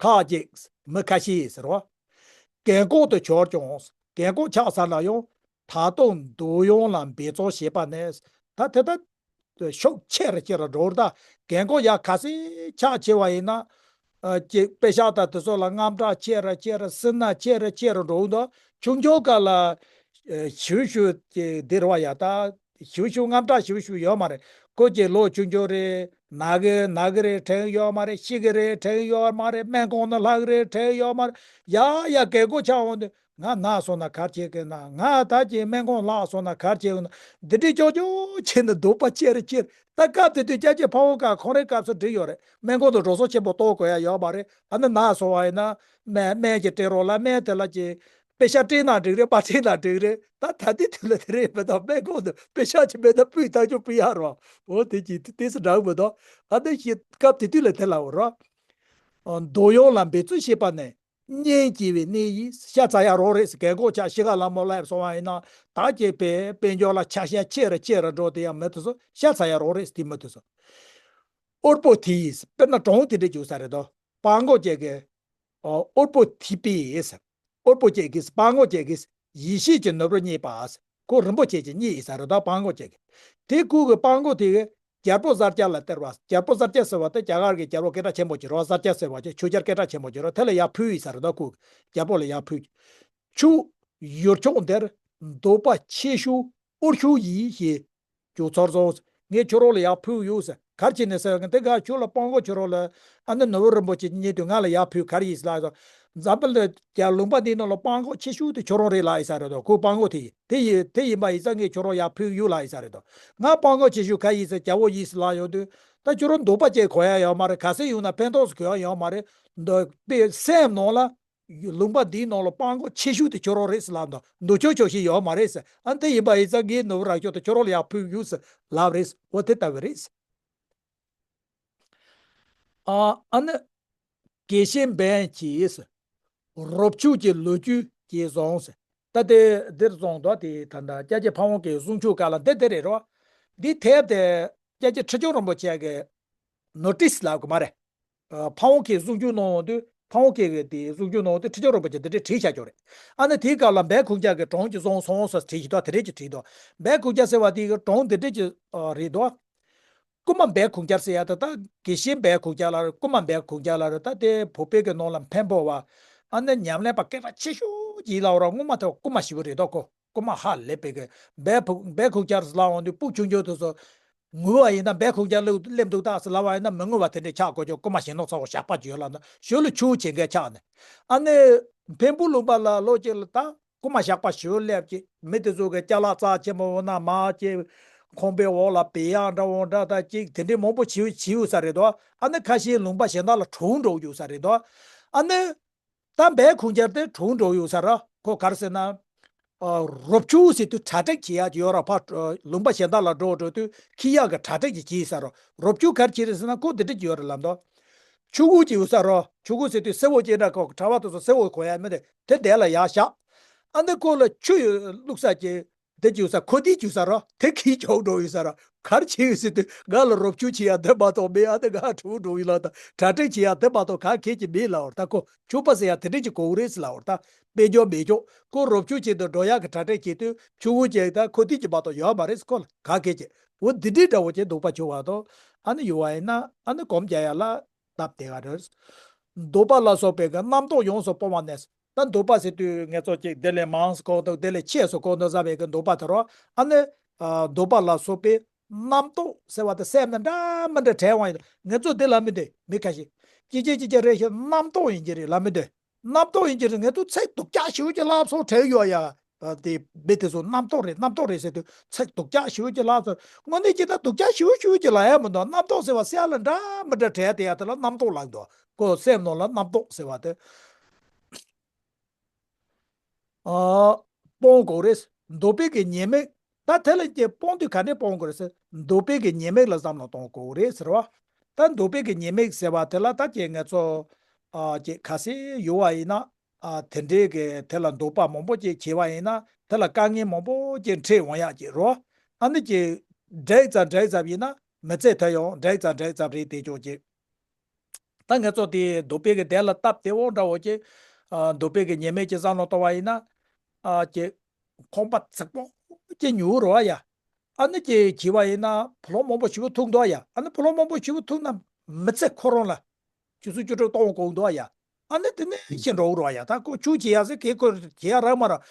ཁ་ཅིག་མི་ཁ་ཤས་ཟེར་བ། རྒན་གོག་ཏུ་གྱུར་ཀྱང་། རྒན་གོག་ཆགས་ཚར་ན་ཡང་ད་དུང་འདོད་ཡོན་ལ་འབད་བརྩོན་བྱེད་པ་ནི། ད་དེ་ད་ཤུགས་ཆེ་རུ་ཆེ་རུ་འགྲོ་རེད། ད་རྒན་གོག་ཡ་ག་ཚོད་ཆགས་ཆེ་བ་ཡིན་ན། ཨ། ཅིག་པེ་ཤག་དང་དེ་ཚོ་ལ་དངངས་སྐྲག་ཆེ་རུ་ཆེ་རུ། སེར་སྣ་ཆེ་རུ་ཆེ་རུ་འགྲོ་འདུག། ཆུང་ཆུང་སྐབས་ལ། ཨ། ཞུ་ཞུ་ཅིག་འདི་རེད་བ་ཡ། ད་ཞུ་ཞུ་དངངས་སྐྲག་ཞུ་ཞུ་ཡོད་མ་རེད། ཁོ་ཅིག་ལོ་ཆུང་ཆུང་རེད། ན་གི་ན་གི་རེད་དྲན་ཡོད་མ་རེད། ཤི་གི་རེད་དྲན་ཡོད་མ་རེད། སྨན་ཁང་ནང་ལྷག་གི་རེད་དྲན་ཡོད་མ་རེད། ཡ་ཡ་རྒན་གོག་ཆགས་འོང་དུས། ང་ན་སོང་ན་ག་རེ་བྱེད་ཀྱི་ན། ང་ད་ཅིག་སྨན་ཁང་ལྷག་སོང་ན་ག་རེ་བྱེད་ཀྱི་ན། འདི་འདྲའི་ཅོག་ཅོག་བྱས་ནས་འདོད་པ་ཆེ་རུ་ཆེ་རུ། ད་སྐབས་དེ་དུས་སྐྱབས་རྗེ་ཕ་བོང་ཁ་ཁོང་རའི་སྐབས་སུ་བྲིས་ཡོད་རེད། སྨན་ཁང་དུ་འགྲོ་སོང་ཆེན་པོ་གཏོང་དགོས་ཡ་ཡོད་མ་རེད། ཨ་ནི་ན་སོང་བ་ཡིན་ན་སྨན་སྨན་ཅིག་སྤྲད་རོགས་ལབ། སྨན་དེ་ལ་ཅིག་པེ་ཤག་སྤྲད་ན་འགྲིག་རེད། མ་སྤྲད་ན་འགྲིག་རེད། ད་ད་ལྟའི་དུས་ལ་དེ་རེད་མི་འདུག། སྨན་ཁང་དུ་པེ་ཤག་ཅིག་མེད་ན་སྤུས་ཐག་ཆོད་སྤུས་ཡག་རོགས། འོ་དེ་ཅིག་དེ་སུ་འདྲ་མི་འདུག། ཨ་ནི་ཞིག་སྐབས་དེ་དུས་ལ་དེ་ལབ་རོགས། འདོད་ཡོན་ལ་འབད་བརྩོན་བྱེད་པ་ནི། གཉེན་སྐྱེ་བའི་གནས་ཡིན། ཤ་ཚ་ཡག་རོགས་རེད་ཟེར། རྒན་གོག་ཆགས་ཤི་ཁ་ལ་མོ་ལ་སོང་བ་ཡིན་ན་ད་ཀྱེ་དཔེ་དཔལ་འབྱོར་ལ་ཆ་ཤས་ཆེ་རུ་ཆེ་རུ་འགྲོ་དེ་ཡང་མི་ཐུབ་སོ། ཤ་ཚ་ཡག་རོགས་རེད་ཟེར། དེ་མི་ཐུབ་སོ། འུར་པོ་ཐི་ཡིས། དཔེར་ན་གྲོང་དེ་འདྲ་བྱུང་ས་རེད་དོ། སྤང་གོ་ཅེ་གི། འུར་པོ་ཐི་པི་ཡིས། འུར་པོ་ཅེ་གིས། སྤང་གོ་ཅེ་གིས། ཡེ་ཤེས་ཀྱི་ནོར་བུར་བརྙས་པ། ཁོ་རིན་པོ་ཆེ་ཅིག་བརྙས་ཡིན་ས་རེད་དོ། སྤང་གོ་ཅེ་གིས། དེ་ཁོ་གི་སྤང་གོ་དེ་གི་རྒྱལ་པོ་གཟར་སྐྱ་ལ་སྟེར་བ། རྒྱལ་པོ་གཟར་སྐྱ་ཟེར་བ་དེ་རྒྱ་གར་གྱི་རྒྱལ་པོ་སྐད་གྲགས་ཆེན་པོ་ཅིག་རེད། གཟར་སྐྱ་ཟེར་བ་ཅིག་ཆོས་རྒྱལ་སྐད་གྲགས་ཆེན་པོ་ཅིག་རེད། དེ་ལ་ཡར་ཕུལ་ཡིན་ས་རེད་དོ། ཁོ་གི་རྒྱལ་པོ་ལ་ཡར་ཕུལ། ཁྱོད་ཡུལ་ཕྱོགས་འདིར་འདོད་པ་ཆེ་ཤོས་འུར་ཤོད་ཡིན་ཞེས། ཁྱོད་ཚོར་སོང་། ངས་ཁྱོད་རང་ལ་ཡར་ཕུལ་ཡོད་ཟེར། ག་རེ་བྱས་ནས་ཟེར་བ་དེ་ག་ཁྱོད་ལ་སྤང་གོ་ཁྱོད་རང་ལ་ཨ་ནི་ནོར་བུ་རིན་པོ་ཆེ་རྙེད་དུས་ང་ལ་ཡར་ཕུལ་ག་རེ་ཡིན་ཟེར་ལབ་སོང་། འཛམ་བུ་གླིང་ལུང་པ་འདིའི་ནང་ལ་སྤང་གོ་ཆེ་ཤོས་དེ་ཁྱོད་རང་རེད་ལབ་ཡིན་ས་རེད་དོ། ཁོ་སྤང་གོ་དེ་ཡིན། དེ་ཡིན་དེ་ཡིན་པ་ཡིན་ཙང་ངས་ཁྱོད་རང་ཡར་ཕུལ་ཡོད་ལབ་ཡིན་ས་རེད་དོ། ང་སྤང་གོ་ཆེ་ཤོས་ག་ཡིན་ཟེར་རྒྱལ་པོ་ཡིན་ཟེར་ལབ་ཡོང་དུས་ད་ཁྱོད་རང་འདོད་པ་ཅིག་གོ་ཡ་ཡོད་མ་རེད། ག་ཚོད་ཡོང་ན་ཕན་ཐོགས་སུ་གོ་ཡ་ཡོད་མ་རེད། འདོད་པའི་སེམས་ནང་ལ། ལུང་པ་འདིའི་ནང་ལ་སྤང་གོ་ཆེ་ཤོས་དེ་ཁྱོད་རང་རེད་ཟེར་ལབ་འདུག་འདོད་ཆོག་ཆོག་ཤེས་ཡོད་མ་རེད་ཟེར། ཨ་ནི་དེ་ཡིན་པ་ཡིན་ཙང་ངའི་ནོར་བུ་རག་ཤོག་དེ་ཁྱོད་རང་ལ་ཡར་ཕུལ་ཡོད་ཟེར་ལབ་རེད། འོ་དེ་ལྟ་བུ་རེད། ཨ་ཨ་ནི་དགེ་བཤེས་འབན་གྱིས་རོབ་ཅོ་གི་ལོ་རྒྱུས་ཀྱི་བཟང་ཟེར། ད་དེ་འདིར་བཟང་འདུག་དེ་ད་ལྟ་སྐྱབས་རྗེ་ཕ་བོང་ཁའི་གསུང་ཆོས་སྐབས་ལ་འདི་དེ་རེད་རོ། འདི་དེབ་དེ་སྐྱབས་རྗེ་ཁྲི་བྱང་རིན་པོ་ཆེ་གི་ནོ་ཊིས་ལབ་གི་མ་རེད། ཕ་བོང་ཁའི་གསུང་ཆོས་གནང་ཡོང་དུས་ཕ་བོང་ཁའི་གི་དེ་གསུང་ཆོས་གནང་ཡོང་དུས་ཁྲི་བྱང་རིན་པོ་ཆེ་དེ་འདྲས་བྲིས་བཞག་ཀྱོག་རེད། ཨ་ནི་དེའི་སྐབས་ལ་འབན་ཁུག་ཀྱག་གི་གྲོང་གི་བཟང་སོང་ཟེར་བྲིས་ཤིག་ཏོ། དེ་འདྲས་ཀྱི་བྲིས་འདུག་འབན་ཁུག་ཀྱག་ཟེར་བ་དེ་གི་གྲོང་དེ་འདྲས་ཀྱི་རེད་འདུག་རྐུན་མ་འབན་ཁུག་ཀྱག་ཟེར་ཡ་དེ་ད་དགེ་བཤེས་འབན་ཁུག་ཀྱག་ལ་རེད། རྐུན་མ་འབན་ཁུག་ཀྱག་ལ་རེད། ད་དེ་བོད་པའི་གི་ནང་ལ་འཕན་པོ་བ། ཨ་ནི་ཉམས་ལེན་པ་སྐད་གྲགས་ཆེ་ཤོས་ཀྱི་ལ་བ་ར་སྔོན་མ་དེ་རྐུན་མ་ཞེ་པོ་རེད་དོ། ཁོ་རྐུན་མ་ཧ་ལས་པའི་གི་འབན་ཕུག་འབན་ཁུག་ཀྱག་ཟེར་ལབ་འོང་དུས་སྤུ་ཆུང་ཆུང་དེ་ཚོ། ངུ་བ་ཡིན་ན་འབན་ཁུག་ཀྱག་སླེབས་འདུག་ད་ཟེར་ལབ་པ་ཡིན་ན་མི་ངུ་བ་དེ་འདྲས་ཆགས་དགོས་ཀྱོག་རྐུན་མ་ཞེ་ནོ་ཚ་བོ་ཞགས་པ་ཅིག་ཡོད་ལབ་ན་ཞོ་ལོ་ཆུ་བོ་བྱེད་མཁན་ཆགས་ནས། ཨ་ནི་འཕན་པོ་ལུང་པ་ལ་ལོ་གཅིག་ལ་ད་རྐུན་མ་ཞགས་པ་ཞེ་པོ་སླེབས་ཀྱི་མི་དེ་ཚོ་གི་ཅ་ལག་རྩ་ཆེན་པོ་འོ་ན་མ་ཅེ་ཁང་པའི་འོག་ལ་བེ་ཡག་འདྲ་བོ་འདྲ་ད་ཅིག་དེ་འདྲས་མང་པོ་བྱིའུ་བྱིའུ་ས་རེད་དོ། ཨ་ནི་ཁ་ཤས་ལུང་པ་གཞན་དག་ལ་གྲོངས་འགྲོ་ཡོད་ས་རེད་དོ། ཨ་ནི། ད་འབན་ཁུག་ཀྱག་དེ་གྲོངས་འགྲོ་ཡོད་ས་ར། ཁོ་ག་རེ་ཟེར་ན། ཨ་རོབ་ཅོ་ཟེར་དུས་གྲ་སྒྲིག་བྱེད་ཡག་ཅིག་ཡོད་ར། ཕ་ལུང་པ་གཞན་དག་ལ་འགྲོ་འགྲོ་དུས་ཁྱི་ཡག་གི་གྲ་སྒྲིག་ཅིག་བྱེད་ས་ར། རོབ་ཅོ་ག་རེ་བྱེད་རེད་ཟེར་ན་ཁོ་འདི་འདྲ་ཅིག་ཡོད་རེད་ལབ་འདུག་ཆུ་གུ་ཅིག་ཡོད་ས་ར། ཆུ་གུ་ཟེར་དུས་སེར་བོ་ཅིག་འདྲ་ཁོ་གྲྭ་པ་དེ་ཚོ་སེར་བོ་གོན་ཡག་མི་དེ་དེ་དེ་ལ་ཡར་བཞག་ཨ་འདི་ཁོ་ལ་ཆུ་ཡོད་བླུགས་ས་ཅིག་དེ་བྱུག་ས་ཁོ་དེ་བྱུག་ས་ར་དེ་གིས་ཆོག་འགྲོ་ཡོད་ས་ར། ག་རེ་བྱེད་ཡོད་ཟེར་དུས་ང་ལ་རོབ་ཅོ་བྱེད་ཡག་དེ་མ་གཏོགས་མེད། ཨ་དེ་ང་གྲོངས་འགྲོ་ཡིན་ལ་ད་གྲ་སྒྲིག་བྱེད་ཡག་དེ་མ་གཏོགས་ག་གེ་ཅིག་མེད་ལབ་པ་རེད། ད་ཁོ་ཆོས་པ་ཟེར་ཡག་དེ་འདྲས་ཅིག་དགོས་རེད་ཟེར་ལབ་པ་རེད། ད་དཔལ་འབྱོར་མེད་ཆོག་ཁོ་རོབ་ཅོ་བྱེད་དུ་འགྲོ་ཡག་གི་གྲ་སྒྲིག་བྱེད་དུས་ཆུ་བོ་ཅིག་ད་ཁོ་དེ་ཅིག་མ་གཏོགས་ཡོད་མ་རེད་ཟེར། ཁོ་ལ་ག་གེ་ཅིག་འོ་འདི་འདྲས་འདྲ་བོ་ཅིག་འདུག་པ་བྱུང་བ་དང་། ཨ་ནི་ཡོད་པ་ཡིན་ན་ཨ་ནི་སྒོམ་རྒྱག་ཡག་ལ་སྟབས་བདེ་ག་རེད། འདོད་པ་ལ་སོགས་པའི་གི་རྣམ་རྟོག་ཡོངས་སུ་སྤོང་བ་ནས། ད་འདོད་པ་ཟེར་དུས་ངེད་ཚོ་ཅིག་དེ་ལས་མང་སུ་གོ་འདུག་དེ་ལས་ཆེ་སུ་གོ་འདུག་བསམ་པའི་གི་འདོད་པ་དེ་རོ། ཨ་ནི་ཨ་འདོད་པ་ལ་སོགས་པའི་རྣམ་རྟོག་ཟེར་བ་དེ་སེམས་ནང་འདྲ་མི་འདྲ་དྲན་བ་ཡིན། ངེད་ཚོ་དེ་ལ་མི་འདོད་མི་ཁ་ཤས་ཅི་བྱེད་ཅི་བྱེད་རེད་ཤག་རྣམ་རྟོག་ཡིན་གྱི་རེད་ལ་མི་འདོད། རྣམ་རྟོག་ཡིན་གྱི་རེད། ངེད་ཚོ་ཚིག་སྡུག་ཅག་ཞེ་པོ་ཅིག་ལབ་སོང་དྲན་ཡོད་ཡ། དེ་མི་དེ་ཚོ་རྣམ་རྟོག་རེད་རྣམ་རྟོག་རེད་ཟེར་དུས་ཚིག་སྡུག་ཅག་ཞེ་པོ་ཅིག་ལབ་སོང་། དངོས་གནས་ཅིག་ད་སྡུག་ཅག་ཞེ་པོ་ཞེ་པོ་ཅིག་ལབ་ཡ་མི་འདུག་རྣམ་རྟོག་ཟེར་བ་སེམས་ལ་འདྲ་མི་འདྲ་དྲན་དེ་ཡ་དེ་ལ་རྣམ་རྟོག་ལབ་འདུག་ཁོ་སེམས་ནང་ལ་རྣམ་རྟོག་ཟེར་བ་དེ། ཨ། སྤོང་དགོས་རེད། འདོད་པའི་གི་ཉེས་དམིགས། ད་དེ་ལ་ཀྱི་སྤོང་དུས་ག་འདྲས་སྤོང་དགོས་རེད་ཟེར། འདོད་པའི་གི་ཉེས་དམིགས་ལ་བསམ་བློ་གཏོང་དགོས་རེད་ཟེར་བ། ད་འདོད་པའི་གི་ཉེས་དམིགས་ཟེར་བ་དེ་ལ་ད་ཀྱི་ང་ཚོ། ཨ་ཀྱི་ག་སེ་ཡོད་བ་ཡིན་ན། ཨ་དེ་འདྲའི་གི་དེ་ལ་འདོད་པ་མང་པོ་ཅིག་བྱེད་བ་ཡིན་ན་དེ་ལ་དཀའ་ངལ་མང་པོ་ཅིག་འཕྲད་འོང་ཡག་ཅིག་རོ། ཨ་ནི་ཀྱི་འགྲིག་ཙམ་འགྲིག་ཙམ་ཡིན་ན་མི་ཚེ་དེ་ཡང་འགྲིག་ཙམ་འགྲིག་ཙམ་རེད་དེ་ཅོག་ཅིག་ད་ང་ཚོ་དེ་འདོད་པའི་གི་དེ་ལ་སྟབས་བདེ་བོ་འདྲ་བོ་ཅིག་ཨ་འདོད་པའི་གི་ཉེས་དམིགས་ཀྱི་བསམ་བློ་གཏོང་བ་ཡིན་ན། ཨ་ཀྱི་ཁང་པ་རྫིག་པོ་ཅིག་ཉོ་རོགས་ཡ། ཨ་ནི་ཀྱི་བྱས་པ་ཡིན་ན་ཕོ་ལོ་མང་པོ་ཞེ་པོ་ཐུག་འདུག་ཡ། ཨ་ནི་ཕོ་ལོ་མང་པོ་ཞེ་པོ་ཐུག་ན་མི་ཚེ་ཁོ་རང་ལ་ཆུ་ཚོད་བཅུ་དྲུག་གཏོང་དགོས་འདུག་ཡ། ཨ་ནི་དེ་ནས་ཤི་འགྲོ་རོགས་ཡ། ད་ཁོ་ཆུ་བྱེད་ཡ་ཟེར་གི་ཁོ་བྱེད་ཡ་རག་མ་རག་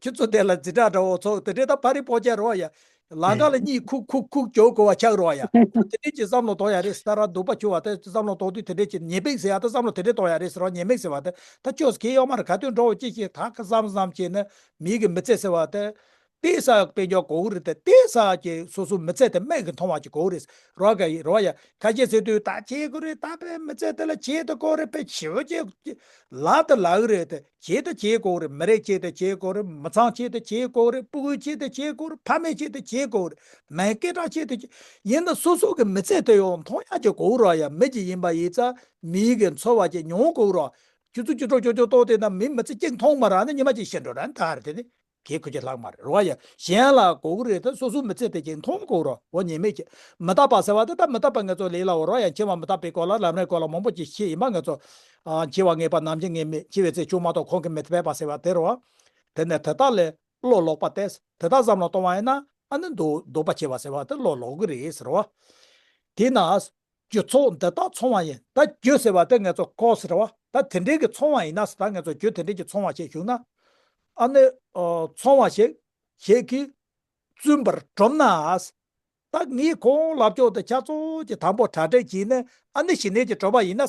ཁྱོད་ཚོ་དེ་ལ་འཛིན་གྲྭ་འདྲ་བོ་ཚོ་དེ་འདྲས་ད་ཕ་རི་པོ་ཅན་རོགས་ཡ། ལམ་ཁ་ལ་གཉིད་ཁུག་ཁུག་ཁུག་རྒྱུག་དགོས་པ་ཆགས་རོགས་ཡ། དེ་འདྲས་ཀྱི་བསམ་བློ་གཏོང་ཡ་རེད་ཟེར། ད་རང་འདོད་པ་ཆུང་བ་དེ་བསམ་བློ་གཏོང་དུས་དེ་འདྲས་ཀྱི་ཉེས་དམིགས་ཟེར་ཡ་ད་བསམ་བློ་དེ་འདྲས་གཏོང་ཡ་རེད་ཟེར་རོ། ཉེས་དམིགས་ཟེར་བ་དེ་ད་ཅོག་གི་ཡོད་མ་རེད། ག་དུས་འགྲོ་བ་ཅི་ཞིག་ད་གི་བསམ་བསམ་བྱས་ནས་མི་གི་མི་ཚེ་ཟེར་བ་དེ། དེ་ས་དཔེ་འཇོག་གོ་གི་རེད་དེ། དེ་ས་ཀྱི་སོ་སོ་མི་ཚེ་དེ་མིག་གིས་མཐོང་བ་ཅིག་གོ་གི་རེད་རོ། ག་ཡི་རོ་ཡ། ཁ་ཤས་ཟེར་དུས་ད་བྱེད་དགོས་རེད། ད་དཔེ་མི་ཚེ་དེ་ལ་བྱེད་དུ་གོ་རེད། དཔེ་ཞེ་པོ་ཅིག་ལབ་དུ་ལབ་གི་རེད་དེ། བྱེད་དུ་བྱེད་དགོས་རེད། མི་རིགས་ཆེད་དུ་བྱེད་དགོས་རེད། མི་ཚང་ཆེད་དུ་བྱེད་དགོས་རེད། ཕྲུ་གུའི་ཆེད་དུ་བྱེད་དགོས་རེད། ཕ་མའི་ཆེད་དུ་བྱེད་དགོས་རེད། མའི་སྐད་གྲགས་ཆེད་དུ་བྱེད། ཡིན་ན་སོ་སོ་གི་མི་ཚེ་དེ་ཡང་མཐོང་ཡག་ཅིག་གོ་རོགས་ཡ། མི་ཅིག་ཡིན་པ་ཡིན་ཙང་མིའི་གི་འཚོ་བ་ཅིག་མྱོང་དགོས་རོགས། ཆུ་ཚོད་བཅུ་དྲུག་བཅུ་བཅུ་གཏོང་དེ་ན་མི་མི་ཚེ་གཅིག་མཐོང་མ་ར་ནི་ཉི་མ་གཅིག་ཤི་འགྲོ་ར་ནི་ད་རེད་དེ་ནི། གེ་ཁུ་ཅི་ལྷག་མ་རེད་རོ་ཡ། གཞན་ལ་གོ་གི་རེད་ད་སོ་སོའི་མི་ཚེ་དེ་གཅིག་མཐོང་གོ་རོ་འོ་ཉེས་མེད་ཀྱི། མི་རྟག་པ་ཟེར་བ་དེ་ད་མི་རྟག་པ་ངེད་ཚོ་ལས་ལ་འོ་རོ་ཡ། འཆི་བ་མི་རྟག་པའི་སྐོར་ལ་ལམ་རིམ་སྐོར་ལ་མང་པོ་ཅིག་ཤེས་ཡིན་པ་ངེད་ཚོ། ཨ་འཆི་བ་ངེས་པ་ནམ་འཆི་ངེས་མེད་འཆི་བའི་ཚེ་བྱུང་མ་གཏོགས་ཁོང་གིས་མི་ཐེ་བས་པ་ཟེར་བ་དེ་རོ། དེ་ནས་དེ་དག་ལས་བློ་ལོག་པ་སྟེ། དེ་དག་བསམ་བློ་གཏོང་བ་ཡིན་ན་ཨ་ནི་འདོད་འདོད་པ་སྐྱེ་བ་ཟེར་བ་དེ་བློ་ལོག་གི་རེད་ཟེར་བ། དེས་ན། རྒྱུ་ཚོགས་འདི་དག་ཚང་བ་ཡིན། ད་རྒྱུ་ཟེར་བ་དེ་ངེད་ཚོ་ཀོ་ཟེར་བ། ད་དེ་འདྲའི་གི་ཚང་བ་ཡིན་ན་ཟེར། ད་ངེད་ཚོ་རྒྱུ་དེ་འདྲའི་གི་ཚང་བ་ཞིག་བྱུང་ན། ཨ་ནི། ཨོ། ཚང་བ་ཞིག་ཞིག་གིས་བཙུན་པར་གྲུབ་ན། ད་ངས་གོང་ལབ་ཕྱོགས་དེ་ཆ་ཚང་གི་དང་པོ་གྲ་སྒྲིག་བྱས་ནས་ཨ་ནི་ཞི་གནས་ཀྱི་གྲོགས་པ་ཡིན་ན།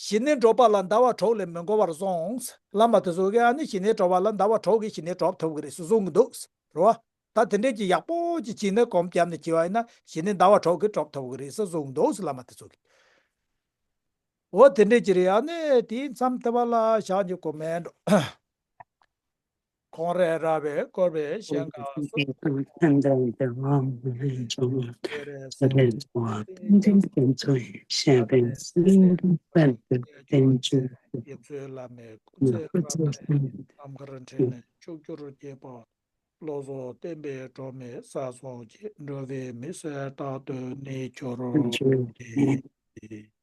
ཞི་གནས་གྲོགས་པ་ལ་འདའ་བ་གྲོགས་ལས་མི་འགོར་བར་བཟུང་། བླ་མ་དེ་ཚོ་གིས་ཨ་ནི་ཞི་གནས་གྲོགས་པ་ལ་འདའ་བ་གྲོགས་ཀྱིས་ཞི་གནས་གྲོགས་ཐུབ་ཀྱི་རེད་ཟེར་གསུང་གི་འདུག་རེད་བ། ད་དེ་འདྲས་ཀྱི་ཡག་པོ་ཅིག་བྱས་ནས་གོམ་བརྒྱབ་ནས་བྱས་པ་ཡིན་ན་ཞི་གནས་འདའ་བ་གྲོགས་ཀྱིས་གྲོགས་ཐུབ་ཀྱི་རེད་ཟེར་གསུང་འདུག་ཟེར་བླ་མ་དེ་ཚོ་གིས། འོ་དེ་འདྲས་ཀྱི་རེད། ཨ་ནི་དེའི་མཚམས་དེ་བ་ལ་བཞག་འཇུག་གོ་མེད་འགྲོ། ཁོང་རེ་ར་བས་བསྐོར་བའི་ཞིང་ཁམས་སུ། ཡིད་ཚོའི་བླ་མའི་སྐུ་ཚེ་ཁ་ནས་ནམ་མཁར་འཕྲེང་ནས་ཕྱོགས་བཅུར་འགྱེད་པ། བློ་རྫོགས་བརྟན་པའི་སྒྲོན་མེ་ས་སོགས་ཀྱིས། འགྲོ་བའི་མི་སེར་རྟག་ཏུ་གནས་གྱུར་ཏེ།